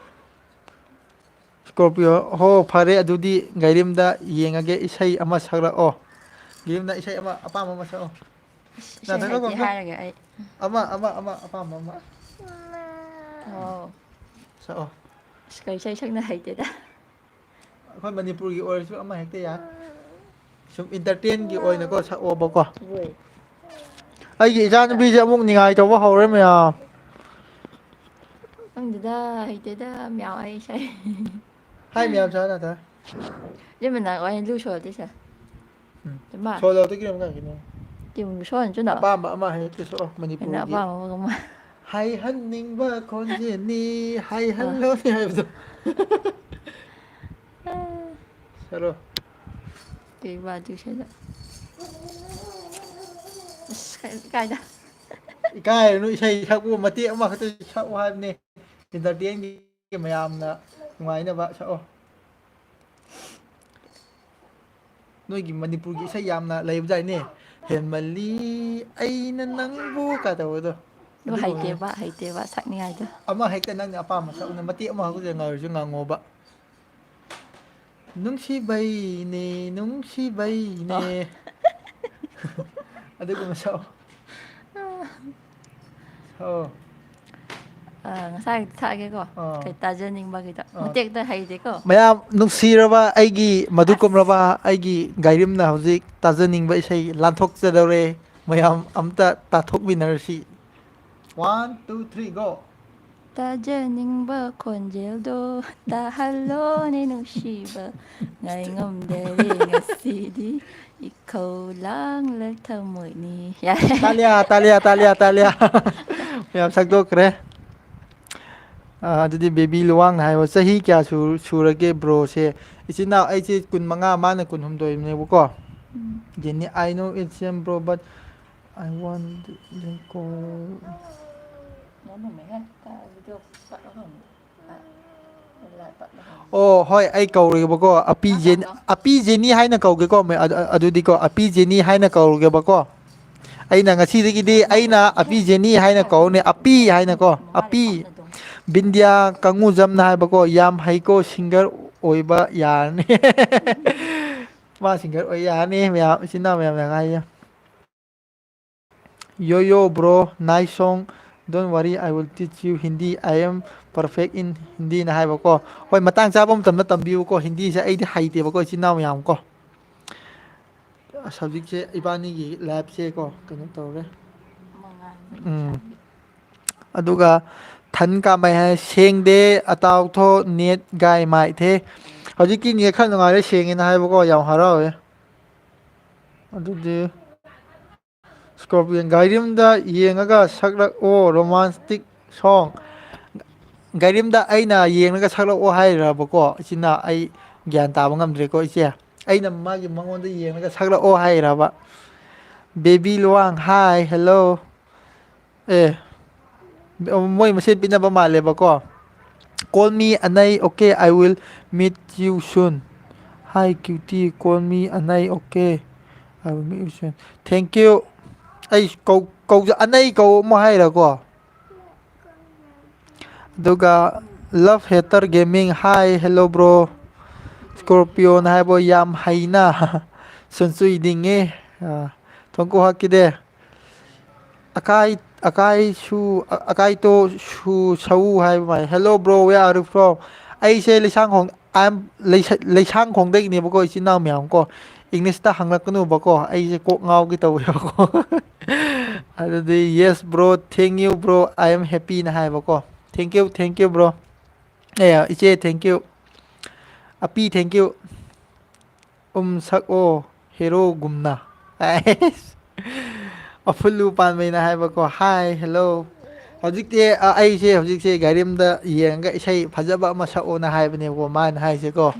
ꯁ꯭ꯀꯣꯔꯄꯤꯌꯣ, ꯍꯣ, ꯐꯔꯦ, ꯑꯗꯨꯗꯤ ꯒꯥꯔꯤꯝꯗ ꯌꯦꯡꯉꯒꯦ, ꯏꯁꯩ ꯑꯃ ꯁꯛꯂꯛꯑꯣ꯫ ꯒꯥꯔꯤꯝꯗ ꯏꯁꯩ ꯑꯃ ꯑꯄꯥꯝꯕ ꯑꯃ ꯁꯛꯑꯣ꯫ ꯏꯁ, ꯏꯁꯩ ꯅꯥꯊꯟꯗ ꯍꯩꯇꯦ ꯀꯧꯕ꯭ꯔꯥ? ꯍꯥꯏꯔꯒ ꯑꯩ꯫ ꯑꯃ, ꯑꯃ, ꯑꯃ, ꯑꯄꯥꯝꯕ ꯑꯃ꯫ ꯑꯣ꯫ ꯁꯛꯑꯣ꯫ ꯑꯁ, ꯀꯩ ꯏꯁꯩ ꯁꯛꯅ ꯍꯩꯇꯦꯗ꯫ ꯑꯩꯈꯣꯏ ꯃꯅꯤꯄꯨꯔꯒꯤ ꯑꯣꯏꯔꯁꯨ ꯑꯃ ꯍꯦꯛꯇ ꯌꯥꯏ꯫ ꯁꯨꯝ entertainꯒꯤ ꯑꯣꯏꯅꯀꯣ, ꯁꯛꯑꯣꯕꯀꯣ꯫ ꯍꯣꯏ꯫ ꯑꯩꯒꯤ ꯏꯆꯥꯅꯨꯄꯤꯁꯦ ꯑꯃꯨꯛ ꯅꯤꯡꯉꯥꯏ ꯇꯧꯕ ꯍꯧꯔꯦ ꯃꯌꯥꯝ꯫ ꯈꯪꯗꯦꯗ, ꯍꯩꯇꯦꯗ, ꯃꯌꯥꯝ ꯑꯩ ꯏꯁꯩ꯫ ꯍꯥꯏ ꯃꯌꯥꯝ ꯁꯛꯑꯣ ꯅꯥꯊꯟ꯫ ꯏꯕꯦꯝꯃ, ꯅꯪ ꯋꯥꯍꯩ ꯂꯨ ꯁꯣꯜꯂꯗꯤ ꯁꯥ꯫ ꯎꯝ꯫ ꯏꯃꯥ꯫ ꯁꯣꯜꯂꯣ, ꯑꯗꯨ ꯀꯩꯅꯣꯝ ꯉꯥꯡꯒꯦ ꯅꯪ꯫ ꯇꯤꯝ ꯁꯣꯜꯍꯟꯁꯨ ꯂꯥꯛꯑꯣ꯫ ꯑꯄꯥꯝꯕ ꯑꯃ ꯍꯦꯛꯇ ꯁꯛꯑꯣ, ꯑꯩꯅ ꯃꯅꯤꯄꯨꯔꯒꯤ꯫ ꯑꯄꯥꯝꯕ ꯑꯃꯒ ꯑꯃ꯫ ꯍꯥꯏꯍꯟꯅꯤꯡꯕ ꯈꯣꯟꯖꯦꯜꯅꯤ, ꯑꯥ꯫ ꯍꯥꯏꯍꯜꯂꯣꯅꯦ ꯍꯥꯏꯕꯗꯣ꯫ ꯁꯛꯂꯣ꯫ ꯀꯩꯕ ꯑꯗꯨ ꯏꯁꯩꯗꯣ? ꯑꯁ, ꯀꯥꯏꯗ? ꯏꯀꯥꯏꯔꯨꯅꯨ, ꯏꯁꯩ ꯁꯛꯄꯨ ꯃꯇꯦꯛ ꯑꯃꯈꯛꯇ ꯁꯛꯎ ꯍꯥꯏꯕꯅꯦ꯫ Entertainꯒꯤ ꯃꯌꯥꯝꯅ ꯅꯨꯡꯉꯥꯏꯅꯕ ꯁꯛꯑꯣ꯫ ꯅꯣꯏꯒꯤ ꯃꯅꯤꯄꯨꯔꯒꯤ ꯏꯁꯩ ꯌꯥꯝꯅ ꯂꯩꯕꯗꯥꯏꯅꯦ, "ꯍꯦꯟꯃꯜꯂꯤ ꯑꯩꯅ ꯅꯪꯕꯨ" ꯀꯥꯏ ꯇꯧꯕꯗꯣ꯫ ꯑꯗꯨ ꯑꯗꯨꯒꯨꯝꯕꯗꯣ꯫ ꯍꯩꯇꯦꯕ, ꯍꯩꯇꯦꯕ ꯁꯛꯅꯤꯡꯉꯥꯏꯗꯣ꯫ ꯑꯃ ꯍꯦꯛꯇ ꯅꯪꯅ ꯑꯄꯥꯝꯕ ꯁꯛꯎꯅꯦ, ꯃꯇꯦꯛ ꯑꯃ ꯍꯧꯖꯤꯛ ꯉꯥꯡꯉꯁꯨ ꯉꯥꯡꯉꯣꯕ꯫ "ꯅꯨꯡꯁꯤꯕꯩꯅꯦ, ꯅꯨꯡꯁꯤꯕꯩꯅꯦ"꯫ ꯑꯣ꯫ ꯑꯗꯨꯒꯨꯝꯕ ꯁꯛꯑꯣ꯫ ꯁꯛꯑꯣ꯫ ꯑ, ꯉꯁꯥꯏꯒꯤꯗꯣ ꯁꯛꯑꯒꯦꯀꯣ꯫ ꯑꯥ꯫ ꯀꯩ ꯇꯥꯖꯅꯤꯡꯕꯒꯤꯗꯣ꯫ ꯑꯥ꯫ ꯃꯇꯦꯛꯇ ꯍꯩꯗꯦꯀꯣ꯫ ꯃꯌꯥꯝ ꯅꯨꯡꯁꯤꯔꯕ ꯑꯩꯒꯤ ꯃꯗꯨ ꯑꯁ꯫ ꯀꯨꯝꯂꯕ ꯑꯩꯒꯤ ꯒꯥꯏꯔꯤꯝꯅ ꯍꯧꯖꯤꯛ ꯇꯥꯖꯅꯤꯡꯕ ꯏꯁꯩ ꯂꯥꯟꯊꯣꯛꯆꯗꯧꯔꯦ꯫ ꯃꯌꯥꯝ ꯑꯝꯇ ꯇꯥꯊꯣꯛꯃꯤꯟꯅꯔꯁꯤ꯫ One, two, three, go. ꯇꯥꯖꯅꯤꯡꯕ ꯈꯣꯟꯖꯦꯜꯗꯣ ꯇꯥꯍꯜꯂꯣꯅꯦ ꯅꯨꯡꯁꯤꯕ, ꯉꯥꯏꯉꯝꯗꯔꯦ ꯉꯁꯤꯗꯤ, ꯏꯈꯧ ꯂꯥꯡꯂ ꯊꯃꯣꯏꯅꯤ꯫ ꯌꯥꯔꯦ꯫ ꯇꯥꯂꯤꯌꯥ, ꯇꯥꯂꯤꯌꯥ, ꯇꯥꯂꯤꯌꯥ, ꯇꯥꯂꯤꯌꯥ꯫ ꯃꯌꯥꯝ ꯁꯛꯇꯣꯛꯈ꯭ꯔꯦ꯫ ꯑꯥ, ꯑꯗꯨꯗꯤ ꯕꯦꯕꯤ ꯂꯨꯋꯥꯡꯅ ꯍꯥꯏꯕ, "ꯆꯍꯤ ꯀꯌꯥ ꯁꯨ-, ꯁꯨꯔꯒꯦ ꯕ꯭ꯔꯣꯁꯦ?" ꯏꯆꯤꯟ ꯏꯅꯥꯎ ꯑꯩꯁꯦ ꯀꯨꯟꯃꯉꯥ, ꯃꯥꯅ ꯀꯨꯟꯍꯨꯝꯗꯣꯏꯅꯦꯕꯀꯣ꯫ ꯎꯝ꯫ Jenny, "I know it's same bro, but I want to call." ꯑꯣ, ꯍꯣꯏ, ꯑꯩ ꯀꯧꯔꯒꯦꯕꯀꯣ꯫ ꯑꯄꯤ ꯖꯦꯟ-, ꯑꯄꯤ ꯖꯦꯅꯤ ꯍꯥꯏꯅ ꯀꯧꯒꯦꯀꯣ, ꯃ-, ꯑꯗꯨ-, ꯑꯗꯨꯗꯤꯀꯣ, ꯑꯄꯤ ꯖꯦꯅꯤ ꯍꯥꯏꯅ ꯀꯧꯔꯒꯦꯕꯀꯣ꯫ ꯑꯩꯅ ꯉꯁꯤꯗꯒꯤꯗꯤ ꯑꯩꯅ ꯑꯄꯤ ꯖꯦꯅꯤ ꯍꯥꯏꯅ ꯀꯧꯔꯅꯤ, ꯑꯄꯤ ꯍꯥꯏꯅꯀꯣ, ꯑꯄꯤ꯫ ꯕꯤꯟꯗꯤꯌꯥ ꯀꯥꯡꯉꯨꯖꯝꯅ ꯍꯥꯏꯕꯀꯣ, "ꯌꯥꯝ ꯍꯩꯀꯣ, singer ꯑꯣꯏꯕ ꯌꯥꯔꯅꯤ"꯫ ꯃꯥ singer ꯑꯣꯏ ꯌꯥꯔꯅꯤ, ꯃꯌꯥꯝ, ꯏꯆꯤꯟ ꯏꯅꯥꯎ ꯃꯌꯥꯝꯅ ꯍꯥꯏꯌꯦ꯫ "Yo, yo, bro, nice song. Don't worry, I will teach you Hindi. I am perfect in Hindi"ꯅ ꯍꯥꯏꯕꯀꯣ꯫ ꯍꯣꯏ, ꯃꯇꯥꯡ ꯆꯥꯕ ꯃꯇꯝꯗ ꯇꯝꯕꯤꯌꯨꯀꯣ꯫ ꯍꯤꯟꯗꯤꯁꯦ ꯑꯩꯗꯤ ꯍꯩꯇꯦꯕꯀꯣ, ꯏꯆꯤꯟ ꯏꯅꯥꯎ ꯃꯌꯥꯝ ꯀꯣ꯫ ꯑꯁ, ꯍꯧꯖꯤꯛꯁꯦ ꯏꯕꯥꯅꯤꯒꯤ liveꯁꯦ ꯀꯣ, ꯀꯩꯅꯣ ꯇꯧꯔꯦ꯫ ꯎꯝ꯫ ꯑꯗꯨꯒ ꯊꯟ ꯀꯥꯃꯩ ꯍꯥꯏ, "ꯁꯦꯡꯗꯦ, ꯑꯇꯥꯎꯊꯣ, net ꯒꯥꯏ ꯃꯥꯏꯊꯦ"꯫ ꯍꯧꯖꯤꯛꯀꯤ net ꯈꯔ ꯅꯨꯡꯉꯥꯏꯔꯦ, ꯁꯦꯡꯉꯦꯅ ꯍꯥꯏꯕꯀꯣ, ꯌꯥꯝ ꯍꯔꯥꯎꯋꯦ꯫ ꯑꯗꯨꯗꯤ Scorpion, "ꯒꯥꯏꯔꯤꯝꯗ ꯌꯦꯡꯉꯒ ꯁꯛꯂꯛꯑꯣ romantic song"꯫ ꯒꯥꯏꯔꯤꯝꯗ ꯑꯩꯅ ꯌꯦꯡꯂꯒ ꯁꯛꯂꯛꯑꯣ ꯍꯥꯏꯔꯕꯀꯣ, ꯏꯆꯤꯟ ꯏꯅꯥꯎ? ꯑꯩ ꯒ꯭ꯌꯥꯟ ꯇꯥꯕ ꯉꯝꯗ꯭ꯔꯦꯀꯣ, ꯏꯆꯦ꯫ ꯑꯩꯅ ꯃꯥꯒꯤ, ꯃꯉꯣꯟꯗ ꯌꯦꯡꯂꯒ ꯁꯛꯂꯛꯑꯣ ꯍꯥꯏꯔꯕ? Baby Luwang, hi, hello꯫ ꯑꯦ, ꯃꯣꯏ ꯃꯁꯦꯟ ꯄꯤꯅꯕ ꯃꯥꯜꯂꯦꯕꯀꯣ꯫ Call me Anai, okay, I will meet you soon. Hi cutie, call me Anai, okay, I will meet you soon. Thank you. ꯑꯩ ꯀꯧ ꯀꯧ ꯑꯅꯩ ꯀꯧ ꯑꯃꯨꯛ ꯍꯥꯏꯔꯀꯣ꯫ ꯑꯗꯨꯒ Love Hater Gaming, hi, hello bro. Scorpio ꯅ ꯍꯥꯏꯕ ꯌꯥꯝ ꯍꯩꯅ ꯁꯨꯟꯆꯨꯏꯗꯤꯡꯉꯦ꯫ ꯊꯣꯡꯀꯨ ꯍꯥꯛꯀꯤꯗꯦ꯫ ꯑꯀꯥꯏ ꯑꯀꯥꯏꯁꯨ ꯑꯀꯥꯏꯇꯣ ꯁꯨ ꯁꯧ ꯍꯥꯏꯕ ꯃꯥꯜꯂꯦ꯫ Hello bro, where are you from? ꯑꯩꯁꯦ ꯂꯩꯁꯥꯡꯈꯣꯡ, I am ꯂꯩꯁꯥꯡꯈꯣꯡꯗꯒꯤꯅꯦꯕꯀꯣ, ꯏꯆꯤꯟ ꯏꯅꯥꯎ ꯃꯌꯥꯝ ꯀꯣ꯫ English ꯇ ꯍꯪꯂꯛꯀꯅꯨꯕꯀꯣ, ꯑꯩꯁꯦ ꯀꯣꯛ ꯉꯥꯎꯒꯦ ꯇꯧꯋꯦꯕꯀꯣ꯫ ꯑꯗꯨꯗꯤ yes bro, thank you bro, I am happy ꯅ ꯍꯥꯏꯕꯀꯣ꯫ Thank you, thank you bro꯫ ꯑꯦ ꯏꯆꯦ, thank you꯫ ꯑꯄꯤ, thank you꯫ ꯎꯝ ꯁꯛꯑꯣ ꯍꯦꯔꯣꯒꯨꯝꯅ꯫ ꯑꯩꯁ꯫ ꯑꯐꯨꯜꯂꯨ ꯄꯥꯟꯕꯩꯅ ꯍꯥꯏꯕꯀꯣ꯫ Hi, hello꯫ ꯍꯧꯖꯤꯛꯇꯤ ꯑ, ꯑꯩꯁꯦ ꯍꯧꯖꯤꯛꯁꯦ ꯒꯥꯔꯤ ꯑꯃꯗ ꯌꯦꯡꯉꯒ ꯏꯁꯩ ꯐꯖꯕ ꯑꯃ ꯁꯛꯑꯣꯅ ꯍꯥꯏꯕꯅꯦꯕꯀꯣ, ꯃꯥꯅ ꯍꯥꯏꯁꯦꯀꯣ꯫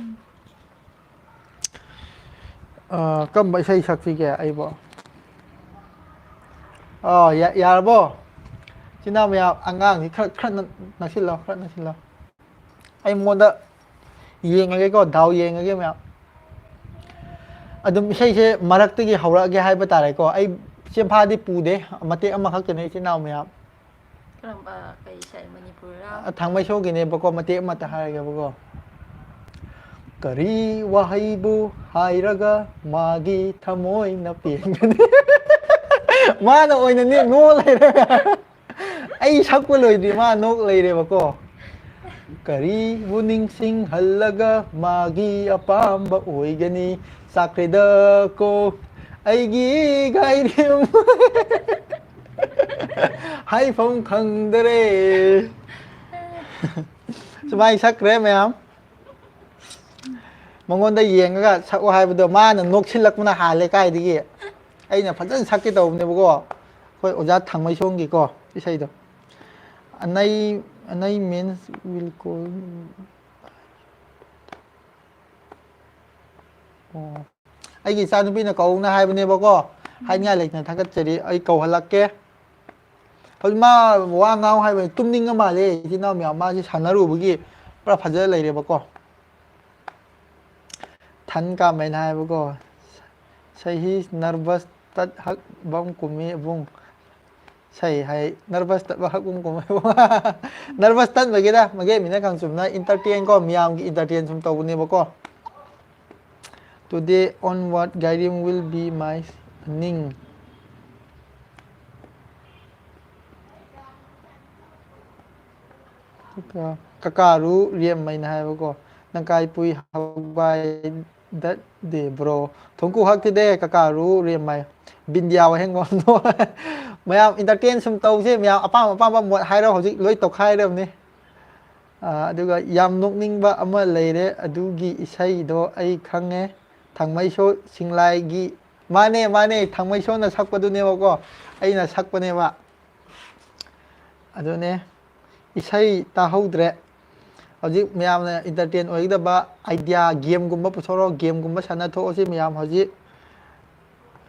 ꯑ, ꯀꯔꯝꯕ ꯏꯁꯩ ꯁꯛꯁꯤꯒꯦ ꯑꯩꯕꯣ? ꯑ, ꯌꯥ-, ꯌꯥꯔꯕꯣ? ꯏꯆꯤꯟ ꯏꯅꯥꯎ ꯃꯌꯥꯝ, ꯑꯉꯥꯡꯁꯤ ꯈꯔ, ꯈꯔ ꯅꯛ-, ꯅꯛꯁꯤꯜꯂꯣ, ꯈꯔ ꯅꯛꯁꯤꯜꯂꯣ꯫ ꯑꯩ ꯃꯉꯣꯟꯗ ꯌꯦꯡꯉꯒꯦꯀꯣ, ꯗꯥꯎ ꯌꯦꯡꯉꯒꯦ ꯃꯌꯥꯝ꯫ ꯑꯗꯨꯝ ꯏꯁꯩꯁꯦ ꯃꯔꯛꯇꯒꯤ ꯍꯧꯔꯛꯑꯒꯦ ꯍꯥꯏꯕ ꯇꯥꯔꯦꯀꯣ꯫ ꯑꯩ ꯆꯦꯟꯐꯥꯗꯤ ꯄꯨꯗꯦ, ꯃꯇꯦꯛ ꯑꯃꯈꯛꯇꯅꯦ ꯏꯆꯤꯟ ꯏꯅꯥꯎ ꯃꯌꯥꯝ꯫ ꯀꯔꯝꯕ, ꯀꯩ ꯏꯁꯩ, ꯃꯅꯤꯄꯨꯔꯔ? ꯑ, ꯊꯥꯡꯃꯩꯁꯣꯒꯤꯅꯦꯕꯀꯣ, ꯃꯇꯦꯛ ꯑꯃꯇ ꯍꯥꯏꯔꯒꯦꯕꯀꯣ꯫ ꯀꯔꯤ ꯋꯥꯍꯩꯕꯨ ꯍꯥꯏꯔꯒ ꯃꯥꯒꯤ ꯊꯃꯣꯏꯅ ꯄꯦꯟꯒꯅꯤ? ꯃꯥꯅ ꯑꯣꯏꯅꯅꯦ ꯅꯣꯛ ꯂꯩꯔꯦ꯫ ꯑꯩ ꯁꯛꯄ ꯂꯣꯏꯗ꯭ꯔꯤ, ꯃꯥ ꯅꯣꯛ ꯂꯩꯔꯦꯕꯀꯣ꯫ ꯀꯔꯤꯕꯨ ꯅꯤꯡꯁꯤꯡꯍꯜꯂꯒ ꯃꯥꯒꯤ ꯑꯄꯥꯝꯕ ꯑꯣꯏꯒꯅꯤ? ꯆꯥꯛꯈ꯭ꯔꯦꯗꯀꯣ ꯑꯩꯒꯤ ꯒꯥꯏꯔꯦꯝ꯫ ꯍꯥꯏꯐꯝ ꯈꯪꯗꯔꯦ꯫ ꯁꯨꯃꯥꯏꯅ ꯁꯛꯈ꯭ꯔꯦ ꯃꯌꯥꯝ꯫ ꯃꯉꯣꯟꯗ ꯌꯦꯡꯉꯒ ꯁꯛꯑꯣ ꯍꯥꯏꯕꯗꯣ ꯃꯥꯅ ꯅꯣꯛꯁꯤꯜꯂꯛꯄꯅ ꯍꯥꯜꯂꯦ ꯀꯥꯏꯗꯒꯤ꯫ ꯑꯩꯅ ꯐꯖꯅ ꯁꯛꯀꯦ ꯇꯧꯕꯅꯦꯕꯀꯣ, ꯑꯩꯈꯣꯏ ꯑꯣꯖꯥ ꯊꯥꯡꯃꯩꯁꯣꯝꯒꯤꯀꯣ ꯏꯁꯩꯗꯣ꯫ ꯑꯅꯩ, ꯑꯅꯩ means will call. ꯑꯣ꯫ ꯑꯩꯒꯤ ꯏꯆꯥꯅꯨꯄꯤꯅ ꯀꯧꯅ ꯍꯥꯏꯕꯅꯦꯕꯀꯣ, ꯍꯥꯏꯅꯤꯡꯉꯥꯏ ꯂꯩꯇꯅ ꯊꯥꯒꯠꯆꯔꯤ, ꯑꯩ ꯀꯧꯍꯜꯂꯛꯀꯦ꯫ ꯍꯧꯖꯤꯛ ꯃꯥ ꯋꯥ ꯉꯥꯡ ꯍꯥꯏꯕ ꯇꯨꯝꯅꯤꯡꯉ ꯃꯥꯜꯂꯦ꯫ ꯏꯆꯤꯟ ꯏꯅꯥꯎ ꯃꯌꯥꯝ ꯃꯥꯁꯦ ꯁꯥꯟꯅꯔꯨꯕꯒꯤ ꯄꯨꯔꯥ ꯐꯖ ꯂꯩꯔꯦꯕꯀꯣ꯫ ꯊꯟ ꯀꯥꯃꯦꯟ ꯍꯥꯏꯕꯀꯣ꯫ ꯁꯍꯤ ꯅꯔꯚꯁ ꯇꯠ ꯍꯛ ꯕꯝ ꯀꯨꯝꯃꯤ ꯏꯕꯨꯡ꯫ ꯁꯩ ꯍꯥꯏ ꯅꯔꯚꯁ ꯇꯠꯄ ꯍꯛ ꯕꯝ ꯀꯨꯝꯃꯤ ꯏꯕꯨꯡ꯫ ꯅꯔꯚꯁ ꯇꯠꯃꯒꯤꯗ ꯃꯒꯦ ꯃꯤꯅ ꯈꯪ ꯆꯨꯝꯅ ꯏꯟꯇꯔꯇꯦꯟ ꯀꯣ, ꯃꯤꯌꯥꯝꯒꯤ ꯏꯟꯇꯔꯇꯦꯟ ꯁꯨꯝ ꯇꯧꯕꯅꯦꯕꯀꯣ꯫ Today onward, Gairim will be my ning. ꯀꯀꯥꯔꯨ ꯔꯦꯝꯃꯩꯅ ꯍꯥꯏꯕꯀꯣ, ꯅꯪ ꯀꯥꯏ ꯄꯨꯏ ꯍꯧꯕꯥꯏ ꯗꯠ ꯗꯦ ꯕ꯭ꯔꯣ? ꯊꯣꯡꯀꯨ ꯍꯛꯇꯤꯗꯦ ꯀꯀꯥꯔꯨ ꯔꯦꯝꯃꯩ꯫ ꯕꯤꯟꯗꯤꯌꯥ ꯋꯥꯍꯦꯡꯕꯝꯗꯣ꯫ ꯃꯌꯥꯝ ꯏꯟꯇꯔꯇꯦꯟ ꯁꯨꯝ ꯇꯧꯁꯦ, ꯃꯌꯥꯝ ꯑꯄꯥꯝ ꯑꯄꯥꯝꯕ ꯃꯣꯠ ꯍꯥꯏꯔꯣ, ꯍꯧꯖꯤꯛ ꯂꯣꯏ ꯇꯧꯈꯥꯏꯔꯕꯅꯤ꯫ ꯑꯥ, ꯑꯗꯨꯒ ꯌꯥꯝ ꯅꯣꯛꯅꯤꯡꯕ ꯑꯃ ꯂꯩꯔꯦ, ꯑꯗꯨꯒꯤ ꯏꯁꯩꯗꯣ ꯑꯩ ꯈꯪꯉꯦ, ꯊꯥꯡꯃꯩꯁꯣ ꯁꯤꯡꯂꯥꯏꯒꯤ꯫ ꯃꯥꯅꯦ, ꯃꯥꯅꯦ, ꯊꯥꯡꯃꯩꯁꯣꯟꯅ ꯁꯛꯄꯗꯨꯅꯦꯕꯀꯣ, ꯑꯩꯅ ꯁꯛꯄꯅꯦꯕ꯫ ꯑꯗꯨꯅꯦ, ꯏꯁꯩ ꯇꯥꯍꯧꯗ꯭ꯔꯦ꯫ ꯍꯧꯖꯤꯛ ꯃꯌꯥꯝꯅ ꯏꯟꯇꯔꯇꯦꯟ ꯑꯣꯏꯒꯗꯕ ꯑꯥꯏꯗꯤꯌꯥ, ꯒꯦꯝꯒꯨꯝꯕ ꯄꯨꯊꯣꯔꯛꯑꯣ, ꯒꯦꯝꯒꯨꯝꯕ ꯁꯥꯟꯅꯊꯣꯛꯑꯁꯤ ꯃꯌꯥꯝ ꯍꯧꯖꯤꯛ꯫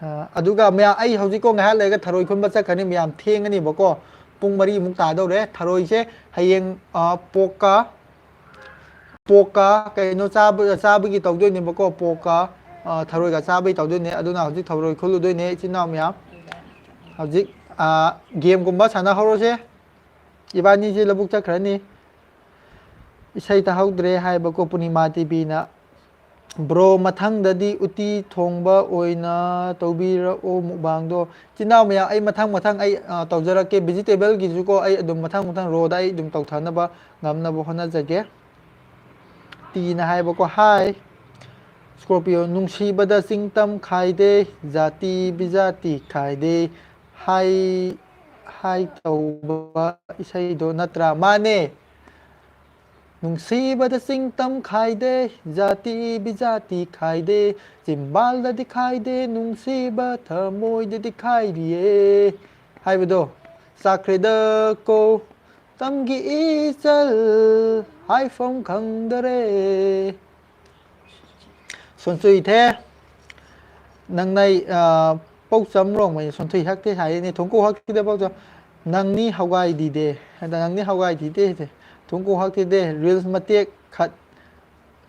ꯑ, ꯑꯗꯨꯒ ꯃꯌꯥꯝ, ꯑꯩ ꯍꯧꯖꯤꯛꯀꯣ ꯉꯥꯏꯍꯥꯛ ꯂꯩꯔꯒ ꯊꯔꯣꯏ ꯈꯨꯟꯕ ꯆꯠꯈ꯭ꯔꯅꯤ ꯃꯌꯥꯝ, ꯊꯦꯡꯉꯅꯤꯕꯀꯣ꯫ ꯄꯨꯡ ꯃꯔꯤꯃꯨꯛ ꯇꯥꯗꯧꯔꯦ꯫ ꯊꯔꯣꯏꯁꯦ ꯍꯌꯦꯡ, ꯑ, ꯄꯣꯛꯀ, ꯄꯣꯛꯀ ꯀꯩꯅꯣ ꯆꯥꯕ, ꯆꯥꯕꯒꯤ ꯇꯧꯗꯣꯏꯅꯦꯕꯀꯣ꯫ ꯄꯣꯛꯀ, ꯑ, ꯊꯔꯣꯏꯒ ꯆꯥꯕꯒꯤ ꯇꯧꯗꯣꯏꯅꯦ꯫ ꯑꯗꯨꯅ ꯍꯧꯖꯤꯛ ꯊꯔꯣꯏ ꯈꯨꯜꯂꯨꯗꯣꯏꯅꯦ ꯏꯆꯤꯟ ꯏꯅꯥꯎ ꯃꯌꯥꯝ꯫ ꯍꯧꯖꯤꯛ, ꯑ, ꯒꯦꯝꯒꯨꯝꯕ ꯁꯥꯟꯅꯍꯧꯔꯁꯦ꯫ ꯏꯕꯥꯅꯤꯁꯦ ꯂꯧꯕꯨꯛ ꯆꯠꯈ꯭ꯔꯅꯤ꯫ ꯏꯁꯩ ꯇꯥꯍꯧꯗ꯭ꯔꯦ ꯍꯥꯏꯕꯀꯣ ꯄꯨꯔꯅꯤꯃꯥ ꯇꯤꯚꯤꯅ꯫ ꯕ꯭ꯔꯣ, ꯃꯊꯪꯗꯗꯤ ꯎꯇꯤ ꯊꯣꯡꯕ ꯑꯣꯏꯅ ꯇꯧꯕꯤꯔꯛꯑꯣ ꯃꯨꯛꯕꯥꯡꯗꯣ꯫ ꯏꯆꯤꯟ ꯏꯅꯥꯎ ꯃꯌꯥꯝ, ꯑꯩ ꯃꯊꯪ ꯃꯊꯪ ꯑꯩ, ꯑ, ꯇꯧꯖꯔꯛꯀꯦ꯫ ꯚꯤꯖꯤꯇꯦꯕꯜꯒꯤꯁꯨꯀꯣ ꯑꯩ ꯑꯗꯨꯝ ꯃꯊꯪ ꯃꯊꯪ ꯔꯣꯗ ꯑꯩ ꯑꯗꯨꯝ ꯇꯧꯊꯅꯕ ꯉꯝꯅꯕ ꯍꯣꯠꯅꯖꯒꯦ꯫ ꯇꯤꯅ ꯍꯥꯏꯕꯀꯣ, ꯍꯥꯏ ꯁ꯭ꯀꯣꯔꯄꯤꯌꯣ, ꯅꯨꯡꯁꯤꯕꯗ ꯆꯤꯡ ꯇꯝ ꯈꯥꯏꯗꯦ, ꯖꯥꯇꯤ ꯕꯤꯖꯥꯇꯤ ꯈꯥꯏꯗꯦ꯫ ꯍꯥꯏ, ꯍꯥꯏ ꯇꯧꯕ ꯏꯁꯩꯗꯣ ꯅꯠꯇ꯭ꯔꯥ? ꯃꯥꯅꯦ꯫ ꯅꯨꯡꯁꯤꯕꯗ ꯆꯤꯡ ꯇꯝ ꯈꯥꯏꯗꯦ, ꯖꯥꯇꯤ ꯕꯤꯖꯥꯇꯤ ꯈꯥꯏꯗꯦ, ꯆꯤꯝꯕꯥꯜꯗꯗꯤ ꯈꯥꯏꯗꯦ, ꯅꯨꯡꯁꯤꯕ ꯊꯃꯣꯏꯗꯗꯤ ꯈꯥꯏꯔꯤꯌꯦ ꯍꯥꯏꯕꯗꯣ꯫ ꯆꯥꯛꯈ꯭ꯔꯦꯗꯀꯣ ꯇꯝꯒꯤ ꯏꯆꯜ, ꯍꯥꯏꯐꯝ ꯈꯪꯗꯔꯦ꯫ ꯁꯣꯟꯆꯨꯏꯊꯦ, ꯅꯪꯅꯩ, ꯑ, ꯄꯧꯆꯝ ꯔꯣꯡꯃꯩ ꯁꯣꯟꯊꯨꯏ ꯍꯛꯇꯦ ꯍꯥꯏꯔꯤꯅꯦ, ꯊꯣꯡꯀꯨ ꯍꯛꯇꯤꯗ ꯄꯧꯆꯝ꯫ ꯅꯪꯅꯤ ꯍꯧꯒꯥꯏꯗꯤꯗꯦ꯫ ꯑꯗ ꯅꯪꯅꯤ ꯍꯧꯒꯥꯏꯗꯤꯗꯦ ꯍꯥꯏꯁꯦ꯫ ꯊꯨꯝ ꯀꯣꯛ ꯍꯥꯛꯇꯤꯗꯦ꯫ Reels ꯃꯇꯦꯛ ꯈꯠ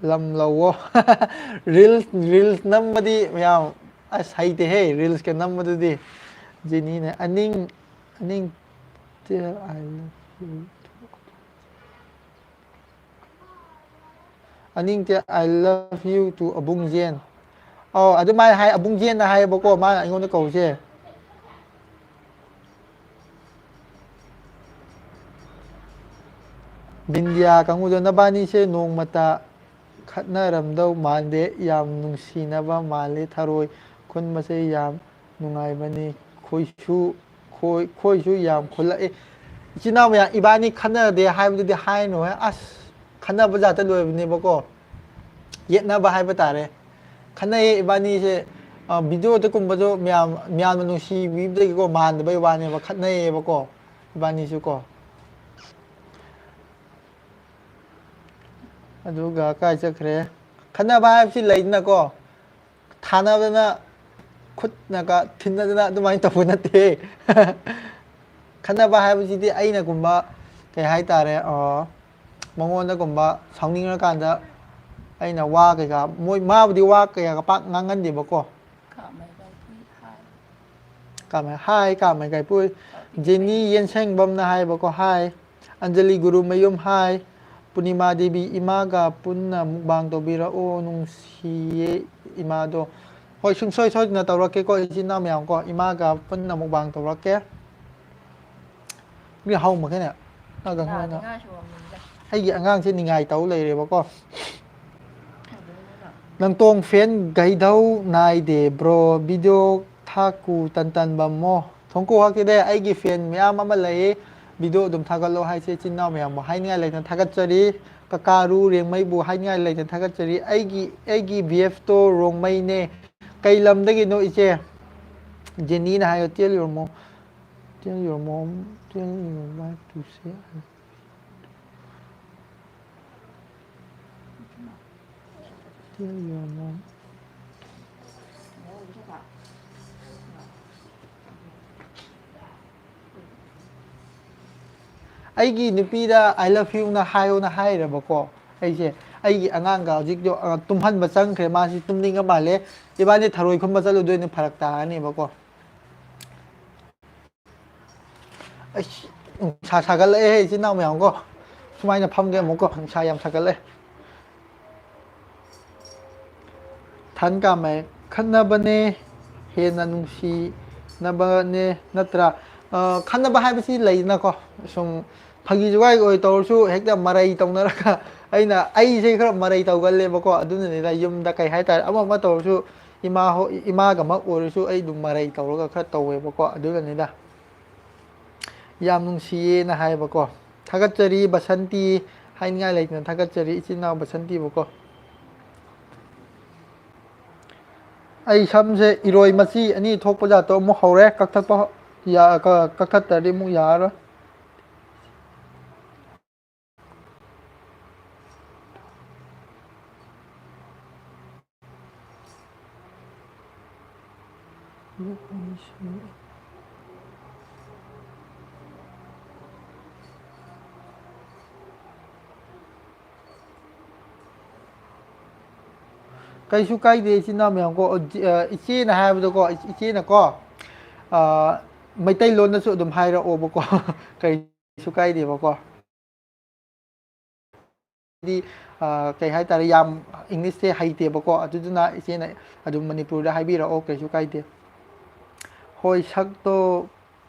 ꯂꯝ ꯂꯧꯋꯣ꯫ Reels, reels ꯅꯝꯕꯗꯤ ꯃꯌꯥꯝ ꯑꯁ ꯍꯩꯇꯦꯍꯦ, reels ꯀ ꯅꯝꯕꯗꯨꯗꯤ꯫ ꯖꯦꯅꯤꯅ ꯑꯅꯤꯡ, ꯑꯅꯤꯡ, tell I love you. ꯑꯅꯤꯡ tell I love you to ꯑꯕꯨꯡ ꯖꯦꯟ꯫ ꯑꯧ, ꯑꯗꯨꯃꯥꯏꯅ ꯍꯥꯏ, ꯑꯕꯨꯡ ꯖꯦꯟꯅ ꯍꯥꯏꯌꯦꯕꯀꯣ, ꯃꯥꯅ ꯑꯩꯉꯣꯟꯗ ꯀꯧꯔꯤꯁꯦ꯫ ꯕꯤꯟꯗꯤꯌꯥ ꯀꯥꯡꯕꯨꯗꯣ, ꯅꯕꯥꯅꯤꯁꯦ ꯅꯣꯡꯃꯇ ꯈꯠꯅꯔꯝꯗꯧ ꯃꯥꯟꯗꯦ, ꯌꯥꯝ ꯅꯨꯡꯁꯤꯅꯕ ꯃꯥꯜꯂꯤ, ꯊꯔꯣꯏ ꯈꯨꯟꯕꯁꯦ ꯌꯥꯝ ꯅꯨꯡꯉꯥꯏꯕꯅꯤ, ꯈꯣꯏꯁꯨ, ꯈꯣꯏ, ꯈꯣꯏꯁꯨ ꯌꯥꯝ ꯈꯨꯜꯂꯛꯏ꯫ ꯏꯆꯤꯟ ꯏꯅꯥꯎ ꯃꯌꯥꯝ, ꯏꯕꯥꯅꯤ ꯈꯠꯅꯗꯦ ꯍꯥꯏꯕꯗꯨꯗꯤ ꯍꯥꯏꯅꯨꯍꯦ꯫ ꯑꯁ, ꯈꯠꯅꯕ ꯖꯥꯠꯇ ꯂꯣꯏꯕꯅꯦꯕꯀꯣ, ꯌꯦꯠꯅꯕ ꯍꯥꯏꯕ ꯇꯥꯔꯦ꯫ ꯈꯠꯅꯩꯌꯦ ꯏꯕꯥꯅꯤꯁꯦ꯫ ꯑ, video ꯗꯒꯨꯝꯕꯗꯣ ꯃꯌꯥꯝ, ꯃꯌꯥꯝꯅ ꯅꯨꯡꯁꯤꯕꯤꯕꯗꯒꯤꯀꯣ ꯃꯥꯟꯗꯕꯩ ꯋꯥꯅꯦꯕ, ꯈꯠꯅꯩꯌꯦꯕꯀꯣ ꯏꯕꯥꯅꯤꯁꯨ ꯀꯣ꯫ ꯑꯗꯨꯒ ꯀꯥꯏ ꯆꯠꯈ꯭ꯔꯦ? ꯈꯠꯅꯕ ꯍꯥꯏꯕꯁꯤ ꯂꯩꯗꯅꯀꯣ, ꯊꯥꯅꯗꯅ, ꯈꯨꯠꯅꯒ ꯊꯤꯟꯅꯗꯅ ꯑꯗꯨꯃꯥꯏꯅ ꯇꯧꯕ ꯅꯠꯇꯦ꯫ ꯈꯠꯅꯕ ꯍꯥꯏꯕꯁꯤꯗꯤ ꯑꯩꯅꯒꯨꯝꯕ, ꯀꯩ ꯍꯥꯏꯇꯥꯔꯦ, ꯑ, ꯃꯉꯣꯟꯗꯒꯨꯝꯕ ꯁꯥꯎꯅꯤꯡꯉꯀꯥꯟꯗ ꯑꯩꯅ ꯋꯥ ꯀꯩꯀꯥ, ꯃꯣꯏ, ꯃꯥꯕꯨꯗꯤ ꯋꯥ ꯀꯩꯀꯥ ꯄꯥꯛ ꯉꯥꯡꯒꯟꯗꯦꯕꯀꯣ꯫ ꯀꯥꯃꯩ ꯒꯥꯏꯄꯨꯏ, ꯍꯥꯏ꯫ ꯀꯥꯃꯩ, ꯍꯥꯏ, ꯀꯥꯃꯩ ꯒꯥꯏꯄꯨꯏ꯫ ꯖꯦꯅꯤ ꯌꯦꯟꯁꯦꯡꯕꯝꯅ ꯍꯥꯏꯕꯀꯣ, ꯍꯥꯏ꯫ ꯑꯟꯖꯂꯤ ꯒꯨꯔꯨꯃꯌꯨꯝ, ꯍꯥꯏ꯫ ꯄꯨꯔꯅꯤꯃꯥ ꯗꯦꯕꯤ, ꯏꯃꯥꯒ ꯄꯨꯟꯅ mukbang ꯇꯧꯕꯤꯔꯛꯑꯣ, ꯅꯨꯡꯁꯤꯌꯦ ꯏꯃꯥꯗꯣ꯫ ꯍꯣꯏ, ꯁꯨꯡꯁꯣꯏ ꯁꯣꯏꯗꯅ ꯇꯧꯔꯛꯀꯦꯀꯣ, ꯏꯆꯤꯟ ꯏꯅꯥꯎ ꯃꯌꯥꯝ ꯀꯣ, ꯏꯃꯥꯒ ꯄꯨꯟꯅ mukbang ꯇꯧꯔꯛꯀꯦ꯫ ꯃꯤ ꯍꯧ ꯃꯈꯩꯅ ꯅꯪ ꯀꯩꯅꯣ ꯇꯧꯅ-, ꯅꯤꯡꯉꯥꯏ ꯁꯨꯔꯝꯃꯣꯏꯗ꯫ ꯑꯩꯒꯤ ꯑꯉꯥꯡꯁꯦ ꯅꯤꯡꯉꯥꯏ ꯇꯧ ꯂꯩꯔꯦꯕꯀꯣ꯫ ꯅꯪꯇꯣꯡ fan ꯒꯩꯙꯧ ꯅꯥꯏꯗꯦ bro, video ꯊꯥꯛꯀꯨ ꯇꯟ ꯇꯟ ꯕꯝꯃꯣ꯫ ꯊꯣꯡꯀꯨ ꯍꯥꯛꯇꯤꯗꯦ, ꯑꯩꯒꯤ fan ꯃꯌꯥꯝ ꯑꯃ ꯂꯩꯌꯦ, video ꯑꯗꯨꯝ ꯊꯥꯒꯠꯂꯣ ꯍꯥꯏꯁꯦ꯫ ꯏꯆꯤꯟ ꯏꯅꯥꯎ ꯃꯌꯥꯝꯕꯨ ꯍꯥꯏꯅꯤꯡꯉꯥꯏ ꯂꯩꯇꯅ ꯊꯥꯒꯠꯆꯔꯤ꯫ ꯀꯀꯥ ꯔꯨ ꯔꯦꯡꯃꯩꯕꯨ ꯍꯥꯏꯅꯤꯡꯉꯥꯏ ꯂꯩꯇꯅ ꯊꯥꯒꯠꯆꯔꯤ꯫ ꯑꯩꯒꯤ, ꯑꯩꯒꯤ B F ꯇꯣ ꯔꯣꯡꯃꯩꯅꯦ꯫ ꯀꯩ ꯂꯝꯗꯒꯤꯅꯣ ꯏꯆꯦ? ꯖꯦꯅꯤꯅ ꯍꯥꯏꯌꯣ, tell your mom, tell your mom, tell your wife to say I love you. Tell your mom. ꯑꯩꯒꯤ ꯅꯨꯄꯤꯗ "I love you"ꯅ ꯍꯥꯏꯌꯣꯅ ꯍꯥꯏꯔꯕꯀꯣ꯫ ꯑꯩꯁꯦ ꯑꯩꯒꯤ ꯑꯉꯥꯡꯒ ꯍꯧꯖꯤꯛꯇꯣ, ꯑ, ꯇꯨꯝꯍꯟꯕ ꯆꯪꯈ꯭ꯔꯦ, ꯃꯥꯁꯤ ꯇꯨꯝꯅꯤꯡꯉ ꯃꯥꯜꯂꯦ꯫ ꯏꯕꯥꯅꯤ ꯊꯔꯣꯏ ꯈꯨꯟꯕ ꯆꯠꯂꯨꯗꯣꯏꯅꯦ, ꯐꯔꯛ ꯇꯥꯔꯅꯦꯕꯀꯣ꯫ ꯑꯩꯁ, ꯅꯨꯡꯁꯥ ꯁꯥꯒꯠꯂꯛꯑꯦ, ꯏꯆꯤꯟ ꯏꯅꯥꯎ ꯃꯌꯥꯝ ꯀꯣ꯫ ꯁꯨꯃꯥꯏꯅ ꯐꯝꯒꯦ ꯑꯃꯨꯛꯀꯣ, ꯅꯨꯡꯁꯥ ꯌꯥꯝ ꯁꯥꯒꯠꯂꯛꯑꯦ꯫ ꯊꯟ ꯀꯥꯃꯩ, ꯈꯠꯅꯕꯅꯦ ꯍꯦꯟꯅ ꯅꯨꯡꯁꯤꯅꯕꯅꯦ ꯅꯠꯇ꯭ꯔꯥ? ꯑ, ꯈꯠꯅꯕ ꯍꯥꯏꯕꯁꯤ ꯂꯩꯗꯅꯀꯣ, ꯁꯨꯝ ꯐꯥꯒꯤ ꯖꯨꯒꯥꯏ ꯑꯣꯏ ꯇꯧꯔꯁꯨ ꯍꯦꯛꯇ ꯃꯔꯩ ꯇꯧꯅꯔꯒ, ꯑꯩꯅ, ꯑꯩꯁꯦ ꯈꯔ ꯃꯔꯩ ꯇꯧꯒꯜꯂꯦꯕꯀꯣ, ꯑꯗꯨꯅꯅꯤꯅ ꯌꯨꯝꯗ ꯀꯩ ꯍꯥꯏꯇꯥꯔꯦ, ꯑꯃ ꯑꯃ ꯇꯧꯔꯁꯨ ꯏꯃꯥ ꯍꯣ-, ꯏꯃꯥꯒꯃꯛ ꯑꯣꯏꯔꯁꯨ ꯑꯩ ꯑꯗꯨꯝ ꯃꯔꯩ ꯇꯧꯔꯒ ꯈꯔ ꯇꯧꯋꯦꯕꯀꯣ, ꯑꯗꯨꯅꯅꯤꯗ꯫ ꯌꯥꯝ ꯅꯨꯡꯁꯤꯌꯦꯅ ꯍꯥꯏꯕꯀꯣ꯫ ꯊꯥꯒꯠꯆꯔꯤ ꯕꯁꯟꯇꯤ, ꯍꯥꯏꯅꯤꯡꯉꯥꯏ ꯂꯩꯇꯅ ꯊꯥꯒꯠꯆꯔꯤ ꯏꯆꯤꯟ ꯏꯅꯥꯎ ꯕꯁꯟꯇꯤꯕꯨꯀꯣ꯫ ꯑꯩ ꯁꯝꯁꯦ ꯏꯔꯣꯏ ꯃꯆꯤ ꯑꯅꯤ ꯊꯣꯛꯄ ꯖꯥꯠꯇꯣ ꯑꯃꯨꯛ ꯍꯧꯔꯦ ꯀꯛꯊꯠꯄ ꯍꯧ-, ꯌꯥ-, ꯀ-, ꯀꯛꯊꯠꯇ꯭ꯔꯗꯤ ꯑꯃꯨꯛ ꯌꯥꯔꯔꯣꯏ꯫ ꯀꯩꯁꯨ ꯀꯥꯏꯗꯦ, ꯏꯆꯤꯟ ꯏꯅꯥꯎ ꯃꯌꯥꯝ ꯀꯣ, ꯑ, ꯏꯆꯦꯅ ꯍꯥꯏꯕꯗꯀꯣ, ꯏꯆꯦꯅꯀꯣ, ꯑ, ꯃꯩꯇꯩꯂꯣꯟꯗꯁꯨ ꯑꯗꯨꯝ ꯍꯥꯏꯔꯛꯑꯣꯕꯀꯣ꯫ ꯀꯩꯁꯨ ꯀꯥꯏꯗꯦꯕꯀꯣ꯫ ꯍꯥꯏꯗꯤ, ꯑ, ꯀꯩ ꯍꯥꯏꯇꯥꯔꯦ, ꯌꯥꯝ ꯏꯪꯂꯤꯁꯁꯦ ꯍꯩꯇꯦꯕꯀꯣ, ꯑꯗꯨꯗꯨꯅ ꯏꯆꯦꯅ ꯑꯗꯨꯝ ꯃꯅꯤꯄꯨꯔꯗ ꯍꯥꯏꯕꯤꯔꯛꯑꯣ, ꯀꯩꯁꯨ ꯀꯥꯏꯗꯦ꯫ ꯍꯣꯏ, ꯁꯛꯇꯣ,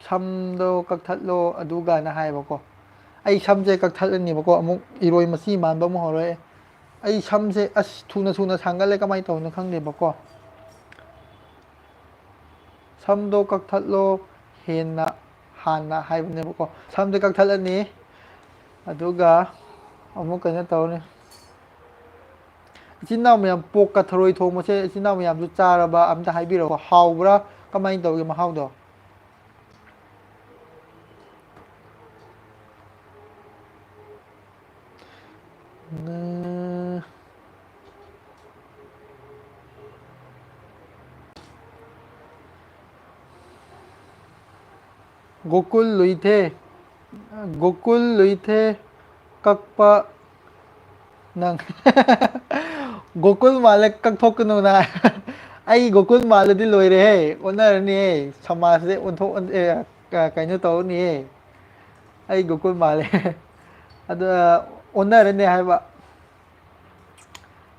ꯁꯝꯗꯣ ꯀꯛꯊꯠꯂꯣ ꯑꯗꯨꯒꯅ ꯍꯥꯏꯌꯦꯕꯀꯣ꯫ ꯑꯩ ꯁꯝꯁꯦ ꯀꯛꯊꯠꯂꯅꯦꯕꯀꯣ, ꯑꯃꯨꯛ ꯏꯔꯣꯏ ꯃꯆꯤ ꯃꯥꯟꯕ ꯑꯃꯨꯛ ꯍꯧꯔꯛꯑꯦ꯫ ꯑꯩ ꯁꯝꯁꯦ ꯑꯁ ꯊꯨꯅ ꯊꯨꯅ ꯁꯥꯡꯒꯠꯂꯦ, ꯀꯃꯥꯏꯅ ꯇꯧꯕꯅꯣ ꯈꯪꯗꯦꯕꯀꯣ꯫ ꯁꯝꯗꯣ ꯀꯛꯊꯠꯂꯣ ꯍꯦꯟꯅ ꯍꯥꯟꯅ ꯍꯥꯏꯕꯅꯦꯕꯀꯣ꯫ ꯁꯝꯗꯣ ꯀꯛꯊꯠꯂꯅꯤ, ꯑꯗꯨꯒ ꯑꯃꯨꯛ ꯀꯩꯅꯣ ꯇꯧꯔꯅꯤ꯫ ꯏꯆꯤꯟ ꯏꯅꯥꯎ ꯃꯌꯥꯝ, ꯄꯣꯛꯀ ꯊꯔꯣꯏ ꯊꯣꯡꯕꯁꯦ ꯏꯆꯤꯟ ꯏꯅꯥꯎ ꯃꯌꯥꯝꯁꯨ ꯆꯥꯔꯕ ꯑꯝꯇ ꯍꯥꯏꯕꯤꯔꯛꯑꯣ, ꯍꯥꯎꯕ꯭ꯔꯥ, ꯀꯃꯥꯏꯅ ꯇꯧꯒꯦ ꯃꯍꯥꯎꯗꯣ? ꯅ-, ꯒꯣꯀꯨꯜ ꯂꯨꯏꯊꯦ꯫ ꯒꯣꯀꯨꯜ ꯂꯨꯏꯊꯦ ꯀꯛꯄ ꯅꯪ꯫ ꯒꯣꯀꯨꯜ ꯃꯥꯜꯂꯦ ꯀꯛꯊꯣꯛꯀꯅꯨꯅ꯫ ꯑꯩ ꯒꯣꯀꯨꯜ ꯃꯥꯜꯂꯗꯤ ꯂꯣꯏꯔꯦꯍꯦ, ꯑꯣꯟꯅꯔꯅꯤꯍꯦ꯫ ꯁꯃꯥꯖꯁꯦ ꯑꯣꯟꯊꯣꯛ ꯑꯣꯟ-, ꯑꯦ, ꯀ-, ꯀꯩꯅꯣ ꯇꯧꯔꯅꯤꯍꯦ꯫ ꯑꯩ ꯒꯣꯀꯨꯜ ꯃꯥꯜꯂꯦ꯫ ꯑꯗꯣ, ꯑꯣꯟꯅꯔꯅꯤ ꯍꯥꯏꯕ꯫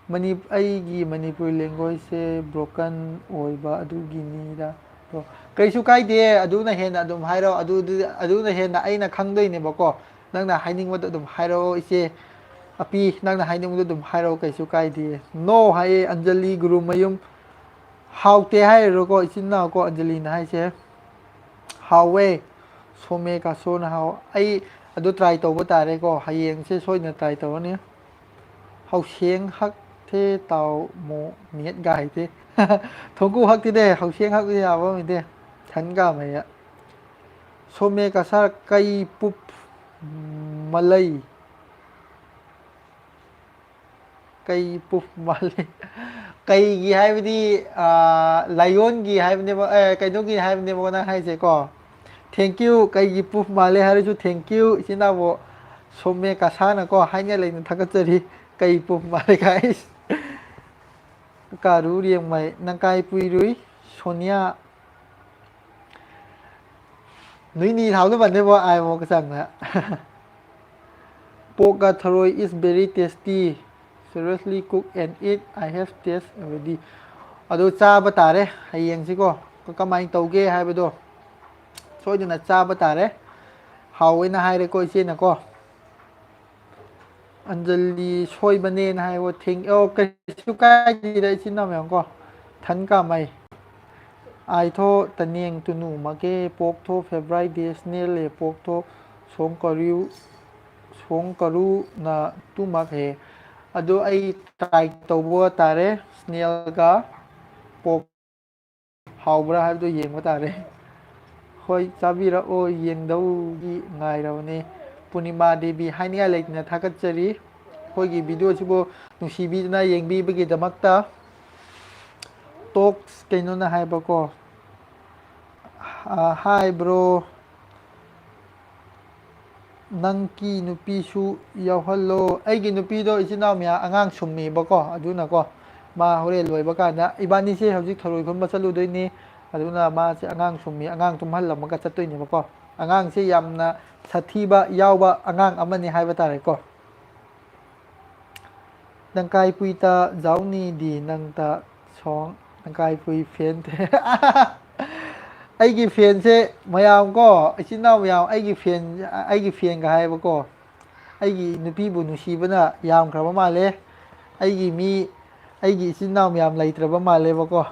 ꯃꯅꯤ-, ꯑꯩꯒꯤ ꯃꯅꯤꯄꯨꯔꯤ languageꯁꯦ broken ꯑꯣꯏꯕ ꯑꯗꯨꯒꯤꯅꯤꯗ꯫ ꯑꯗꯣ ꯀꯩꯁꯨ ꯀꯥꯏꯗꯦ, ꯑꯗꯨꯅ ꯍꯦꯟꯅ ꯑꯗꯨꯝ ꯍꯥꯏꯔꯣ, ꯑꯗꯨ, ꯑꯗꯨ, ꯑꯗꯨꯅ ꯍꯦꯟꯅ ꯑꯩꯅ ꯈꯪꯗꯣꯏꯅꯦꯕꯀꯣ꯫ ꯅꯪꯅ ꯍꯥꯏꯅꯤꯡꯕꯗꯣ ꯑꯗꯨꯝ ꯍꯥꯏꯔꯛꯑꯣ ꯏꯆꯦ꯫ ꯑꯄꯤ, ꯅꯪꯅ ꯍꯥꯏꯅꯤꯡꯕꯗꯣ ꯑꯗꯨꯝ ꯍꯥꯏꯔꯛꯑꯣ, ꯀꯩꯁꯨ ꯀꯥꯏꯗꯦ꯫ No ꯍꯥꯏꯌꯦ ꯑꯟꯖꯂꯤ ꯒꯨꯔꯨꯃꯌꯨꯝ꯫ ꯍꯥꯎꯇꯦ ꯍꯥꯏꯔꯤꯔꯣꯀꯣ ꯏꯆꯤꯟ ꯏꯅꯥꯎꯀꯣ ꯑꯟꯖꯂꯤꯅ ꯍꯥꯏꯁꯦ? ꯍꯥꯎꯋꯦ꯫ ꯁꯣꯃꯦ ꯀꯥꯁꯣꯅ ꯍꯥꯎ-, ꯑꯩ ꯑꯗꯨ try ꯇꯧꯕ ꯇꯥꯔꯦꯀꯣ, ꯍꯌꯦꯡꯁꯦ ꯁꯣꯏꯗꯅ try ꯇꯧꯔꯅꯤ꯫ ꯍꯧꯁꯦꯡ ꯍꯛꯊꯦ ꯇꯥꯎ ꯃꯣ ꯅꯦꯠ ꯒꯥꯏꯗꯦ꯫ ꯊꯣꯡꯀꯨ ꯍꯛꯇꯤꯗꯦ, ꯍꯧꯁꯦꯡ ꯍꯛꯇꯤ ꯌꯥꯕ ꯑꯣꯏꯗꯦ꯫ ꯊꯟ ꯀꯥꯃꯩꯌꯥ꯫ ꯁꯣꯃꯦ ꯀꯁꯥꯔ ꯀꯩ ꯄꯨꯞ ꯃꯂꯩ꯫ ꯀꯩ ꯄꯨꯞ ꯃꯥꯜꯂꯤ꯫ ꯀꯩꯒꯤ ꯍꯥꯏꯕꯗꯤ, ꯑꯥ, ꯂꯥꯏꯌꯣꯟꯒꯤ ꯍꯥꯏꯕꯅꯦꯕ, ꯑꯦ, ꯀꯩꯅꯣꯒꯤ ꯍꯥꯏꯕꯅꯦꯕꯀꯣ ꯅꯪ ꯍꯥꯏꯁꯦꯀꯣ꯫ Thank you, ꯀꯩꯒꯤ ꯄꯨꯞ ꯃꯥꯜꯂꯦ ꯍꯥꯏꯔꯁꯨ thank you, ꯏꯆꯤꯟ ꯏꯅꯥꯎꯕꯨ ꯁꯣꯝꯃꯦ ꯀꯁꯥꯅꯀꯣ ꯍꯥꯏꯅ ꯂꯩꯅ ꯊꯥꯒꯠꯆꯔꯤ꯫ ꯀꯩ ꯄꯨꯞ ꯃꯥꯜꯂꯦ guys꯫ ꯀꯥꯔꯨ ꯔꯦꯡꯃꯩ, ꯅꯪ ꯀꯥꯏ ꯄꯨꯏꯔꯨꯏ? ꯁꯣꯅꯤꯌꯥ, ꯅꯨꯏ ꯅꯤ ꯊꯥꯎꯗ ꯃꯟꯗꯦꯕꯣ, ꯑꯥꯏ ꯃꯣ ꯀꯆꯥꯡꯅ꯫ Pork ꯊꯔꯣꯏ is very tasty. Seriously cook and eat. I have taste already. ꯑꯗꯨ ꯆꯥꯕ ꯇꯥꯔꯦ ꯍꯌꯦꯡꯁꯤꯀꯣ꯫ ꯀꯃꯥꯏꯅ ꯇꯧꯒꯦ ꯍꯥꯏꯕꯗꯣ ꯁꯣꯏꯗꯅ ꯆꯥꯕ ꯇꯥꯔꯦ꯫ ꯍꯥꯎꯋꯦꯅ ꯍꯥꯏꯔꯦꯀꯣ ꯏꯆꯦꯅꯀꯣ꯫ ꯑꯟꯖꯂꯤ ꯁꯣꯏꯕꯅꯦꯅ ꯍꯥꯏꯕ ꯊꯦꯡ-, ꯑꯣ, ꯀꯩꯁꯨ ꯀꯥꯏꯗꯦꯗ ꯏꯆꯤꯟ ꯏꯅꯥꯎ ꯃꯌꯥꯝ ꯀꯣ꯫ ꯊꯟ ꯀꯥꯃꯩ꯫ ꯑꯥꯏꯊꯣ ꯇꯅꯦꯡ ꯇꯨꯅꯨ ꯃꯀꯦ ꯄꯣꯛꯊꯣ ꯐꯦꯕ꯭ꯔꯥꯏ ꯗꯦꯁꯅꯦꯜ ꯂꯦ ꯄꯣꯛꯊꯣ ꯁꯣꯡ ꯀꯔꯤꯎ, ꯁꯣꯡ ꯀꯔꯨꯅ ꯇꯨꯃꯛ ꯍꯦ꯫ ꯑꯗꯨ ꯑꯩ try ꯇꯧꯕ ꯇꯥꯔꯦ ꯁ꯭ꯅꯦꯜꯒ ꯄꯣꯛ꯫ ꯍꯥꯎꯕ꯭ꯔꯥ ꯍꯥꯏꯕꯗꯨ ꯌꯦꯡꯕ ꯇꯥꯔꯦ꯫ ꯍꯣꯏ, ꯆꯥꯕꯤꯔꯛꯑꯣ, ꯌꯦꯡꯗꯧꯒꯤ ꯉꯥꯏꯔꯕꯅꯦ꯫ ꯄꯨꯔꯅꯤꯃꯥ ꯗꯦꯕꯤ ꯍꯥꯏꯅꯤꯡꯉꯥꯏ ꯂꯩꯇꯅ ꯊꯥꯒꯠꯆꯔꯤ꯫ ꯑꯩꯈꯣꯏꯒꯤ video ꯑꯁꯤꯕꯨ ꯅꯨꯡꯁꯤꯕꯤꯗꯨꯅ ꯌꯦꯡꯕꯤꯕꯒꯤꯗꯃꯛꯇ꯫ Talks ꯀꯩꯅꯣꯅ ꯍꯥꯏꯕꯀꯣ꯫ ꯑ, hi bro꯫ ꯅꯪꯒꯤ ꯅꯨꯄꯤꯁꯨ ꯌꯥꯎꯍꯜꯂꯣ꯫ ꯑꯩꯒꯤ ꯅꯨꯄꯤꯗꯣ ꯏꯆꯤꯟ ꯏꯅꯥꯎ ꯃꯌꯥꯝ ꯑꯉꯥꯡ ꯁꯨꯝꯃꯤꯕꯀꯣ, ꯑꯗꯨꯅꯀꯣ, ꯃꯥ ꯍꯣꯔꯦꯟ ꯂꯣꯏꯕ ꯀꯥꯟꯗ ꯏꯕꯥꯅꯤꯁꯦ ꯍꯧꯖꯤꯛ ꯊꯔꯣꯏ ꯈꯨꯟꯕ ꯆꯠꯂꯨꯗꯣꯏꯅꯤ꯫ ꯑꯗꯨꯅ ꯃꯥꯁꯦ ꯑꯉꯥꯡ ꯁꯨꯝꯃꯤ, ꯑꯉꯥꯡ ꯇꯨꯝꯍꯜꯂꯝꯃꯒ ꯆꯠꯇꯣꯏꯅꯦꯕꯀꯣ꯫ ꯑꯉꯥꯡꯁꯦ ꯌꯥꯝꯅ ꯁꯥꯊꯤꯕ ꯌꯥꯎꯕ ꯑꯉꯥꯡ ꯑꯃꯅꯤ ꯍꯥꯏꯕ ꯇꯥꯔꯦꯀꯣ꯫ ꯅꯪꯀꯥꯏ ꯄꯨꯏꯇ ꯖꯥꯎꯅꯤꯗꯤ ꯅꯪꯇ ꯁꯣꯡ ꯅꯪꯀꯥꯏ ꯄꯨꯏ ꯐꯦꯟ꯫ ꯑꯩꯒꯤ ꯐꯦꯟꯁꯦ ꯃꯌꯥꯝ ꯀꯣ, ꯏꯆꯤꯟ ꯏꯅꯥꯎ ꯃꯌꯥꯝ, ꯑꯩꯒꯤ ꯐꯦꯟ, ꯑꯩꯒꯤ ꯐꯦꯟꯒ ꯍꯥꯏꯕꯀꯣ, ꯑꯩꯒꯤ ꯅꯨꯄꯤꯕꯨ ꯅꯨꯡꯁꯤꯕꯅ ꯌꯥꯝꯈ꯭ꯔꯕ ꯃꯥꯜꯂꯦ꯫ ꯑꯩꯒꯤ ꯃꯤ, ꯑꯩꯒꯤ ꯏꯆꯤꯟ ꯏꯅꯥꯎ ꯃꯌꯥꯝ ꯂꯩꯇ꯭ꯔꯕ ꯃꯥꯜꯂꯦꯕꯀꯣ꯫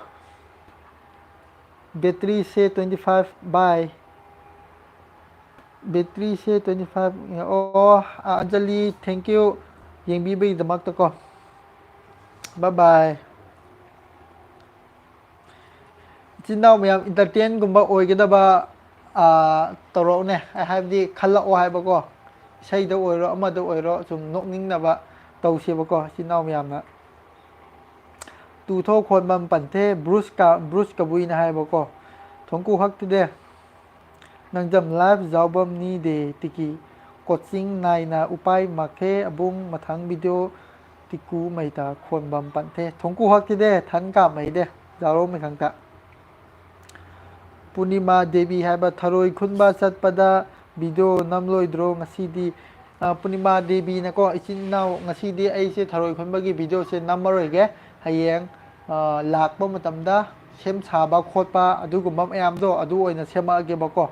ꯕꯦꯇ꯭ꯔꯤꯁꯦ twenty five ꯚꯥꯏ꯫ ꯕꯦꯇ꯭ꯔꯤꯁꯦ twenty five꯫ ꯑꯣ, ꯑ, Anjali, thank you ꯌꯦꯡꯕꯤꯕꯒꯤꯗꯃꯛꯇꯀꯣ꯫ Bye bye꯫ ꯏꯆꯤꯟ ꯏꯅꯥꯎ ꯃꯌꯥꯝ entertainꯒꯨꯝꯕ ꯑꯣꯏꯒꯗꯕ, ꯑ, ꯇꯧꯔꯛꯎꯅꯦ꯫ ꯑꯩ ꯍꯥꯏꯕꯗꯤ ꯈꯜꯂꯛꯑꯣ ꯍꯥꯏꯕꯀꯣ꯫ ꯏꯁꯩꯗ ꯑꯣꯏꯔꯣ, ꯑꯃꯗ ꯑꯣꯏꯔꯣ, ꯁꯨꯝ ꯅꯣꯛꯅꯤꯡꯅꯕ ꯇꯧꯁꯦꯕꯀꯣ, ꯏꯆꯤꯟ ꯏꯅꯥꯎ ꯃꯌꯥꯝꯅ꯫ ꯇꯨ ꯊꯣꯛ ꯈꯣꯟꯕꯝ ꯄꯟꯊꯦ ꯕ꯭ꯔꯨꯁ ꯀ-, ꯕ꯭ꯔꯨꯁ ꯀꯕꯨꯏꯅ ꯍꯥꯏꯕꯀꯣ꯫ ꯊꯣꯡꯀꯨ ꯍꯛꯇꯨꯗꯦ꯫ ꯅꯪꯖꯝ live ꯌꯥꯎꯕꯝꯅꯤꯗꯦ ꯇꯤꯀꯤ꯫ Coaching ꯅꯥꯏꯅ ꯎꯄꯥꯏ ꯃꯥꯈꯦ ꯑꯕꯨꯡ ꯃꯊꯪ video ꯇꯤꯀꯨ ꯃꯩꯇ ꯈꯣꯟꯕꯝ ꯄꯟꯊꯦ꯫ ꯊꯣꯡꯀꯨ ꯍꯛꯇꯨꯗꯦ ꯊꯟ ꯀꯥꯝꯃꯩꯗꯦ꯫ ꯌꯥꯎꯔꯣ ꯃꯊꯪꯇ꯫ ꯄꯨꯔꯅꯤꯃꯥ ꯗꯦꯕꯤ ꯍꯥꯏꯕ ꯊꯔꯣꯏ ꯈꯨꯟꯕ ꯆꯠꯄꯗ video ꯅꯝꯂꯣꯏꯗ꯭ꯔꯣ ꯉꯁꯤꯗꯤ? ꯑ, ꯄꯨꯔꯅꯤꯃꯥ ꯗꯦꯕꯤꯅꯀꯣ, ꯏꯆꯤꯟ ꯏꯅꯥꯎ, ꯉꯁꯤꯗꯤ ꯑꯩꯁꯦ ꯊꯔꯣꯏ ꯈꯨꯟꯕꯒꯤ videoꯁꯦ ꯅꯝꯃꯔꯣꯏꯒꯦ꯫ ꯍꯌꯦꯡ, ꯑ, ꯂꯥꯛꯄ ꯃꯇꯝꯗ ꯁꯦꯝ ꯁꯥꯕ ꯈꯣꯠꯄ ꯑꯗꯨꯒꯨꯝꯕ ꯃꯌꯥꯝꯗꯣ ꯑꯗꯨ ꯑꯣꯏꯅ ꯁꯦꯝꯃꯛꯑꯒꯦꯕꯀꯣ꯫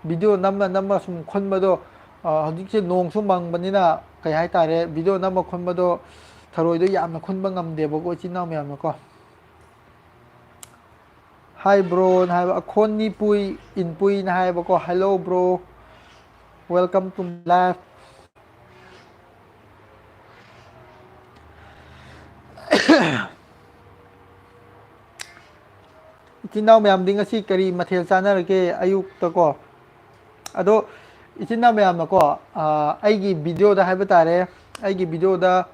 Video ꯅꯝꯃ ꯅꯝꯃ ꯁꯨꯝ ꯈꯨꯟꯕꯗꯣ, ꯑ, ꯍꯧꯖꯤꯛꯁꯦ ꯅꯣꯡꯁꯨ ꯃꯪꯕꯅꯤꯅ, ꯀꯩ ꯍꯥꯏꯇꯥꯔꯦ, video ꯅꯝꯃ ꯈꯨꯟꯕꯗꯣ ꯊꯔꯣꯏꯗꯣ ꯌꯥꯝꯅ ꯈꯨꯟꯕ ꯉꯝꯗꯦꯕꯀꯣ, ꯏꯆꯤꯟ ꯏꯅꯥꯎ ꯃꯌꯥꯝꯅꯀꯣ꯫ Hi broꯅ ꯍꯥꯏꯕ, ꯑꯈꯣꯟꯅꯤ ꯄꯨꯏ, ꯏꯟꯄꯨꯏꯅ ꯍꯥꯏꯕꯀꯣ꯫ Hello bro, welcome to live꯫ ꯏꯆꯤꯟ ꯏꯅꯥꯎ ꯃꯌꯥꯝꯗꯤ ꯉꯁꯤ ꯀꯔꯤ ꯃꯊꯦꯜ ꯆꯥꯅꯔꯒꯦ ꯑꯌꯨꯛꯇꯀꯣ? ꯑꯗꯣ ꯏꯆꯤꯟ ꯏꯅꯥꯎ ꯃꯌꯥꯝꯅꯀꯣ, ꯑ, ꯑꯩꯒꯤ videoꯗ ꯍꯥꯏꯕ ꯇꯥꯔꯦ, ꯑꯩꯒꯤ videoꯗ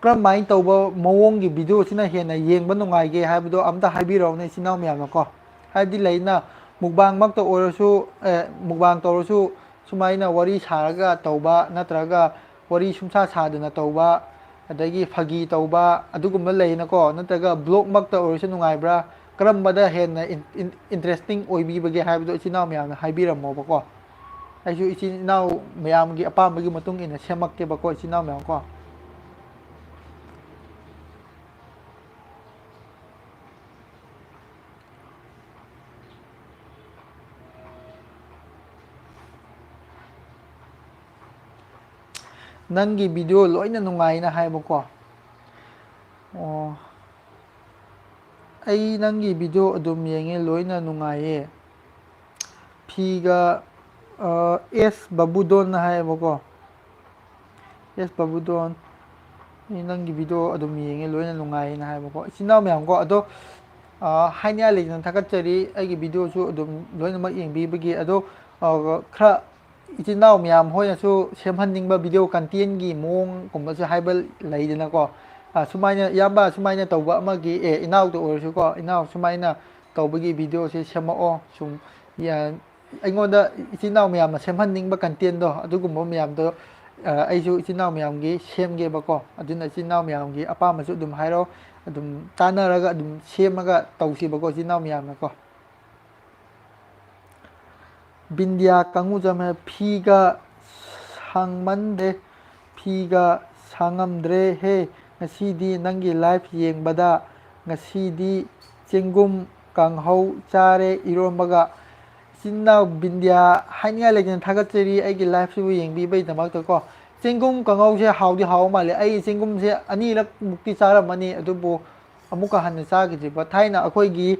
ꯀꯔꯝꯍꯥꯏꯅ ꯇꯧꯕ ꯃꯑꯣꯡꯒꯤ videoꯁꯤꯅ ꯍꯦꯟꯅ ꯌꯦꯡꯕ ꯅꯨꯡꯉꯥꯏꯒꯦ ꯍꯥꯏꯕꯗꯣ ꯑꯝꯇ ꯍꯥꯏꯕꯤꯔꯛꯎꯅꯦ ꯏꯆꯤꯟ ꯏꯅꯥꯎ ꯃꯌꯥꯝꯅꯀꯣ꯫ ꯍꯥꯏꯕꯗꯤ ꯂꯩꯅ, mukbangꯃꯛꯇ ꯑꯣꯏꯔꯁꯨ, ꯑꯦ, mukbang ꯇꯧꯔꯁꯨ, ꯁꯨꯃꯥꯏꯅ ꯋꯥꯔꯤ ꯁꯥꯔꯒ ꯇꯧꯕ, ꯅꯠꯇ꯭ꯔꯒ ꯋꯥꯔꯤ ꯁꯨꯡꯁꯥ ꯁꯥꯗꯅ ꯇꯧꯕ, ꯑꯗꯒꯤ ꯐꯥꯒꯤ ꯇꯧꯕ, ꯑꯗꯨꯒꯨꯝꯕ ꯂꯩꯅꯀꯣ? ꯅꯠꯇ꯭ꯔꯒ ꯕ꯭ꯂꯣꯛꯃꯛꯇ ꯑꯣꯏꯔꯁꯨ ꯅꯨꯡꯉꯥꯏꯕ꯭ꯔꯥ? ꯀꯔꯝꯕꯗ ꯍꯦꯟꯅ ꯏꯟ-, ꯏꯟ-, ꯏꯟꯇꯔꯦꯁꯇꯤꯡ ꯑꯣꯏꯕꯤꯕꯒꯦ ꯍꯥꯏꯕꯗꯣ ꯏꯆꯤꯟ ꯏꯅꯥꯎ ꯃꯌꯥꯝꯅ ꯍꯥꯏꯕꯤꯔꯝꯃꯣꯕꯀꯣ꯫ ꯑꯩꯁꯨ ꯏꯆꯤꯟ ꯏꯅꯥꯎ ꯃꯌꯥꯝꯒꯤ ꯑꯄꯥꯝꯕꯒꯤ ꯃꯇꯨꯡ ꯏꯟꯅ ꯁꯦꯝꯃꯛꯀꯦꯕꯀꯣ, ꯏꯆꯤꯟ ꯏꯅꯥꯎ ꯃꯌꯥꯝ ꯀꯣ꯫ ꯅꯪꯒꯤ ꯚꯤꯗꯤꯑꯣ ꯂꯣꯏꯅ ꯅꯨꯡꯉꯥꯏꯅ ꯍꯥꯏꯕꯀꯣ꯫ ꯑꯣ, ꯑꯩ ꯅꯪꯒꯤ ꯚꯤꯗꯤꯑꯣ ꯑꯗꯨꯝ ꯌꯦꯡꯉꯦ, ꯂꯣꯏꯅ ꯅꯨꯡꯉꯥꯏꯌꯦ꯫ ꯐꯤꯒ, ꯑ, ꯑꯦꯁ ꯕꯕꯨꯗꯣꯟꯅ ꯍꯥꯏꯌꯦꯕꯀꯣ꯫ ꯑꯦꯁ ꯕꯕꯨꯗꯣꯟ, "ꯑꯩ ꯅꯪꯒꯤ ꯚꯤꯗꯤꯑꯣ ꯑꯗꯨꯝ ꯌꯦꯡꯉꯦ, ꯂꯣꯏꯅ ꯅꯨꯡꯉꯥꯏꯌꯦꯅ" ꯍꯥꯏꯕꯀꯣ꯫ ꯏꯆꯤꯟ ꯏꯅꯥꯎ ꯃꯌꯥꯝꯀꯣ, ꯑꯗꯣ, ꯑ, ꯍꯥꯏꯅꯤꯡꯉꯥꯏ ꯂꯩꯇꯅ ꯊꯥꯒꯠꯆꯔꯤ, ꯑꯩꯒꯤ ꯚꯤꯗꯤꯑꯣꯁꯨ ꯑꯗꯨꯝ ꯂꯣꯏꯅꯃꯛ ꯌꯦꯡꯕꯤꯕꯒꯤ꯫ ꯑꯗꯣ, ꯑ, ꯈꯔ ꯏꯆꯤꯟ ꯏꯅꯥꯎ ꯃꯌꯥꯝ ꯍꯣꯏꯅꯁꯨ ꯁꯦꯝꯍꯟꯅꯤꯡꯕ ꯚꯤꯗꯤꯑꯣ ꯀꯟꯇꯦꯟꯒꯤ ꯃꯑꯣꯡꯒꯨꯝꯕꯁꯨ ꯍꯥꯏꯕ ꯂꯩꯗꯅꯀꯣ꯫ ꯑ, ꯁꯨꯃꯥꯏꯅ, "ꯏꯌꯥꯝꯕ, ꯁꯨꯃꯥꯏꯅ ꯇꯧꯕ ꯑꯃꯒꯤ, ꯑꯦ, ꯏꯅꯥꯎꯇ ꯑꯣꯏꯔꯁꯨꯀꯣ, ꯏꯅꯥꯎ ꯁꯨꯃꯥꯏꯅ ꯇꯧꯕꯒꯤ ꯚꯤꯗꯤꯑꯣꯁꯦ ꯁꯦꯝꯃꯛꯑꯣ", ꯁꯨꯝ, ꯌꯥ-, ꯑꯩꯉꯣꯟꯗ ꯏꯆꯤꯟ ꯏꯅꯥꯎ ꯃꯌꯥꯝꯅ ꯁꯦꯝꯍꯟꯅꯤꯡꯕ ꯀꯟꯇꯦꯟꯗꯣ, ꯑꯗꯨꯒꯨꯝꯕ ꯃꯌꯥꯝꯗꯣ, ꯑ, ꯑꯩꯁꯨ ꯏꯆꯤꯟ ꯏꯅꯥꯎ ꯃꯌꯥꯝꯒꯤ ꯁꯦꯝꯒꯦꯕꯀꯣ꯫ ꯑꯗꯨꯅ ꯏꯆꯤꯟ ꯏꯅꯥꯎ ꯃꯌꯥꯝꯒꯤ ꯑꯄꯥꯝꯕꯁꯨ ꯑꯗꯨꯝ ꯍꯥꯏꯔꯛꯑꯣ, ꯑꯗꯨꯝ ꯇꯥꯟꯅꯔꯒ ꯑꯗꯨꯝ ꯁꯦꯝꯃꯒ ꯇꯧꯁꯤꯕꯀꯣ, ꯏꯆꯤꯟ ꯏꯅꯥꯎ ꯃꯌꯥꯝꯅꯀꯣ꯫ ꯕꯤꯟꯗꯤꯌꯥ ꯀꯥꯡꯉꯨꯖꯝ ꯍꯥꯏ, "ꯐꯤꯒ ꯁꯥꯡꯃꯟꯗꯦ, ꯐꯤꯒ ꯁꯥꯡꯉꯝꯗ꯭ꯔꯦꯍꯦ, ꯉꯁꯤꯗꯤ ꯅꯪꯒꯤ ꯂꯥꯏꯐ ꯌꯦꯡꯕꯗ꯫ ꯉꯁꯤꯗꯤ ꯆꯦꯡꯒꯨꯝ ꯀꯥꯡꯍꯧ ꯆꯥꯔꯦ ꯏꯔꯣꯝꯕꯒ"꯫ ꯏꯆꯤꯟ ꯏꯅꯥꯎ ꯕꯤꯟꯗꯤꯌꯥ, ꯍꯥꯏꯅꯤꯡꯉꯥꯏ ꯂꯩꯇꯅ ꯊꯥꯒꯠꯆꯔꯤ ꯑꯩꯒꯤ ꯂꯥꯏꯐꯁꯤꯕꯨ ꯌꯦꯡꯕꯤꯕꯩꯗꯃꯛꯇꯀꯣ꯫ ꯆꯦꯡꯒꯨꯝ ꯀꯥꯡꯍꯧꯁꯦ ꯍꯥꯎꯗꯤ ꯍꯥꯎꯕ ꯃꯥꯜꯂꯦ꯫ ꯑꯩ ꯆꯦꯡꯒꯨꯝꯁꯦ ꯑꯅꯤꯔꯛ ꯃꯨꯛꯇꯤ ꯆꯥꯔꯝꯃꯅꯤ, ꯑꯗꯨꯕꯨ ꯑꯃꯨꯛꯀ ꯍꯟꯅ ꯆꯥꯈꯤꯗ꯭ꯔꯤꯕ꯫ ꯊꯥꯏꯅ ꯑꯩꯈꯣꯏꯒꯤ,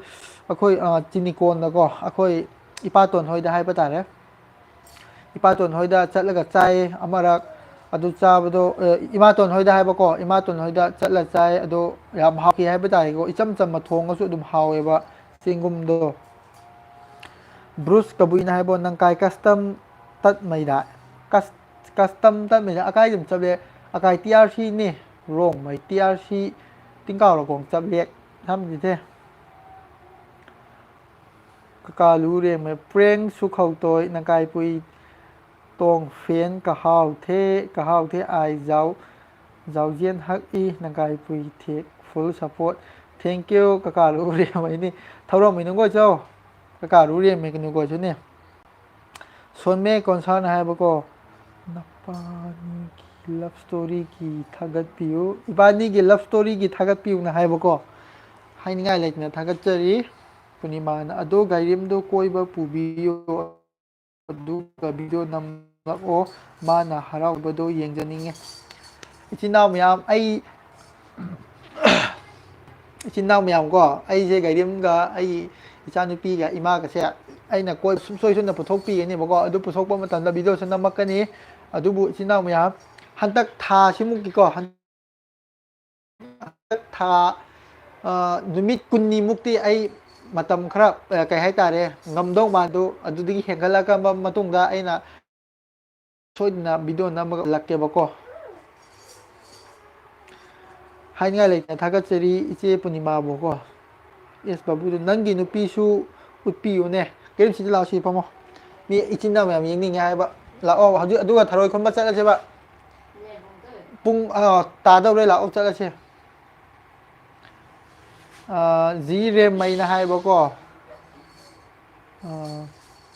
ꯑꯩꯈꯣꯏ, ꯑ, ꯆꯤꯅꯤꯀꯣꯟꯗꯀꯣ, ꯑꯩꯈꯣꯏ ꯏꯄꯥꯇꯣꯟ ꯍꯣꯏꯗ ꯍꯥꯏꯕ ꯇꯥꯔꯦ꯫ ꯏꯄꯥꯇꯣꯟ ꯍꯣꯏꯗ ꯆꯠꯂꯒ ꯆꯥꯏ ꯑꯃꯔꯛ꯫ ꯑꯗꯨ ꯆꯥꯕꯗꯣ, ꯑ, ꯏꯃꯥꯇꯣꯟ ꯍꯣꯏꯗ ꯍꯥꯏꯕꯀꯣ, ꯏꯃꯥꯇꯣꯟ ꯍꯣꯏꯗ ꯆꯠꯂ ꯆꯥꯏ꯫ ꯑꯗꯣ ꯌꯥꯝ ꯍꯥꯎꯈꯤ ꯍꯥꯏꯕ ꯇꯥꯔꯦꯀꯣ꯫ ꯏꯆꯝ ꯆꯝꯅ ꯊꯣꯡꯉꯁꯨ ꯑꯗꯨꯝ ꯍꯥꯎꯋꯦꯕ ꯆꯦꯡꯒꯨꯝꯗꯣ꯫ ꯕ꯭ꯔꯨꯁ ꯀꯕꯨꯏꯅ ꯍꯥꯏꯕꯣ, "ꯅꯪ ꯀꯥꯏ ꯀꯁꯇꯝ ꯇꯠꯃꯩꯗ?" ꯀꯁ-, ꯀꯁꯇꯝ ꯇꯠꯃꯩꯗ ꯑꯀꯥꯏ ꯑꯗꯨꯝ ꯆꯠꯂꯦ꯫ ꯑꯀꯥꯏ ꯇꯤ ꯑꯥꯔ ꯁꯤꯅꯤ, ꯔꯣꯡꯃꯩ ꯇꯤ ꯑꯥꯔ ꯁꯤ, ꯇꯤꯡꯀꯥꯎꯔꯀꯣꯡ ꯆꯠꯂꯦ꯫ ꯊꯝꯖꯤꯗꯦ꯫ ꯀꯀꯥꯂꯨ ꯔꯦꯡꯃꯩ, ꯄ꯭ꯔꯦꯡ ꯁꯨꯈꯧꯇꯣꯏ, ꯅꯪꯀꯥꯏ ꯄꯨꯏ, ꯇꯣꯡ ꯐꯦꯟ ꯀꯍꯥꯎ ꯊꯦ, ꯀꯍꯥꯎ ꯊꯦ ꯑꯥꯏ ꯖꯥꯎ, ꯖꯥꯎꯖꯦꯟ ꯍꯛ ꯏ ꯅꯒꯥꯏ ꯄꯨꯏ ꯊꯦꯛ, full support꯫ Thank you ꯀꯀꯥ ꯔꯨꯔꯦꯝꯃꯩꯅꯤ꯫ ꯊꯧꯔꯝꯃꯤ ꯅꯨꯡꯒꯣꯏ ꯆꯧ꯫ ꯀꯀꯥ ꯔꯨꯔꯦꯝꯃꯩ ꯀꯩꯅꯣꯒꯣꯏꯁꯨꯅꯦ꯫ ꯁꯣꯟꯃꯦ ꯀꯣꯟꯁꯥꯅ ꯍꯥꯏꯕꯀꯣ, "ꯅꯄꯥꯅꯤꯒꯤ ꯂꯞ ꯁ꯭ꯇꯣꯔꯤꯒꯤ ꯊꯥꯒꯠꯄꯤꯌꯨ, ꯏꯕꯥꯅꯤꯒꯤ ꯂꯞ ꯁ꯭ꯇꯣꯔꯤꯒꯤ ꯊꯥꯒꯠꯄꯤꯌꯨꯅ" ꯍꯥꯏꯕꯀꯣ꯫ ꯍꯥꯏꯅꯤꯡꯉꯥꯏ ꯂꯩꯇꯅ ꯊꯥꯒꯠꯆꯔꯤ꯫ ꯄꯨꯔꯅꯤꯃꯥꯅ, "ꯑꯗꯣ ꯒꯥꯏꯔꯦꯝꯗꯣ ꯀꯣꯏꯕ ꯄꯨꯕꯤꯌꯨ, ꯑꯗꯨꯒ ꯚꯤꯗꯤꯑꯣ ꯅꯝꯂꯛꯑꯣ, ꯃꯥꯅ ꯍꯔꯥꯎꯕꯗꯣ ꯌꯦꯡꯖꯅꯤꯡꯉꯦ"꯫ ꯏꯆꯤꯟ ꯏꯅꯥꯎ ꯃꯌꯥꯝ, ꯑꯩ ꯏꯆꯤꯟ ꯏꯅꯥꯎ ꯃꯌꯥꯝ ꯀꯣ, ꯑꯩꯁꯦ ꯒꯥꯏꯔꯦꯝꯒ ꯑꯩ ꯏꯆꯥꯅꯨꯄꯤꯒ ꯏꯃꯥꯒꯁꯦ ꯑꯩꯅ ꯀꯣꯏ ꯁꯨꯡꯁꯣꯏ ꯁꯣꯏꯗꯅ ꯄꯨꯊꯣꯛꯄꯤꯒꯅꯦꯕꯀꯣ꯫ ꯑꯗꯨ ꯄꯨꯊꯣꯛꯄ ꯃꯇꯝꯗ ꯚꯤꯗꯤꯑꯣꯁꯨ ꯅꯝꯃꯛꯀꯅꯤ꯫ ꯑꯗꯨꯕꯨ ꯏꯆꯤꯟ ꯏꯅꯥꯎ ꯃꯌꯥꯝ, ꯍꯟꯗꯛ ꯊꯥꯁꯤꯃꯨꯛꯀꯤꯀꯣ, ꯍꯟꯗꯛ ꯊꯥ, ꯑ, ꯅꯨꯃꯤꯠ ꯀꯨꯟꯅꯤꯃꯨꯛꯇꯤ ꯑꯩ ꯃꯇꯝ ꯈꯔ, ꯑ, ꯀꯩ ꯍꯥꯏꯇꯥꯔꯦ, ꯉꯝꯗꯧ ꯃꯥꯟꯗꯨ, ꯑꯗꯨꯗꯒꯤ ꯍꯦꯟꯒꯠꯂꯛꯑꯕ ꯃꯇꯨꯡꯗ ꯑꯩꯅ ꯁꯣꯏꯗꯅ ꯚꯤꯗꯤꯑꯣ ꯅꯝꯃꯒ ꯎꯠꯂꯛꯀꯦꯕꯀꯣ꯫ ꯍꯥꯏꯅꯤꯡꯉꯥꯏ ꯂꯩꯇꯅ ꯊꯥꯒꯠꯆꯔꯤ ꯏꯆꯦ ꯄꯨꯔꯅꯤꯃꯥꯕꯨꯀꯣ꯫ ꯑꯦꯁ ꯕꯥꯕꯨꯗꯨ, "ꯅꯪꯒꯤ ꯅꯨꯄꯤꯁꯨ ꯎꯠꯄꯤꯌꯨꯅꯦ"꯫ ꯀꯔꯤꯝ ꯁꯤꯗ ꯂꯥꯛꯑꯣ, ꯁꯤ ꯐꯝꯃꯣ꯫ ꯃꯤ ꯏꯆꯤꯟ ꯏꯅꯥꯎ ꯃꯌꯥꯝ ꯌꯦꯡꯅꯤꯡꯉꯦ ꯍꯥꯏꯕ꯫ ꯂꯥꯛꯑꯣ, ꯍꯧꯖꯤꯛ ꯑꯗꯨꯒ ꯊꯔꯣꯏ ꯈꯨꯟꯕ ꯆꯠꯂꯁꯦꯕ꯫ ꯄꯨꯡ, ꯑ, ꯇꯥꯗꯧꯔꯦ, ꯂꯥꯛꯑꯣ ꯆꯠꯂꯁꯦ꯫ ꯑ, ꯖꯤ ꯔꯦꯝꯃꯩꯅ ꯍꯥꯏꯕꯀꯣ, ꯑ,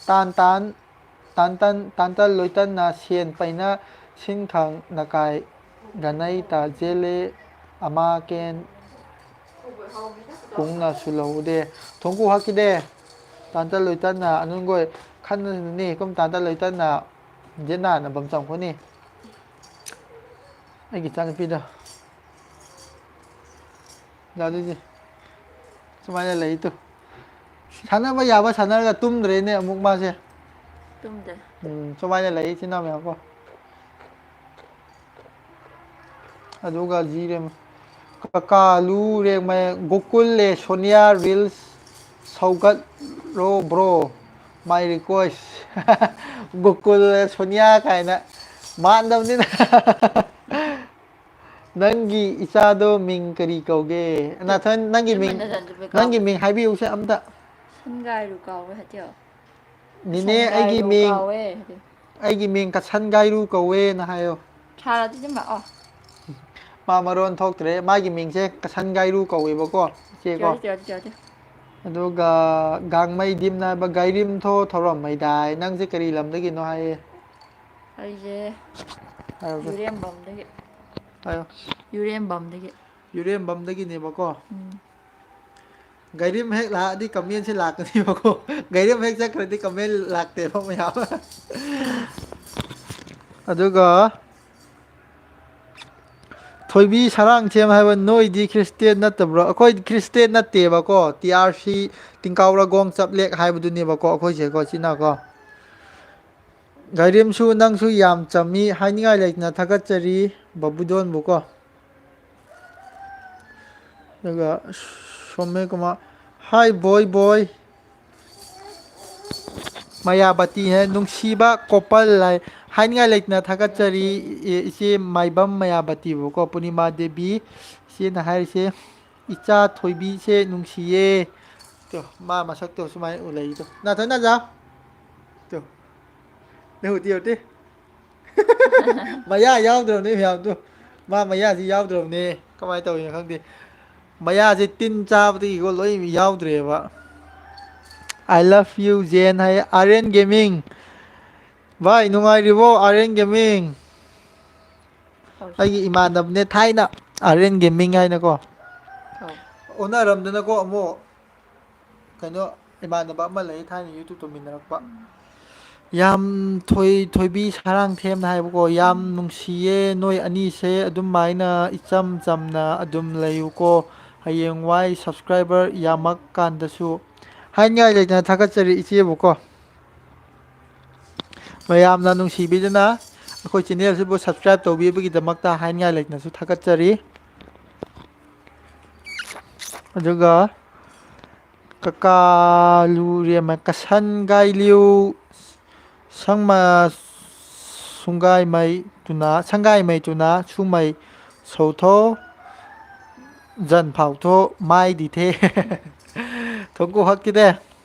"ꯇꯥꯟ ꯇꯥꯟ, ꯇꯥꯟ ꯇꯟ, ꯇꯥꯟ ꯇꯟ ꯂꯣꯏꯇꯟꯅ ꯁꯦꯟ ꯄꯩꯅ ꯁꯤꯟ ꯈꯪ ꯅꯀꯥꯏ ꯒꯅꯩ ꯇꯥ ꯖꯦꯂꯦ ꯑꯃꯥ ꯀꯦꯟ ꯀꯨꯡꯅ ꯁꯨꯂꯧꯗꯦ"꯫ ꯊꯣꯡꯀꯨ ꯍꯛꯈꯤꯗꯦ꯫ ꯇꯥꯟ ꯇꯟ ꯂꯣꯏꯇꯟꯅ ꯑꯅꯨꯟꯒꯣꯏ ꯈꯟꯅꯅꯤ ꯀꯨꯝ ꯇꯥꯟ ꯇꯟ ꯂꯣꯏꯇꯟꯅ ꯖꯦꯅꯥꯅ ꯕꯝ ꯆꯪꯈꯣꯅꯤ꯫ ꯑꯩꯒꯤ ꯏꯆꯥꯅꯨꯄꯤꯗꯣ꯫ ꯌꯥꯗꯣꯏꯁꯦ꯫ ꯁꯨꯃꯥꯏꯅ ꯂꯩ ꯇꯨ꯫ ꯁꯥꯟꯅꯕ ꯌꯥꯕ ꯁꯥꯟꯅꯔꯒ ꯇꯨꯝꯗ꯭ꯔꯦꯅꯦ ꯑꯃꯨꯛ ꯃꯥꯁꯦ꯫ ꯇꯨꯝꯗꯦ꯫ ꯎꯝ, ꯁꯨꯃꯥꯏꯅ ꯂꯩ ꯏꯆꯤꯟ ꯏꯅꯥꯎ ꯃꯌꯥꯝ ꯀꯣ꯫ ꯑꯗꯨꯒ ꯖꯤ ꯔꯦꯝ-, ꯀꯀꯥ ꯂꯨ ꯔꯦꯡꯃꯩ, "ꯒꯣꯀꯨꯜ ꯂꯦ Sonia reels ꯁꯧꯒꯠꯂꯣ bro, my request"꯫ Gokul ꯂꯦ ꯁꯣꯅꯤꯌꯥ ꯀꯥꯏꯅ ꯃꯥꯟꯗꯕꯅꯤꯅ꯫ "ꯅꯪꯒꯤ ꯏꯆꯥꯗꯣ ꯃꯤꯡ ꯀꯔꯤ ꯀꯧꯒꯦ?" ꯅꯥꯊꯟ ꯅꯪꯒꯤ ꯃꯤꯡ, ꯅꯪꯒꯤ ꯃꯤꯡ ꯍꯥꯏꯕꯤꯌꯨꯁꯦ ꯑꯝꯇ꯫ ꯁꯟꯒꯥꯏꯔꯨ ꯀꯥꯎꯋꯦ ꯍꯥꯏꯗꯤ꯫ ꯅꯤꯅꯦ, ꯑꯩꯒꯤ ꯁꯟꯒꯥꯏꯔꯨ ꯃꯤꯡ ꯀꯥꯎꯋꯦ ꯍꯥꯏꯗꯤ꯫ ꯑꯩꯒꯤ ꯃꯤꯡ ꯀꯁꯟ ꯒꯥꯏꯔꯨ ꯀꯧꯋꯦꯅ ꯍꯥꯏꯌꯣ꯫ ꯁꯥꯔꯗꯤ ꯑꯗꯨꯝ ꯂꯥꯛꯑꯣ꯫ ꯃꯥ ꯃꯔꯣꯟ ꯊꯣꯛꯇ꯭ꯔꯦ꯫ ꯃꯥꯒꯤ ꯃꯤꯡꯁꯦ ꯀꯁꯟ ꯒꯥꯏꯔꯨ ꯀꯧꯋꯦꯕꯀꯣ, ꯏꯆꯦꯀꯣ꯫ ꯇꯧꯔꯗꯤ ꯇꯧꯔꯗꯤ ꯇꯧꯔꯗꯤ꯫ ꯑꯗꯨꯒ ꯒꯥꯡꯃꯩ ꯗꯤꯝꯅ ꯍꯥꯏꯕ, "ꯒꯥꯏꯔꯤꯝꯊꯣ ꯊꯧꯔꯝꯃꯩꯗꯥꯏ, ꯅꯪꯁꯦ ꯀꯔꯤ ꯂꯝꯗꯒꯤꯅꯣ?" ꯍꯥꯏꯌꯦ꯫ ꯑꯩꯁꯦ ꯍꯥꯏꯌꯣ, ꯌꯨꯔꯦꯝꯕꯝꯗꯒꯤ꯫ ꯍꯥꯏꯌꯣ꯫ ꯌꯨꯔꯦꯝꯕꯝꯗꯒꯤ꯫ ꯌꯨꯔꯦꯝꯕꯝꯗꯒꯤꯅꯦꯕꯀꯣ꯫ ꯎꯝ꯫ ꯒꯥꯏꯔꯤꯝ ꯍꯦꯛ ꯂꯥꯛꯑꯗꯤ ꯀꯃꯦꯟꯁꯦ ꯂꯥꯛꯀꯅꯦꯕꯀꯣ꯫ ꯒꯥꯏꯔꯤꯝ ꯍꯦꯛ ꯆꯠꯈ꯭ꯔꯗꯤ ꯀꯃꯦꯟ ꯂꯥꯛꯇꯦꯕ ꯃꯌꯥꯝ꯫ ꯑꯗꯨꯒ ꯊꯣꯏꯕꯤ ꯁꯔꯥꯡꯊꯦꯝ ꯍꯥꯏꯕ, "ꯅꯣꯏꯗꯤ ꯈ꯭ꯔꯤꯁꯇꯦꯟ ꯅꯠꯇꯕ꯭ꯔꯣ?" ꯑꯩꯈꯣꯏ ꯈ꯭ꯔꯤꯁꯇꯦꯟ ꯅꯠꯇꯦꯕꯀꯣ, ꯇꯤ ꯑꯥꯔ ꯁꯤ ꯇꯤꯡꯀꯥꯎꯔꯒꯣꯡ ꯆꯞꯂꯦꯛ ꯍꯥꯏꯕꯗꯨꯅꯦꯕꯀꯣ ꯑꯩꯈꯣꯏꯁꯦꯀꯣ, ꯁꯤꯅꯀꯣ꯫ ꯒꯥꯏꯔꯦꯝꯁꯨ ꯅꯪꯁꯨ ꯌꯥꯝ ꯆꯝꯃꯤ, ꯍꯥꯏꯅꯤꯡꯉꯥꯏ ꯂꯩꯇꯅ ꯊꯥꯒꯠꯆꯔꯤ ꯕꯕꯨꯗꯣꯟꯕꯨꯀꯣ꯫ ꯑꯗꯨꯒ ꯁꯣꯃꯦ ꯀꯨꯃꯥꯔ, "Hi boy boy, ꯃꯌꯥꯕꯇꯤ ꯍꯦ ꯅꯨꯡꯁꯤꯕ ꯀꯣꯄꯜ" ꯍꯥꯏ꯫ ꯍꯥꯏꯅꯤꯡꯉꯥꯏ ꯂꯩꯇꯅ ꯊꯥꯒꯠꯆꯔꯤ ꯏ-, ꯏꯆꯦ ꯃꯥꯏꯕꯝ ꯃꯌꯥꯕꯇꯤꯕꯨꯀꯣ, ꯄꯨꯔꯅꯤꯃꯥ ꯗꯦꯕꯤ ꯏꯆꯦꯅ ꯍꯥꯏꯔꯤꯁꯦ, "ꯏꯆꯥ ꯊꯣꯏꯕꯤꯁꯦ ꯅꯨꯡꯁꯤꯌꯦ"꯫ ꯇꯣ, ꯃꯥ ꯃꯁꯛꯇꯣ ꯁꯨꯃꯥꯏꯅ ꯎ ꯂꯩꯗꯣ꯫ ꯅꯥꯊꯣꯏ ꯅꯥꯖꯥ꯫ ꯇꯣ꯫ ꯅꯪ ꯎꯗꯤ ꯎꯗꯦ꯫ ꯃꯌꯥ ꯌꯥꯎꯗ꯭ꯔꯕꯅꯦ ꯃꯌꯥꯝꯗꯣ꯫ ꯃꯥ ꯃꯌꯥꯁꯤ ꯌꯥꯎꯗ꯭ꯔꯕꯅꯦ꯫ ꯀꯃꯥꯏꯅ ꯇꯧꯔꯤꯅꯣ ꯈꯪꯗꯦ꯫ ꯃꯌꯥꯁꯦ ꯇꯤꯟ ꯆꯥꯕꯗꯒꯤꯀꯣ ꯂꯣꯏ ꯌꯥꯎꯗ꯭ꯔꯦꯕ꯫ "I love you ꯖꯦꯟ" ꯍꯥꯏ, "ꯑꯥꯔ ꯑꯦꯟ ꯒꯦꯃꯤꯡ"꯫ ꯚꯥꯏ, ꯅꯨꯡꯉꯥꯏꯔꯤꯕꯣ, ꯑꯥꯔ ꯑꯦꯟ ꯒꯦꯃꯤꯡ? ꯑꯩꯒꯤ ꯏꯃꯥꯟꯅꯕꯅꯦ ꯊꯥꯏꯅ, ꯑꯥꯔ ꯑꯦꯟ ꯒꯦꯃꯤꯡ ꯍꯥꯏꯅꯀꯣ꯫ ꯑꯣꯟꯅꯔꯝꯗꯅꯀꯣ ꯑꯃꯨꯛ꯫ ꯀꯩꯅꯣ, ꯏꯃꯥꯟꯅꯕ ꯑꯃ ꯂꯩ, ꯊꯥꯏꯅ YouTube ꯇꯧꯃꯤꯟꯅꯔꯛꯄ꯫ ꯌꯥꯝ ꯊꯣꯏ-, ꯊꯣꯏꯕꯤ ꯁꯥꯔꯥꯡꯊꯦꯝꯅ ꯍꯥꯏꯕꯀꯣ, "ꯌꯥꯝ ꯅꯨꯡꯁꯤꯌꯦ ꯅꯣꯏ ꯑꯅꯤꯁꯦ, ꯑꯗꯨꯃꯥꯏꯅ ꯏꯆꯝ ꯆꯝꯅ ꯑꯗꯨꯝ ꯂꯩꯌꯨꯀꯣ, ꯍꯌꯦꯡꯋꯥꯏ subscriber ꯌꯥꯝꯃꯛ ꯀꯥꯟꯗꯁꯨ"꯫ ꯍꯥꯏꯅꯤꯡꯉꯥꯏ ꯂꯩꯇꯅ ꯊꯥꯒꯠꯆꯔꯤ ꯏꯆꯦꯕꯨꯀꯣ꯫ ꯃꯌꯥꯝꯅ ꯅꯨꯡꯁꯤꯕꯤꯗꯨꯅ ꯑꯩꯈꯣꯏ channel ꯁꯤꯕꯨ subscribe ꯇꯧꯕꯤꯕꯒꯤꯗꯃꯛꯇ ꯍꯥꯏꯅꯤꯡꯉꯥꯏ ꯂꯩꯇꯅꯁꯨ ꯊꯥꯒꯠꯆꯔꯤ꯫ ꯑꯗꯨꯒ ꯀꯀꯥ ꯂꯨꯔꯦꯝꯃ ꯀꯁꯟ ꯒꯥꯏꯂꯤꯎ ꯁꯪꯃ ꯁꯨꯡꯒꯥꯏꯃꯩ ꯇꯨꯅ, ꯁꯪꯒꯥꯏꯃꯩ ꯇꯨꯅ ꯁꯨꯃꯩ ꯁꯧꯊꯧ ꯖꯟ ꯐꯥꯎꯊꯣ ꯃꯥꯏꯗꯤ ꯊꯦ ꯊꯣꯛꯀꯨ ꯍꯛꯀꯤꯗꯦ꯫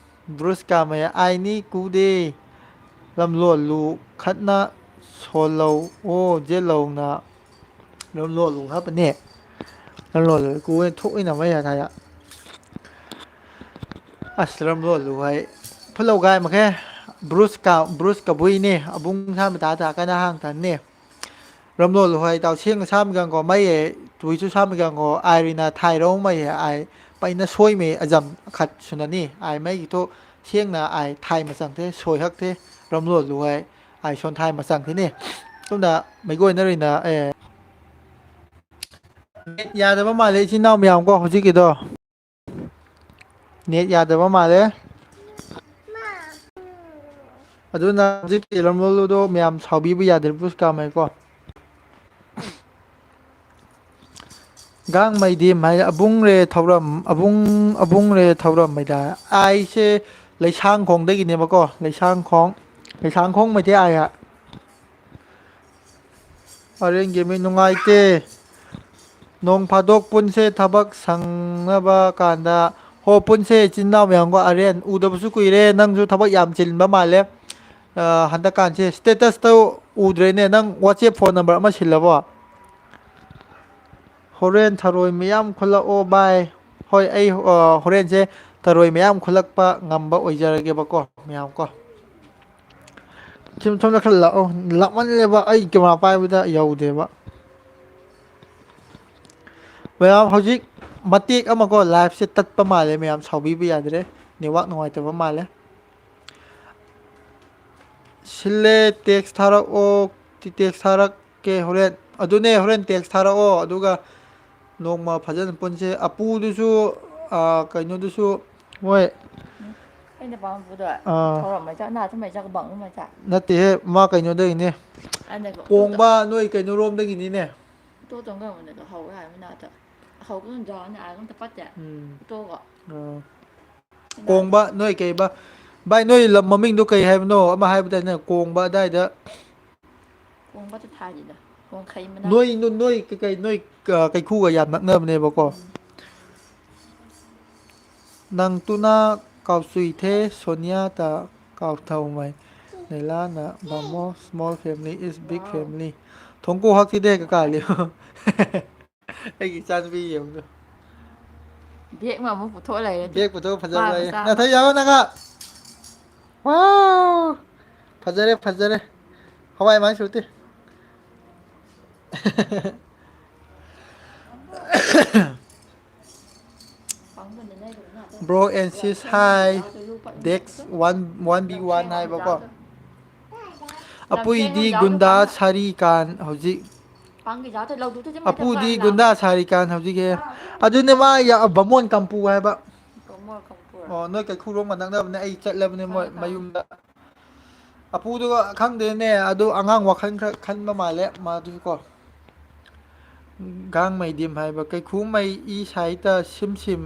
ꯕ꯭ꯔꯨꯁ ꯀꯥꯃꯩ ꯑꯥꯏꯅꯤ ꯀꯨꯗꯦ꯫ ꯂꯝꯂꯣꯜꯂꯨ ꯈꯠꯅ ꯁꯣꯜꯂꯧ ꯑꯣ ꯖꯦꯠꯂꯧꯅ ꯂꯝꯂꯣꯜꯂꯨ ꯍꯥꯞꯄꯅꯦ꯫ ꯂꯝꯂꯣꯜꯂꯨ ꯀꯨ ꯊꯣꯛꯏꯅ ꯃꯩ ꯍꯥꯏ ꯊꯥꯏꯗ꯫ ꯑꯁ ꯂꯝꯂꯣꯜꯂꯨ ꯍꯥꯏ ꯐꯨꯠꯂꯧ ꯒꯥꯏ ꯃꯈꯩ ꯕ꯭ꯔꯨꯁꯀ ꯕ꯭ꯔꯨꯁꯀ ꯕꯨꯏꯅꯦ ꯑꯕꯨꯡ ꯁꯥ ꯃꯇꯥ ꯇꯥ ꯀꯅꯥ ꯍꯥꯡ ꯇꯟꯅꯦ꯫ ꯔꯝꯂꯣꯜ ꯍꯣꯏ ꯏꯇꯥꯎ ꯁꯦꯡꯅ ꯁꯥꯃꯤꯒꯪꯒꯣ ꯃꯩ ꯇꯨꯏꯁꯨ ꯁꯥꯃꯤꯒꯪꯒꯣ ꯑꯥꯏꯔꯤꯅ ꯊꯥꯏꯔꯧ ꯃꯩ ꯑꯥꯏ ꯄꯩꯅ ꯁꯣꯏꯃꯤ ꯑꯖꯝ ꯈꯠ ꯁꯨꯅꯅꯤ ꯑꯥꯏ ꯃꯩꯒꯤ ꯊꯣꯛ ꯁꯦꯡꯅ ꯑꯥꯏ ꯊꯥꯏ ꯃꯆꯪꯊꯦ ꯁꯣꯏꯍꯛꯇꯦ ꯔꯝꯂꯣꯜ ꯍꯣꯏ ꯑꯥꯏ ꯁꯣꯟ ꯊꯥꯏ ꯃꯆꯪꯊꯤꯅꯤ꯫ ꯁꯣꯝꯗ ꯃꯩꯒꯣꯏꯅꯔꯤꯅ ꯑꯦ ꯅꯦꯠ ꯌꯥꯗꯕ ꯃꯥꯜꯂꯦ ꯏꯆꯤꯟ ꯏꯅꯥꯎ ꯃꯌꯥꯝ ꯀꯣ ꯍꯧꯖꯤꯛꯀꯤꯗꯣ꯫ ꯅꯦꯠ ꯌꯥꯗꯕ ꯃꯥꯜꯂꯦ꯫ ꯑꯗꯨꯅ ꯍꯧꯖꯤꯛꯀꯤ ꯂꯝꯂꯣꯜꯂꯨꯗꯣ ꯃꯌꯥꯝ ꯁꯥꯎꯕꯤꯕ ꯌꯥꯗ꯭ꯔꯦ ꯄꯨꯁ ꯀꯥꯝꯃꯩꯀꯣ꯫ ꯒꯥꯡꯃꯩꯗꯤ ꯃꯥꯏ ꯑꯕꯨꯡꯔꯦ ꯊꯧꯔꯝ ꯑꯕꯨꯡ ꯑꯕꯨꯡꯔꯦ ꯊꯧꯔꯝ ꯃꯩꯗ ꯑꯩꯁꯦ ꯂꯩꯁꯥꯡꯈꯣꯡꯗꯒꯤꯅꯦꯕꯀꯣ꯫ ꯂꯩꯁꯥꯡꯈꯣꯡ ꯂꯩꯁꯥꯡꯈꯣꯡ ꯃꯩꯇꯩ ꯑꯥꯏ꯫ ꯑꯔꯦꯟꯒꯤ ꯃꯤ ꯅꯨꯡꯉꯥꯏꯇꯦ꯫ ꯅꯣꯡ ꯐꯥꯗꯣꯛ ꯄꯨꯟꯁꯦ ꯊꯕꯛ ꯁꯪꯅꯕ ꯀꯥꯟꯗ꯫ ꯍꯣ ꯄꯨꯟꯁꯦ ꯏꯆꯤꯟ ꯏꯅꯥꯎ ꯃꯌꯥꯝꯒ ꯑꯔꯦꯟ ꯎꯗꯕꯁꯨ ꯀꯨꯏꯔꯦ ꯅꯪꯁꯨ ꯊꯕꯛ ꯌꯥꯝ ꯆꯤꯟꯕ ꯃꯥꯜꯂꯦ꯫ ꯑ, ꯍꯟꯗꯛꯀꯥꯟꯁꯦ status ꯇ ꯎꯗ꯭ꯔꯦꯅꯦ ꯅꯪ WhatsApp phone number ꯑꯃ ꯁꯤꯜꯂꯕꯣ꯫ ꯍꯣꯔꯦꯟ ꯊꯔꯣꯏ ꯃꯌꯥꯝ ꯈꯨꯜꯂꯛꯑꯣ ꯚꯥꯏ꯫ ꯍꯣꯏ ꯑꯩ ꯑ, ꯍꯣꯔꯦꯟꯁꯦ ꯊꯔꯣꯏ ꯃꯌꯥꯝ ꯈꯨꯜꯂꯛꯄ ꯉꯝꯕ ꯑꯣꯏꯖꯔꯒꯦꯕꯀꯣ ꯃꯌꯥꯝ ꯀꯣ꯫ ꯁꯨꯝ ꯁꯣꯝꯗ ꯈꯔ ꯂꯥꯛꯑꯣ꯫ ꯂꯥꯞꯃꯜꯂꯦꯕ ꯑꯩ camera ꯄꯥꯏꯕꯗ ꯌꯧꯗꯦꯕ꯫ ꯃꯌꯥꯝ ꯍꯧꯖꯤꯛ ꯃꯇꯦꯛ ꯑꯃꯀꯣ live ꯁꯦ ꯇꯠꯄ ꯃꯥꯜꯂꯦ ꯃꯌꯥꯝ ꯁꯥꯎꯕꯤꯕ ꯌꯥꯗ꯭ꯔꯦ꯫ Network ꯅꯨꯡꯉꯥꯏꯇꯕ ꯃꯥꯜꯂꯦ꯫ ꯁꯤꯜꯂꯦ text ꯊꯥꯔꯛꯑꯣ꯫ Text ꯊꯥꯔꯛꯀꯦ ꯍꯣꯔꯦꯟ꯫ ꯑꯗꯨꯅꯦ ꯍꯣꯔꯦꯟ text ꯊꯥꯔꯛꯑꯣ ꯑꯗꯨꯒ ꯅꯣꯡꯃ ꯐꯖꯅ ꯄꯨꯟꯁꯦ꯫ ꯑꯄꯨꯗꯨꯁꯨ ꯑ, ꯀꯩꯅꯣꯗꯨꯁꯨ ꯃꯣꯏ ꯑꯩꯅ ꯄꯥꯝꯕꯗꯣ ꯑꯥ꯫ ꯊꯧꯔꯝ ꯃꯩꯆꯥꯛ ꯅꯥ ꯊꯝ ꯃꯩꯆꯥꯛ ꯕꯪ ꯃꯩꯆꯥꯛ ꯅꯠꯇꯦꯍꯦ ꯃꯥ ꯀꯩꯅꯣꯗꯒꯤꯅꯦ꯫ ꯑꯩꯅ ꯀꯣꯡꯕ ꯅꯣꯏ ꯀꯩꯅꯣꯔꯣꯝꯗꯒꯤꯅꯤꯅꯦ꯫ ꯇꯣ ꯇꯣꯡꯒ ꯃꯅ ꯍꯧ ꯍꯥꯏ ꯃꯅꯥ ꯇ ꯍꯧ ꯀ ꯖꯥꯅ ꯑ ꯇ ꯄꯠꯇꯦ ꯎꯝ꯫ ꯇꯣꯒ ꯑꯥ꯫ ꯀꯣꯡꯕ ꯅꯣꯏ ꯀꯩꯕ ꯚꯥꯏ ꯅꯣꯏ ꯂꯝ ꯃꯃꯤꯡꯗꯣ ꯀꯩ ꯍꯥꯏꯕꯅꯣ ꯑꯃ ꯍꯥꯏꯕꯗꯥꯏꯅꯦ ꯀꯣꯡꯕ ꯑꯗꯥꯏꯗ꯫ ꯀꯣꯡꯕ ꯇ ꯊꯥꯏꯗ ꯀꯣꯡꯈꯩ ꯃꯅꯥ ꯅꯣꯏ ꯅꯣꯏ ꯀꯩ ꯅꯣꯏ ꯀꯩꯈꯨꯒ ꯌꯥꯝ ꯅꯛꯅꯕꯅꯦꯕꯀꯣ꯫ ꯎꯝ꯫ ꯅꯪ ꯇꯨꯅ ꯀꯥꯎꯆꯨꯏꯊꯦ ꯁꯣꯅꯤꯌꯥ ꯇ ꯀꯥꯎꯊꯧꯃꯩ꯫ ꯅꯦꯂꯥꯅ ꯕꯥꯃꯣ, small family is big family. ꯊꯣꯡꯀꯣ ꯍꯥꯛꯁꯤꯗꯦ ꯀꯀꯥ ꯂꯤꯌꯣ꯫ ꯑꯩꯒꯤ ꯏꯆꯥꯅꯨꯄꯤ ꯌꯦꯡꯉꯨꯗꯣ꯫ ꯕꯦꯒ ꯑꯃ ꯑꯃꯨꯛ ꯄꯨꯊꯣꯛꯑ ꯂꯩꯔꯦ꯫ ꯕꯦꯒ ꯄꯨꯊꯣꯛꯑ ꯐꯖꯕ ꯃꯥ ꯂꯩꯌꯦ꯫ ꯃꯆꯥ ꯑꯃ꯫ ꯅꯥꯊꯣꯏ ꯌꯥꯎ ꯅꯪꯒ꯫ ꯋꯥꯎ! ꯐꯖꯔꯦ, ꯐꯖꯔꯦ꯫ ꯍꯋꯥꯏ ꯃꯥꯏ ꯁꯨꯔꯇꯤ꯫ Bro and sis, hi. Dex one, one v one ꯍꯥꯏꯕꯀꯣ꯫ ꯑꯄꯨꯏꯗꯤ ꯒꯨꯟꯗꯥ ꯁꯥꯔꯤ ꯀꯥꯟ ꯍꯧꯖꯤꯛ꯫ ꯑꯄꯨꯗꯤ ꯒꯨꯟꯗꯥ ꯁꯥꯔꯤ ꯀꯥꯟ ꯍꯧꯖꯤꯛ ꯍꯦ꯫ ꯑꯗꯨꯅꯦ ꯃꯥ ꯌꯥ-, ꯕꯥꯃꯣꯟ ꯀꯝꯄꯨ ꯍꯥꯏꯕ꯫ ꯕꯥꯃꯣꯟ ꯀꯝꯄꯨ꯫ ꯑꯣ, ꯅꯣꯏ ꯀꯩꯈꯨꯔꯣꯝꯒ ꯅꯛꯅꯕꯅꯦ꯫ ꯑꯩ ꯆꯠꯂꯕꯅꯦ ꯃꯣꯏ ꯈꯪꯉꯦ, ꯈꯪꯉꯦ꯫ ꯃꯌꯨꯝꯗ꯫ ꯑꯄꯨꯗꯨꯒ ꯈꯪꯗꯦꯅꯦ, ꯑꯗꯨ ꯑꯉꯥꯡ ꯋꯥꯈꯜ ꯈꯔ ꯈꯟꯕ ꯃꯥꯜꯂꯦ ꯃꯥꯗꯨꯁꯨ ꯀꯣ꯫ ꯒꯥꯡꯃꯩꯗꯤꯝ ꯍꯥꯏꯕ ꯀꯩꯈꯨꯃꯩ ꯏ ꯁꯥꯏꯇ ꯁꯤꯝ ꯁꯤꯝ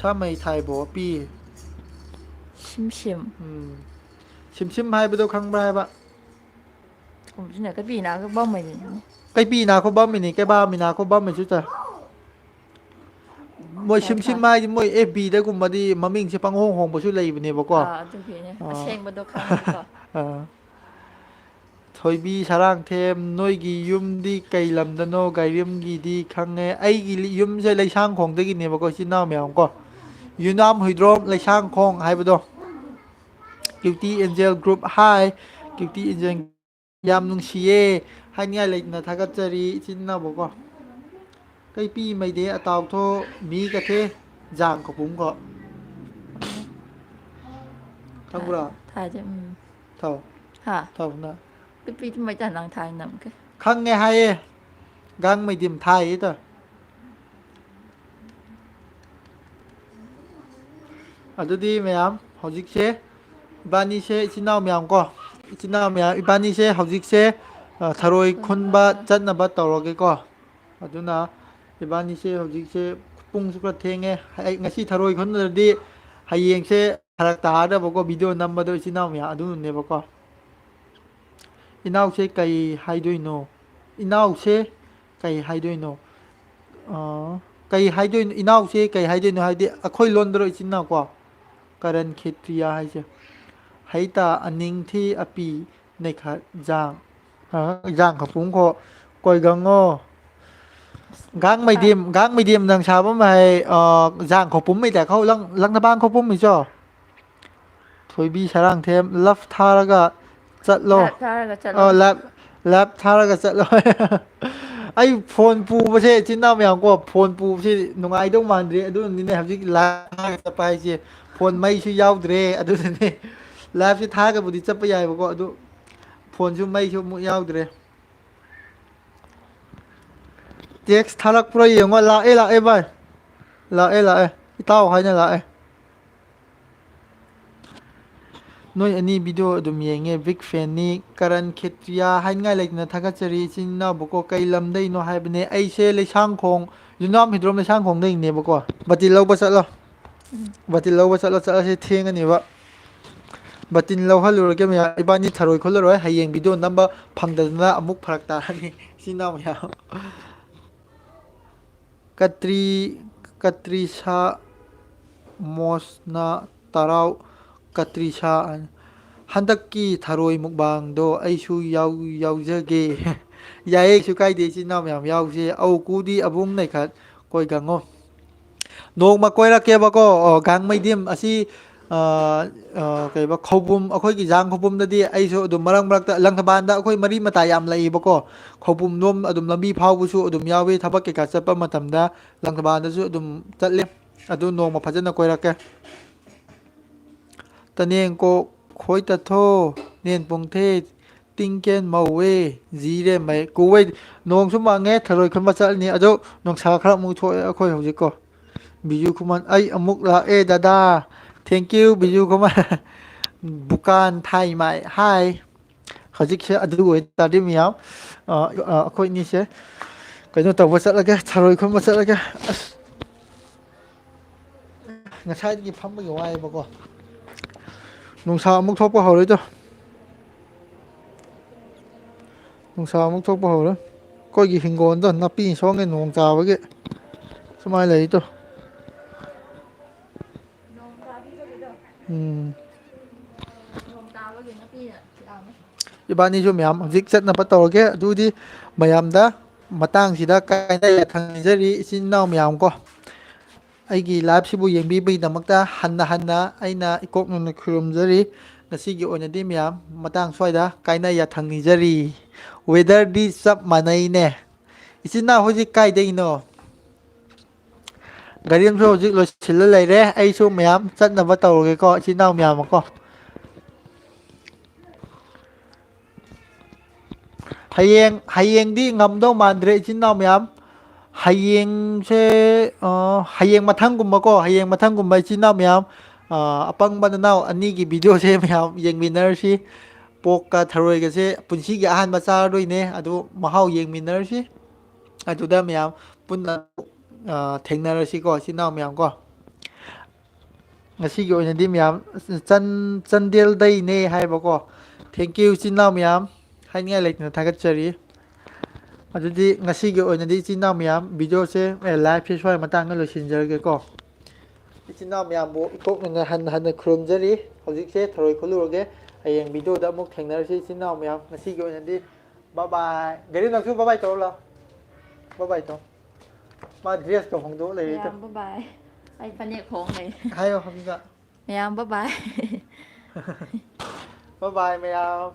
ꯁꯥꯃꯩ ꯊꯥꯏꯕꯣ ꯄꯤ꯫ ꯁꯤꯝ ꯁꯤꯝ꯫ ꯎꯝ꯫ ꯁꯤꯝ ꯁꯤꯝ ꯍꯥꯏꯕꯗꯣ ꯈꯪꯕ꯭ꯔꯥ ꯍꯥꯏꯕ? ꯀꯨꯝꯁꯤꯅ ꯀꯩꯕꯤ ꯅꯥꯒ ꯕꯝꯃꯩꯅꯤꯅꯦ꯫ ꯀꯩꯕꯤ ꯅꯥꯈꯣ ꯕꯝꯃꯤꯅꯤ, ꯀꯩꯕꯥ ꯃꯤꯅꯥꯈꯣ ꯕꯝꯃꯩꯁꯨ ꯇꯥꯏ꯫ ꯃꯣꯏ ꯁꯤꯝ ꯁꯤꯝ ꯍꯥꯏꯗꯤ ꯃꯣꯏ ꯑꯦꯐ ꯕꯤꯗꯒꯨꯝꯕꯗꯤ ꯃꯃꯤꯡꯁꯦ ꯄꯪꯍꯣꯡ ꯍꯣꯡꯕꯁꯨ ꯂꯩꯕꯅꯦꯕꯀꯣ꯫ ꯑꯥ, ꯑꯗꯨꯒꯤꯅꯦ꯫ ꯑꯥ꯫ ꯑꯁꯦꯡꯕꯗꯣ ꯈꯪꯉꯦꯀꯣ꯫ ꯑꯥ꯫ ꯊꯣꯏꯕꯤ ꯁꯔꯥꯡꯊꯦꯝ, ꯅꯣꯏꯒꯤ ꯌꯨꯝꯗꯤ ꯀꯩ ꯂꯝꯗꯅꯣ? ꯒꯥꯏꯔꯤꯝꯒꯤꯗꯤ ꯈꯪꯉꯦ꯫ ꯑꯩꯒꯤ ꯂꯤ-, ꯌꯨꯝꯁꯦ ꯂꯩꯁꯥꯡꯈꯣꯡꯗꯒꯤꯅꯦꯕꯀꯣ, ꯏꯆꯤꯟ ꯏꯅꯥꯎ ꯃꯌꯥꯝ ꯀꯣ꯫ ꯌꯨꯅꯥꯝ ꯍꯨꯏꯗ꯭ꯔꯣꯝ ꯂꯩꯁꯥꯡꯈꯣꯡ ꯍꯥꯏꯕꯗꯣ꯫ ꯀ꯭ꯌꯨꯇꯤ ꯑꯦꯟꯖꯦꯜ ꯒ꯭ꯔꯨꯞ, ꯍꯥꯏ꯫ ꯀ꯭ꯌꯨꯇꯤ ꯑꯦꯟꯖꯦꯜ ꯌꯥꯝ ꯅꯨꯡꯁꯤꯌꯦ꯫ ꯍꯥꯏꯅꯤꯡꯉꯥꯏ ꯂꯩꯇꯅ ꯊꯥꯒꯠꯆꯔꯤ, ꯏꯆꯤꯟ ꯏꯅꯥꯎꯕꯀꯣ꯫ ꯀꯩꯄꯤ ꯃꯩꯗꯦ ꯑꯇꯥꯎꯊꯣ ꯃꯤ ꯀꯊꯦ ꯖꯥꯡ ꯀꯄꯨꯝ ꯀꯣ꯫ ꯈꯪꯕ꯭ꯔꯥ? ꯊꯥ-, ꯊꯥꯖ-, ꯎꯝ꯫ ꯊꯥꯎ꯫ ꯍꯥ? ꯊꯥꯎ ꯅ꯫ ꯀꯩꯄꯤ ꯃꯩꯗꯦ ꯅꯪ ꯊꯥꯏ ꯅꯝꯀꯦ꯫ ꯈꯪꯉꯦ ꯍꯥꯏꯌꯦ꯫ ꯒꯥꯡꯃꯩꯗꯤꯝ ꯊꯥꯏꯌꯦ ꯇ꯫ ꯑꯗꯨꯗꯤ ꯃꯌꯥꯝ, ꯍꯧꯖꯤꯛꯁꯦ ꯏꯕꯥꯅꯤꯁꯦ ꯏꯆꯤꯟ ꯏꯅꯥꯎ ꯃꯌꯥꯝ ꯀꯣ, ꯏꯆꯤꯟ ꯏꯅꯥꯎ ꯃꯌꯥꯝ, ꯏꯕꯥꯅꯤꯁꯦ ꯍꯧꯖꯤꯛꯁꯦ, ꯑ, ꯊꯔꯣꯏ ꯈꯨꯟꯕ ꯆꯠꯅꯕ ꯇꯧꯔꯒꯦꯀꯣ꯫ ꯑꯗꯨꯅ ꯏꯕꯥꯅꯤꯁꯦ ꯍꯧꯖꯤꯛꯁꯦ ꯄꯨꯡꯁꯨ ꯈꯔ ꯊꯦꯡꯉꯦ꯫ ꯑꯩ ꯉꯁꯤ ꯊꯔꯣꯏ ꯈꯨꯟꯗ꯭ꯔꯗꯤ ꯍꯌꯦꯡꯁꯦ ꯐꯔꯛ ꯇꯥꯔꯗꯕꯀꯣ, ꯚꯤꯗꯤꯑꯣ ꯅꯝꯕꯗꯣ ꯏꯆꯤꯟ ꯏꯅꯥꯎ ꯃꯌꯥꯝ ꯑꯗꯨꯅꯅꯦꯕꯀꯣ꯫ ꯏꯅꯥꯎꯁꯦ ꯀꯩ ꯍꯥꯏꯗꯣꯏꯅꯣ? ꯏꯅꯥꯎꯁꯦ ꯀꯩ ꯍꯥꯏꯗꯣꯏꯅꯣ? ꯑ, ꯀꯩ ꯍꯥꯏꯗꯣꯏꯅꯣ? ꯏꯅꯥꯎꯁꯦ ꯀꯩ ꯍꯥꯏꯗꯣꯏꯅꯣ? ꯍꯥꯏꯗꯤ ꯑꯩꯈꯣꯏ ꯂꯣꯟꯗꯔꯣ ꯏꯆꯤꯟ ꯏꯅꯥꯎ ꯀꯣ? ꯀꯔꯟ ꯈꯦꯇ꯭ꯔꯤꯌꯥ ꯍꯥꯏꯁꯦ꯫ ꯍꯩꯇꯥ ꯑꯅꯤꯡꯊꯤ ꯑꯄꯤ ꯅꯩꯈꯠ ꯖꯥꯡ꯫ ꯑ, ꯖꯥꯡ ꯈꯄꯨꯡꯈꯣ ꯀꯣꯏꯒꯪꯉꯣ꯫ ꯒꯥꯡ ꯃꯩꯗꯤꯝ, ꯒꯥꯡ ꯃꯩꯗꯤꯝ ꯅꯪ ꯁꯥꯕ ꯑꯃ ꯍꯥꯏ, ꯑ, ꯖꯥꯡ ꯈꯣꯄꯨꯝ ꯃꯩꯗ ꯈꯧ ꯂꯪ, ꯂꯪꯅꯕꯥꯡ ꯈꯣꯄꯨꯝ ꯃꯤꯆꯣ꯫ ꯊꯣꯏꯕꯤ ꯁꯔꯥꯡꯊꯦꯝ love ꯊꯥꯔꯒ ꯆꯠꯂꯣ꯫ Love ꯊꯥꯔꯒ ꯆꯠꯂꯣ꯫ ꯑ, love, love ꯊꯥꯔꯒ ꯆꯠꯂꯣ꯫ ꯑꯩ ꯐꯣꯟ ꯄꯨꯕꯁꯦ, ꯏꯆꯤꯟ ꯏꯅꯥꯎ ꯃꯌꯥꯝ ꯀꯣ, ꯐꯣꯟ ꯄꯨꯕꯁꯦ ꯅꯨꯡꯉꯥꯏꯗꯧ ꯃꯥꯟꯗ꯭ꯔꯦ꯫ ꯑꯗꯨꯅꯅꯤꯅꯦ ꯍꯧꯖꯤꯛ live ꯊꯥꯔꯒ ꯆꯠꯄ ꯍꯥꯏꯁꯦ꯫ ꯐꯣꯟ ꯃꯩꯁꯨ ꯌꯥꯎꯗ꯭ꯔꯦ꯫ ꯑꯗꯨꯅꯅꯦ liveꯁꯦ ꯊꯥꯔꯒꯕꯨꯗꯤ ꯆꯠꯄ ꯌꯥꯏꯕꯀꯣ, ꯑꯗꯨ ꯐꯣꯟꯁꯨ ꯃꯩꯁꯨ ꯑꯃꯨꯛ ꯌꯥꯎꯗ꯭ꯔꯦ꯫ Text ꯊꯥꯔꯛꯄ꯭ꯔꯣ ꯌꯦꯡꯉꯣ꯫ ꯂꯥꯛꯑꯦ, ꯂꯥꯛꯑꯦ ꯚꯥꯏ, ꯂꯥꯛꯑꯦ, ꯂꯥꯛꯑꯦ꯫ ꯏꯇꯥꯎ ꯍꯥꯏꯅ ꯂꯥꯛꯑꯦ꯫ ꯅꯣꯏ ꯑꯅꯤ video ꯑꯗꯨꯝ ꯌꯦꯡꯉꯦ, big fanꯅꯤ꯫ ꯀꯔꯟ ꯈꯦꯇ꯭ꯔꯤꯌꯥ ꯍꯥꯏꯅꯤꯡꯉꯥꯏ ꯂꯩꯇꯅ ꯊꯥꯒꯠꯆꯔꯤ꯫ ꯏꯆꯤꯟ ꯏꯅꯥꯎꯕꯨꯀꯣ ꯀꯩ ꯂꯝꯗꯩꯅꯣ ꯍꯥꯏꯕꯅꯦ꯫ ꯑꯩꯁꯦ ꯂꯩꯁꯥꯡꯈꯣꯡ, ꯌꯨꯝꯅꯥꯝ ꯍꯤꯗ꯭ꯔꯣꯝ ꯂꯩꯁꯥꯡꯈꯣꯡꯗꯩꯅꯦꯕꯀꯣ꯫ ꯕꯥꯇꯤꯜ ꯂꯧꯕ ꯆꯠꯂꯣ꯫ ꯎꯝ꯫ ꯕꯥꯇꯤꯜ ꯂꯧꯕ ꯆꯠꯂꯣ, ꯆꯠꯂꯁꯤ, ꯊꯦꯡꯉꯅꯤꯕ꯫ ꯕꯥꯇꯤꯜ ꯂꯧꯍꯜꯂꯨꯔꯒꯦ ꯃꯌꯥꯝ, ꯏꯕꯥꯅꯤ ꯊꯔꯣꯏ ꯈꯨꯜꯂꯔꯣꯏ꯫ ꯍꯌꯦꯡ video ꯅꯝꯕ ꯐꯪꯗꯗꯅ ꯑꯃꯨꯛ ꯐꯔꯛ ꯇꯥꯔꯅꯤ꯫ ꯏꯆꯤꯟ ꯏꯅꯥꯎ ꯃꯌꯥꯝ꯫ ꯀꯇ꯭ꯔꯤ-, ꯀꯇ꯭ꯔꯤꯁꯥ ꯃꯣꯁꯅ ꯇꯔꯥꯎ ꯀꯇ꯭ꯔꯤꯁꯥ꯫ ꯍꯟꯗꯛꯀꯤ ꯊꯔꯣꯏ ꯃꯨꯛꯕꯥꯡꯗꯣ ꯑꯩꯁꯨ ꯌꯥꯎ-, ꯌꯥꯎꯖꯒꯦ꯫ ꯌꯥꯏꯌꯦ, ꯀꯩꯁꯨ ꯀꯥꯏꯗꯦ, ꯏꯆꯤꯟ ꯏꯅꯥꯎ ꯃꯌꯥꯝ ꯌꯥꯎꯁꯦ꯫ ꯑꯧ, ꯀꯨꯗꯤ ꯑꯕꯨꯡ ꯅꯩꯈꯠ ꯀꯣꯏ ꯒꯪꯉꯣ꯫ ꯅꯣꯡꯃ ꯀꯣꯏꯔꯛꯀꯦꯕꯀꯣ, ꯑꯣ, ꯒꯥꯡꯃꯩꯗꯤꯝ ꯑꯁꯤ, ꯑ, ꯑ, ꯀꯩꯕ, ꯈꯧꯕꯨꯝ, ꯑꯩꯈꯣꯏꯒꯤ ꯖꯥꯡ ꯈꯧꯕꯨꯝꯗꯗꯤ ꯑꯩꯁꯨ ꯑꯗꯨꯝ ꯃꯔꯛ ꯃꯔꯛꯇ ꯂꯪꯊꯕꯥꯜꯗ ꯑꯩꯈꯣꯏ ꯃꯔꯤ ꯃꯇꯥ ꯌꯥꯝ ꯂꯩꯌꯦꯕꯀꯣ꯫ ꯈꯧꯕꯨꯝꯂꯣꯝ ꯑꯗꯨꯝ ꯂꯝꯕꯤ ꯐꯥꯎꯕꯁꯨ ꯑꯗꯨꯝ ꯌꯥꯎꯏ, ꯊꯕꯛ ꯀꯩꯀꯥ ꯆꯠꯄ ꯃꯇꯝꯗ ꯂꯪꯊꯕꯥꯜꯗꯁꯨ ꯑꯗꯨꯝ ꯆꯠꯂꯦ꯫ ꯑꯗꯨ ꯅꯣꯡꯃ ꯐꯖꯅ ꯀꯣꯏꯔꯛꯀꯦ꯫ ꯇꯅꯦꯡꯀꯣꯛ ꯈꯣꯏ ꯇꯠꯊꯣ, ꯅꯦꯟ ꯄꯨꯡꯊꯦ, ꯇꯤꯡꯀꯦꯟ ꯃꯧꯋꯦ, ꯖꯤꯔꯦ ꯃꯩ ꯀꯨꯋꯦ꯫ ꯅꯣꯡꯁꯨ ꯃꯪꯉꯦ, ꯊꯔꯣꯏ ꯈꯨꯟꯕ ꯆꯠꯂꯅꯤ꯫ ꯑꯗꯣ ꯅꯨꯡꯁꯥ ꯈꯔ ꯑꯃꯨꯛ ꯊꯣꯛꯑꯦ ꯑꯩꯈꯣꯏ ꯍꯧꯖꯤꯛꯀꯣ꯫ ꯕꯤꯖꯨ ꯈꯨꯃꯟ, ꯑꯩ ꯑꯃꯨꯛ ꯂꯥꯛꯑꯦ ꯗꯗꯥ꯫ Thank you, ꯕꯤꯖꯨ ꯈꯨꯃꯟ꯫ ꯕꯨꯀꯥꯟ ꯊꯥꯏ ꯃꯥꯏ ꯍꯥꯏ꯫ ꯍꯧꯖꯤꯛꯁꯦ ꯑꯗꯨ ꯑꯣꯏꯇꯥꯔꯗꯤ ꯃꯌꯥꯝ, ꯑ, ꯑ, ꯑꯩꯈꯣꯏ ꯑꯅꯤꯁꯦ ꯀꯩꯅꯣ ꯇꯧꯕ ꯆꯠꯂꯒꯦ, ꯊꯔꯣꯏ ꯈꯨꯟꯕ ꯆꯠꯂꯒꯦ꯫ ꯑꯁ, ꯉꯁꯥꯏꯗꯒꯤ ꯐꯝꯕꯒꯤ ꯋꯥꯏꯌꯦꯕꯀꯣ꯫ ꯅꯨꯡꯁꯥ ꯑꯃꯨꯛ ꯊꯣꯛꯄ ꯍꯧꯔꯦꯗꯣ꯫ ꯅꯨꯡꯁꯥ ꯑꯃꯨꯛ ꯊꯣꯛꯄ ꯍꯧꯔꯦ꯫ ꯑꯩꯈꯣꯏꯒꯤ ꯍꯤꯡꯒꯣꯜꯗꯣ ꯅꯥꯄꯤ ꯁꯣꯡꯉꯦ ꯅꯣꯡ ꯇꯥꯕꯒꯤ꯫ ꯁꯨꯃꯥꯏꯅ ꯂꯩꯔꯤꯗꯣ꯫ ꯎꯝ꯫ ꯏꯕꯥꯅꯤꯁꯨ ꯃꯌꯥꯝ ꯍꯧꯖꯤꯛ ꯆꯠꯅꯕ ꯇꯧꯔꯒꯦ꯫ ꯑꯗꯨꯗꯤ ꯃꯌꯥꯝꯗ ꯃꯇꯥꯡꯁꯤꯗ ꯀꯥꯏꯅ ꯌꯥꯊꯪ ꯅꯤꯖꯔꯤ, ꯏꯆꯤꯟ ꯏꯅꯥꯎ ꯃꯌꯥꯝ ꯀꯣ꯫ ꯑꯩꯒꯤ live ꯁꯤꯕꯨ ꯌꯦꯡꯕꯤꯕꯒꯤꯗꯃꯛꯇ ꯍꯟꯅ ꯍꯟꯅ ꯑꯩꯅ ꯏꯀꯣꯛ ꯅꯣꯟꯅ ꯈꯨꯔꯨꯝꯖꯔꯤ꯫ ꯉꯁꯤꯒꯤ ꯑꯣꯏꯅꯗꯤ ꯃꯌꯥꯝ ꯃꯇꯥꯡ ꯁ꯭ꯋꯥꯏꯗ ꯀꯥꯏꯅ ꯌꯥꯊꯪ ꯅꯤꯖꯔꯤ꯫ Weather ꯗꯤ ꯆꯞ ꯃꯥꯟꯅꯩꯅꯦ꯫ ꯏꯆꯤꯟ ꯏꯅꯥꯎ ꯍꯧꯖꯤꯛ ꯀꯥꯏꯗꯒꯤꯅꯣ? ꯒꯥꯔꯤ ꯑꯃꯁꯨ ꯍꯧꯖꯤꯛ ꯂꯣꯏꯁꯤꯜꯂ ꯂꯩꯔꯦ꯫ ꯑꯩꯁꯨ ꯃꯌꯥꯝ ꯆꯠꯅꯕ ꯇꯧꯔꯒꯦꯀꯣ, ꯏꯆꯤꯟ ꯏꯅꯥꯎ ꯃꯌꯥꯝ ꯑꯃꯀꯣ꯫ ꯍꯌꯦꯡ, ꯍꯌꯦꯡꯗꯤ ꯉꯝꯗꯧ ꯃꯥꯟꯗ꯭ꯔꯦ, ꯏꯆꯤꯟ ꯏꯅꯥꯎ ꯃꯌꯥꯝ꯫ ꯍꯌꯦꯡꯁꯦ, ꯑ, ꯍꯌꯦꯡ ꯃꯊꯪꯒꯨꯝꯕꯀꯣ, ꯍꯌꯦꯡ ꯃꯊꯪꯒꯨꯝꯕ, ꯏꯆꯤꯟ ꯏꯅꯥꯎ ꯃꯌꯥꯝ, ꯑ, ꯑꯄꯪꯕ ꯅꯅꯥꯎ ꯑꯅꯤꯒꯤ video ꯁꯦ ꯃꯌꯥꯝ ꯌꯦꯡꯃꯤꯟꯅꯔꯁꯤ꯫ ꯄꯣꯛꯀ ꯊꯔꯣꯏꯒꯁꯦ ꯄꯨꯟꯁꯤꯒꯤ ꯑꯍꯥꯟꯕ ꯆꯥꯔꯗꯣꯏꯅꯦ, ꯑꯗꯨ ꯃꯍꯥꯎ ꯌꯦꯡꯃꯤꯟꯅꯔꯁꯤ꯫ ꯑꯗꯨꯗ ꯃꯌꯥꯝ ꯄꯨꯟꯅ, ꯑ, ꯊꯦꯡꯅꯔꯁꯤꯀꯣ, ꯏꯆꯤꯟ ꯏꯅꯥꯎ ꯃꯌꯥꯝ ꯀꯣ꯫ ꯉꯁꯤꯒꯤ ꯑꯣꯏꯅꯗꯤ ꯃꯌꯥꯝ ꯆꯟ-, ꯆꯥꯟꯗꯦꯜꯗꯩꯅꯦ ꯍꯥꯏꯕꯀꯣ꯫ Thank you, ꯏꯆꯤꯟ ꯏꯅꯥꯎ ꯃꯌꯥꯝ꯫ ꯍꯥꯏꯅꯤꯡꯉꯥꯏ ꯂꯩꯇꯅ ꯊꯥꯒꯠꯆꯔꯤ꯫ ꯑꯗꯨꯗꯤ ꯉꯁꯤꯒꯤ ꯑꯣꯏꯅꯗꯤ ꯏꯆꯤꯟ ꯏꯅꯥꯎ ꯃꯌꯥꯝ, video ꯁꯦ, ꯑꯦ, live ꯁꯦ ꯁ꯭ꯋꯥꯏ ꯃꯇꯥꯡꯗ ꯂꯣꯏꯁꯤꯟꯖꯔꯒꯦꯀꯣ꯫ ꯏꯆꯤꯟ ꯏꯅꯥꯎ ꯃꯌꯥꯝꯕꯨ ꯏꯀꯣꯛꯅꯅ ꯍꯟꯅ ꯍꯟꯅ ꯈꯨꯔꯨꯝꯖꯔꯤ꯫ ꯍꯧꯖꯤꯛꯁꯦ ꯊꯔꯣꯏ ꯈꯨꯜꯂꯨꯔꯒꯦ꯫ ꯍꯌꯦꯡ video ꯗ ꯑꯃꯨꯛ ꯊꯦꯡꯅꯔꯁꯤ, ꯏꯆꯤꯟ ꯏꯅꯥꯎ ꯃꯌꯥꯝ꯫ ꯉꯁꯤꯒꯤ ꯑꯣꯏꯅꯗꯤ bye bye꯫ ꯒꯥꯔꯤ ꯅꯪꯁꯨ bye bye ꯇꯧꯔꯣ ꯂꯥꯎ꯫ Bye bye ꯇꯧ꯫ ꯃꯥ dress ꯀ ꯍꯣꯡꯗꯣꯛ ꯂꯩꯔꯦ ꯇꯧ꯫ ꯃꯌꯥꯝ bye bye꯫ ꯑꯩ ꯐꯅꯦꯛ ꯍꯣꯡ ꯂꯩ꯫ ꯍꯥꯏꯌꯣ ꯑꯝꯇ꯫ ꯃꯌꯥꯝ bye bye꯫ Bye bye ꯃꯌꯥꯝ꯫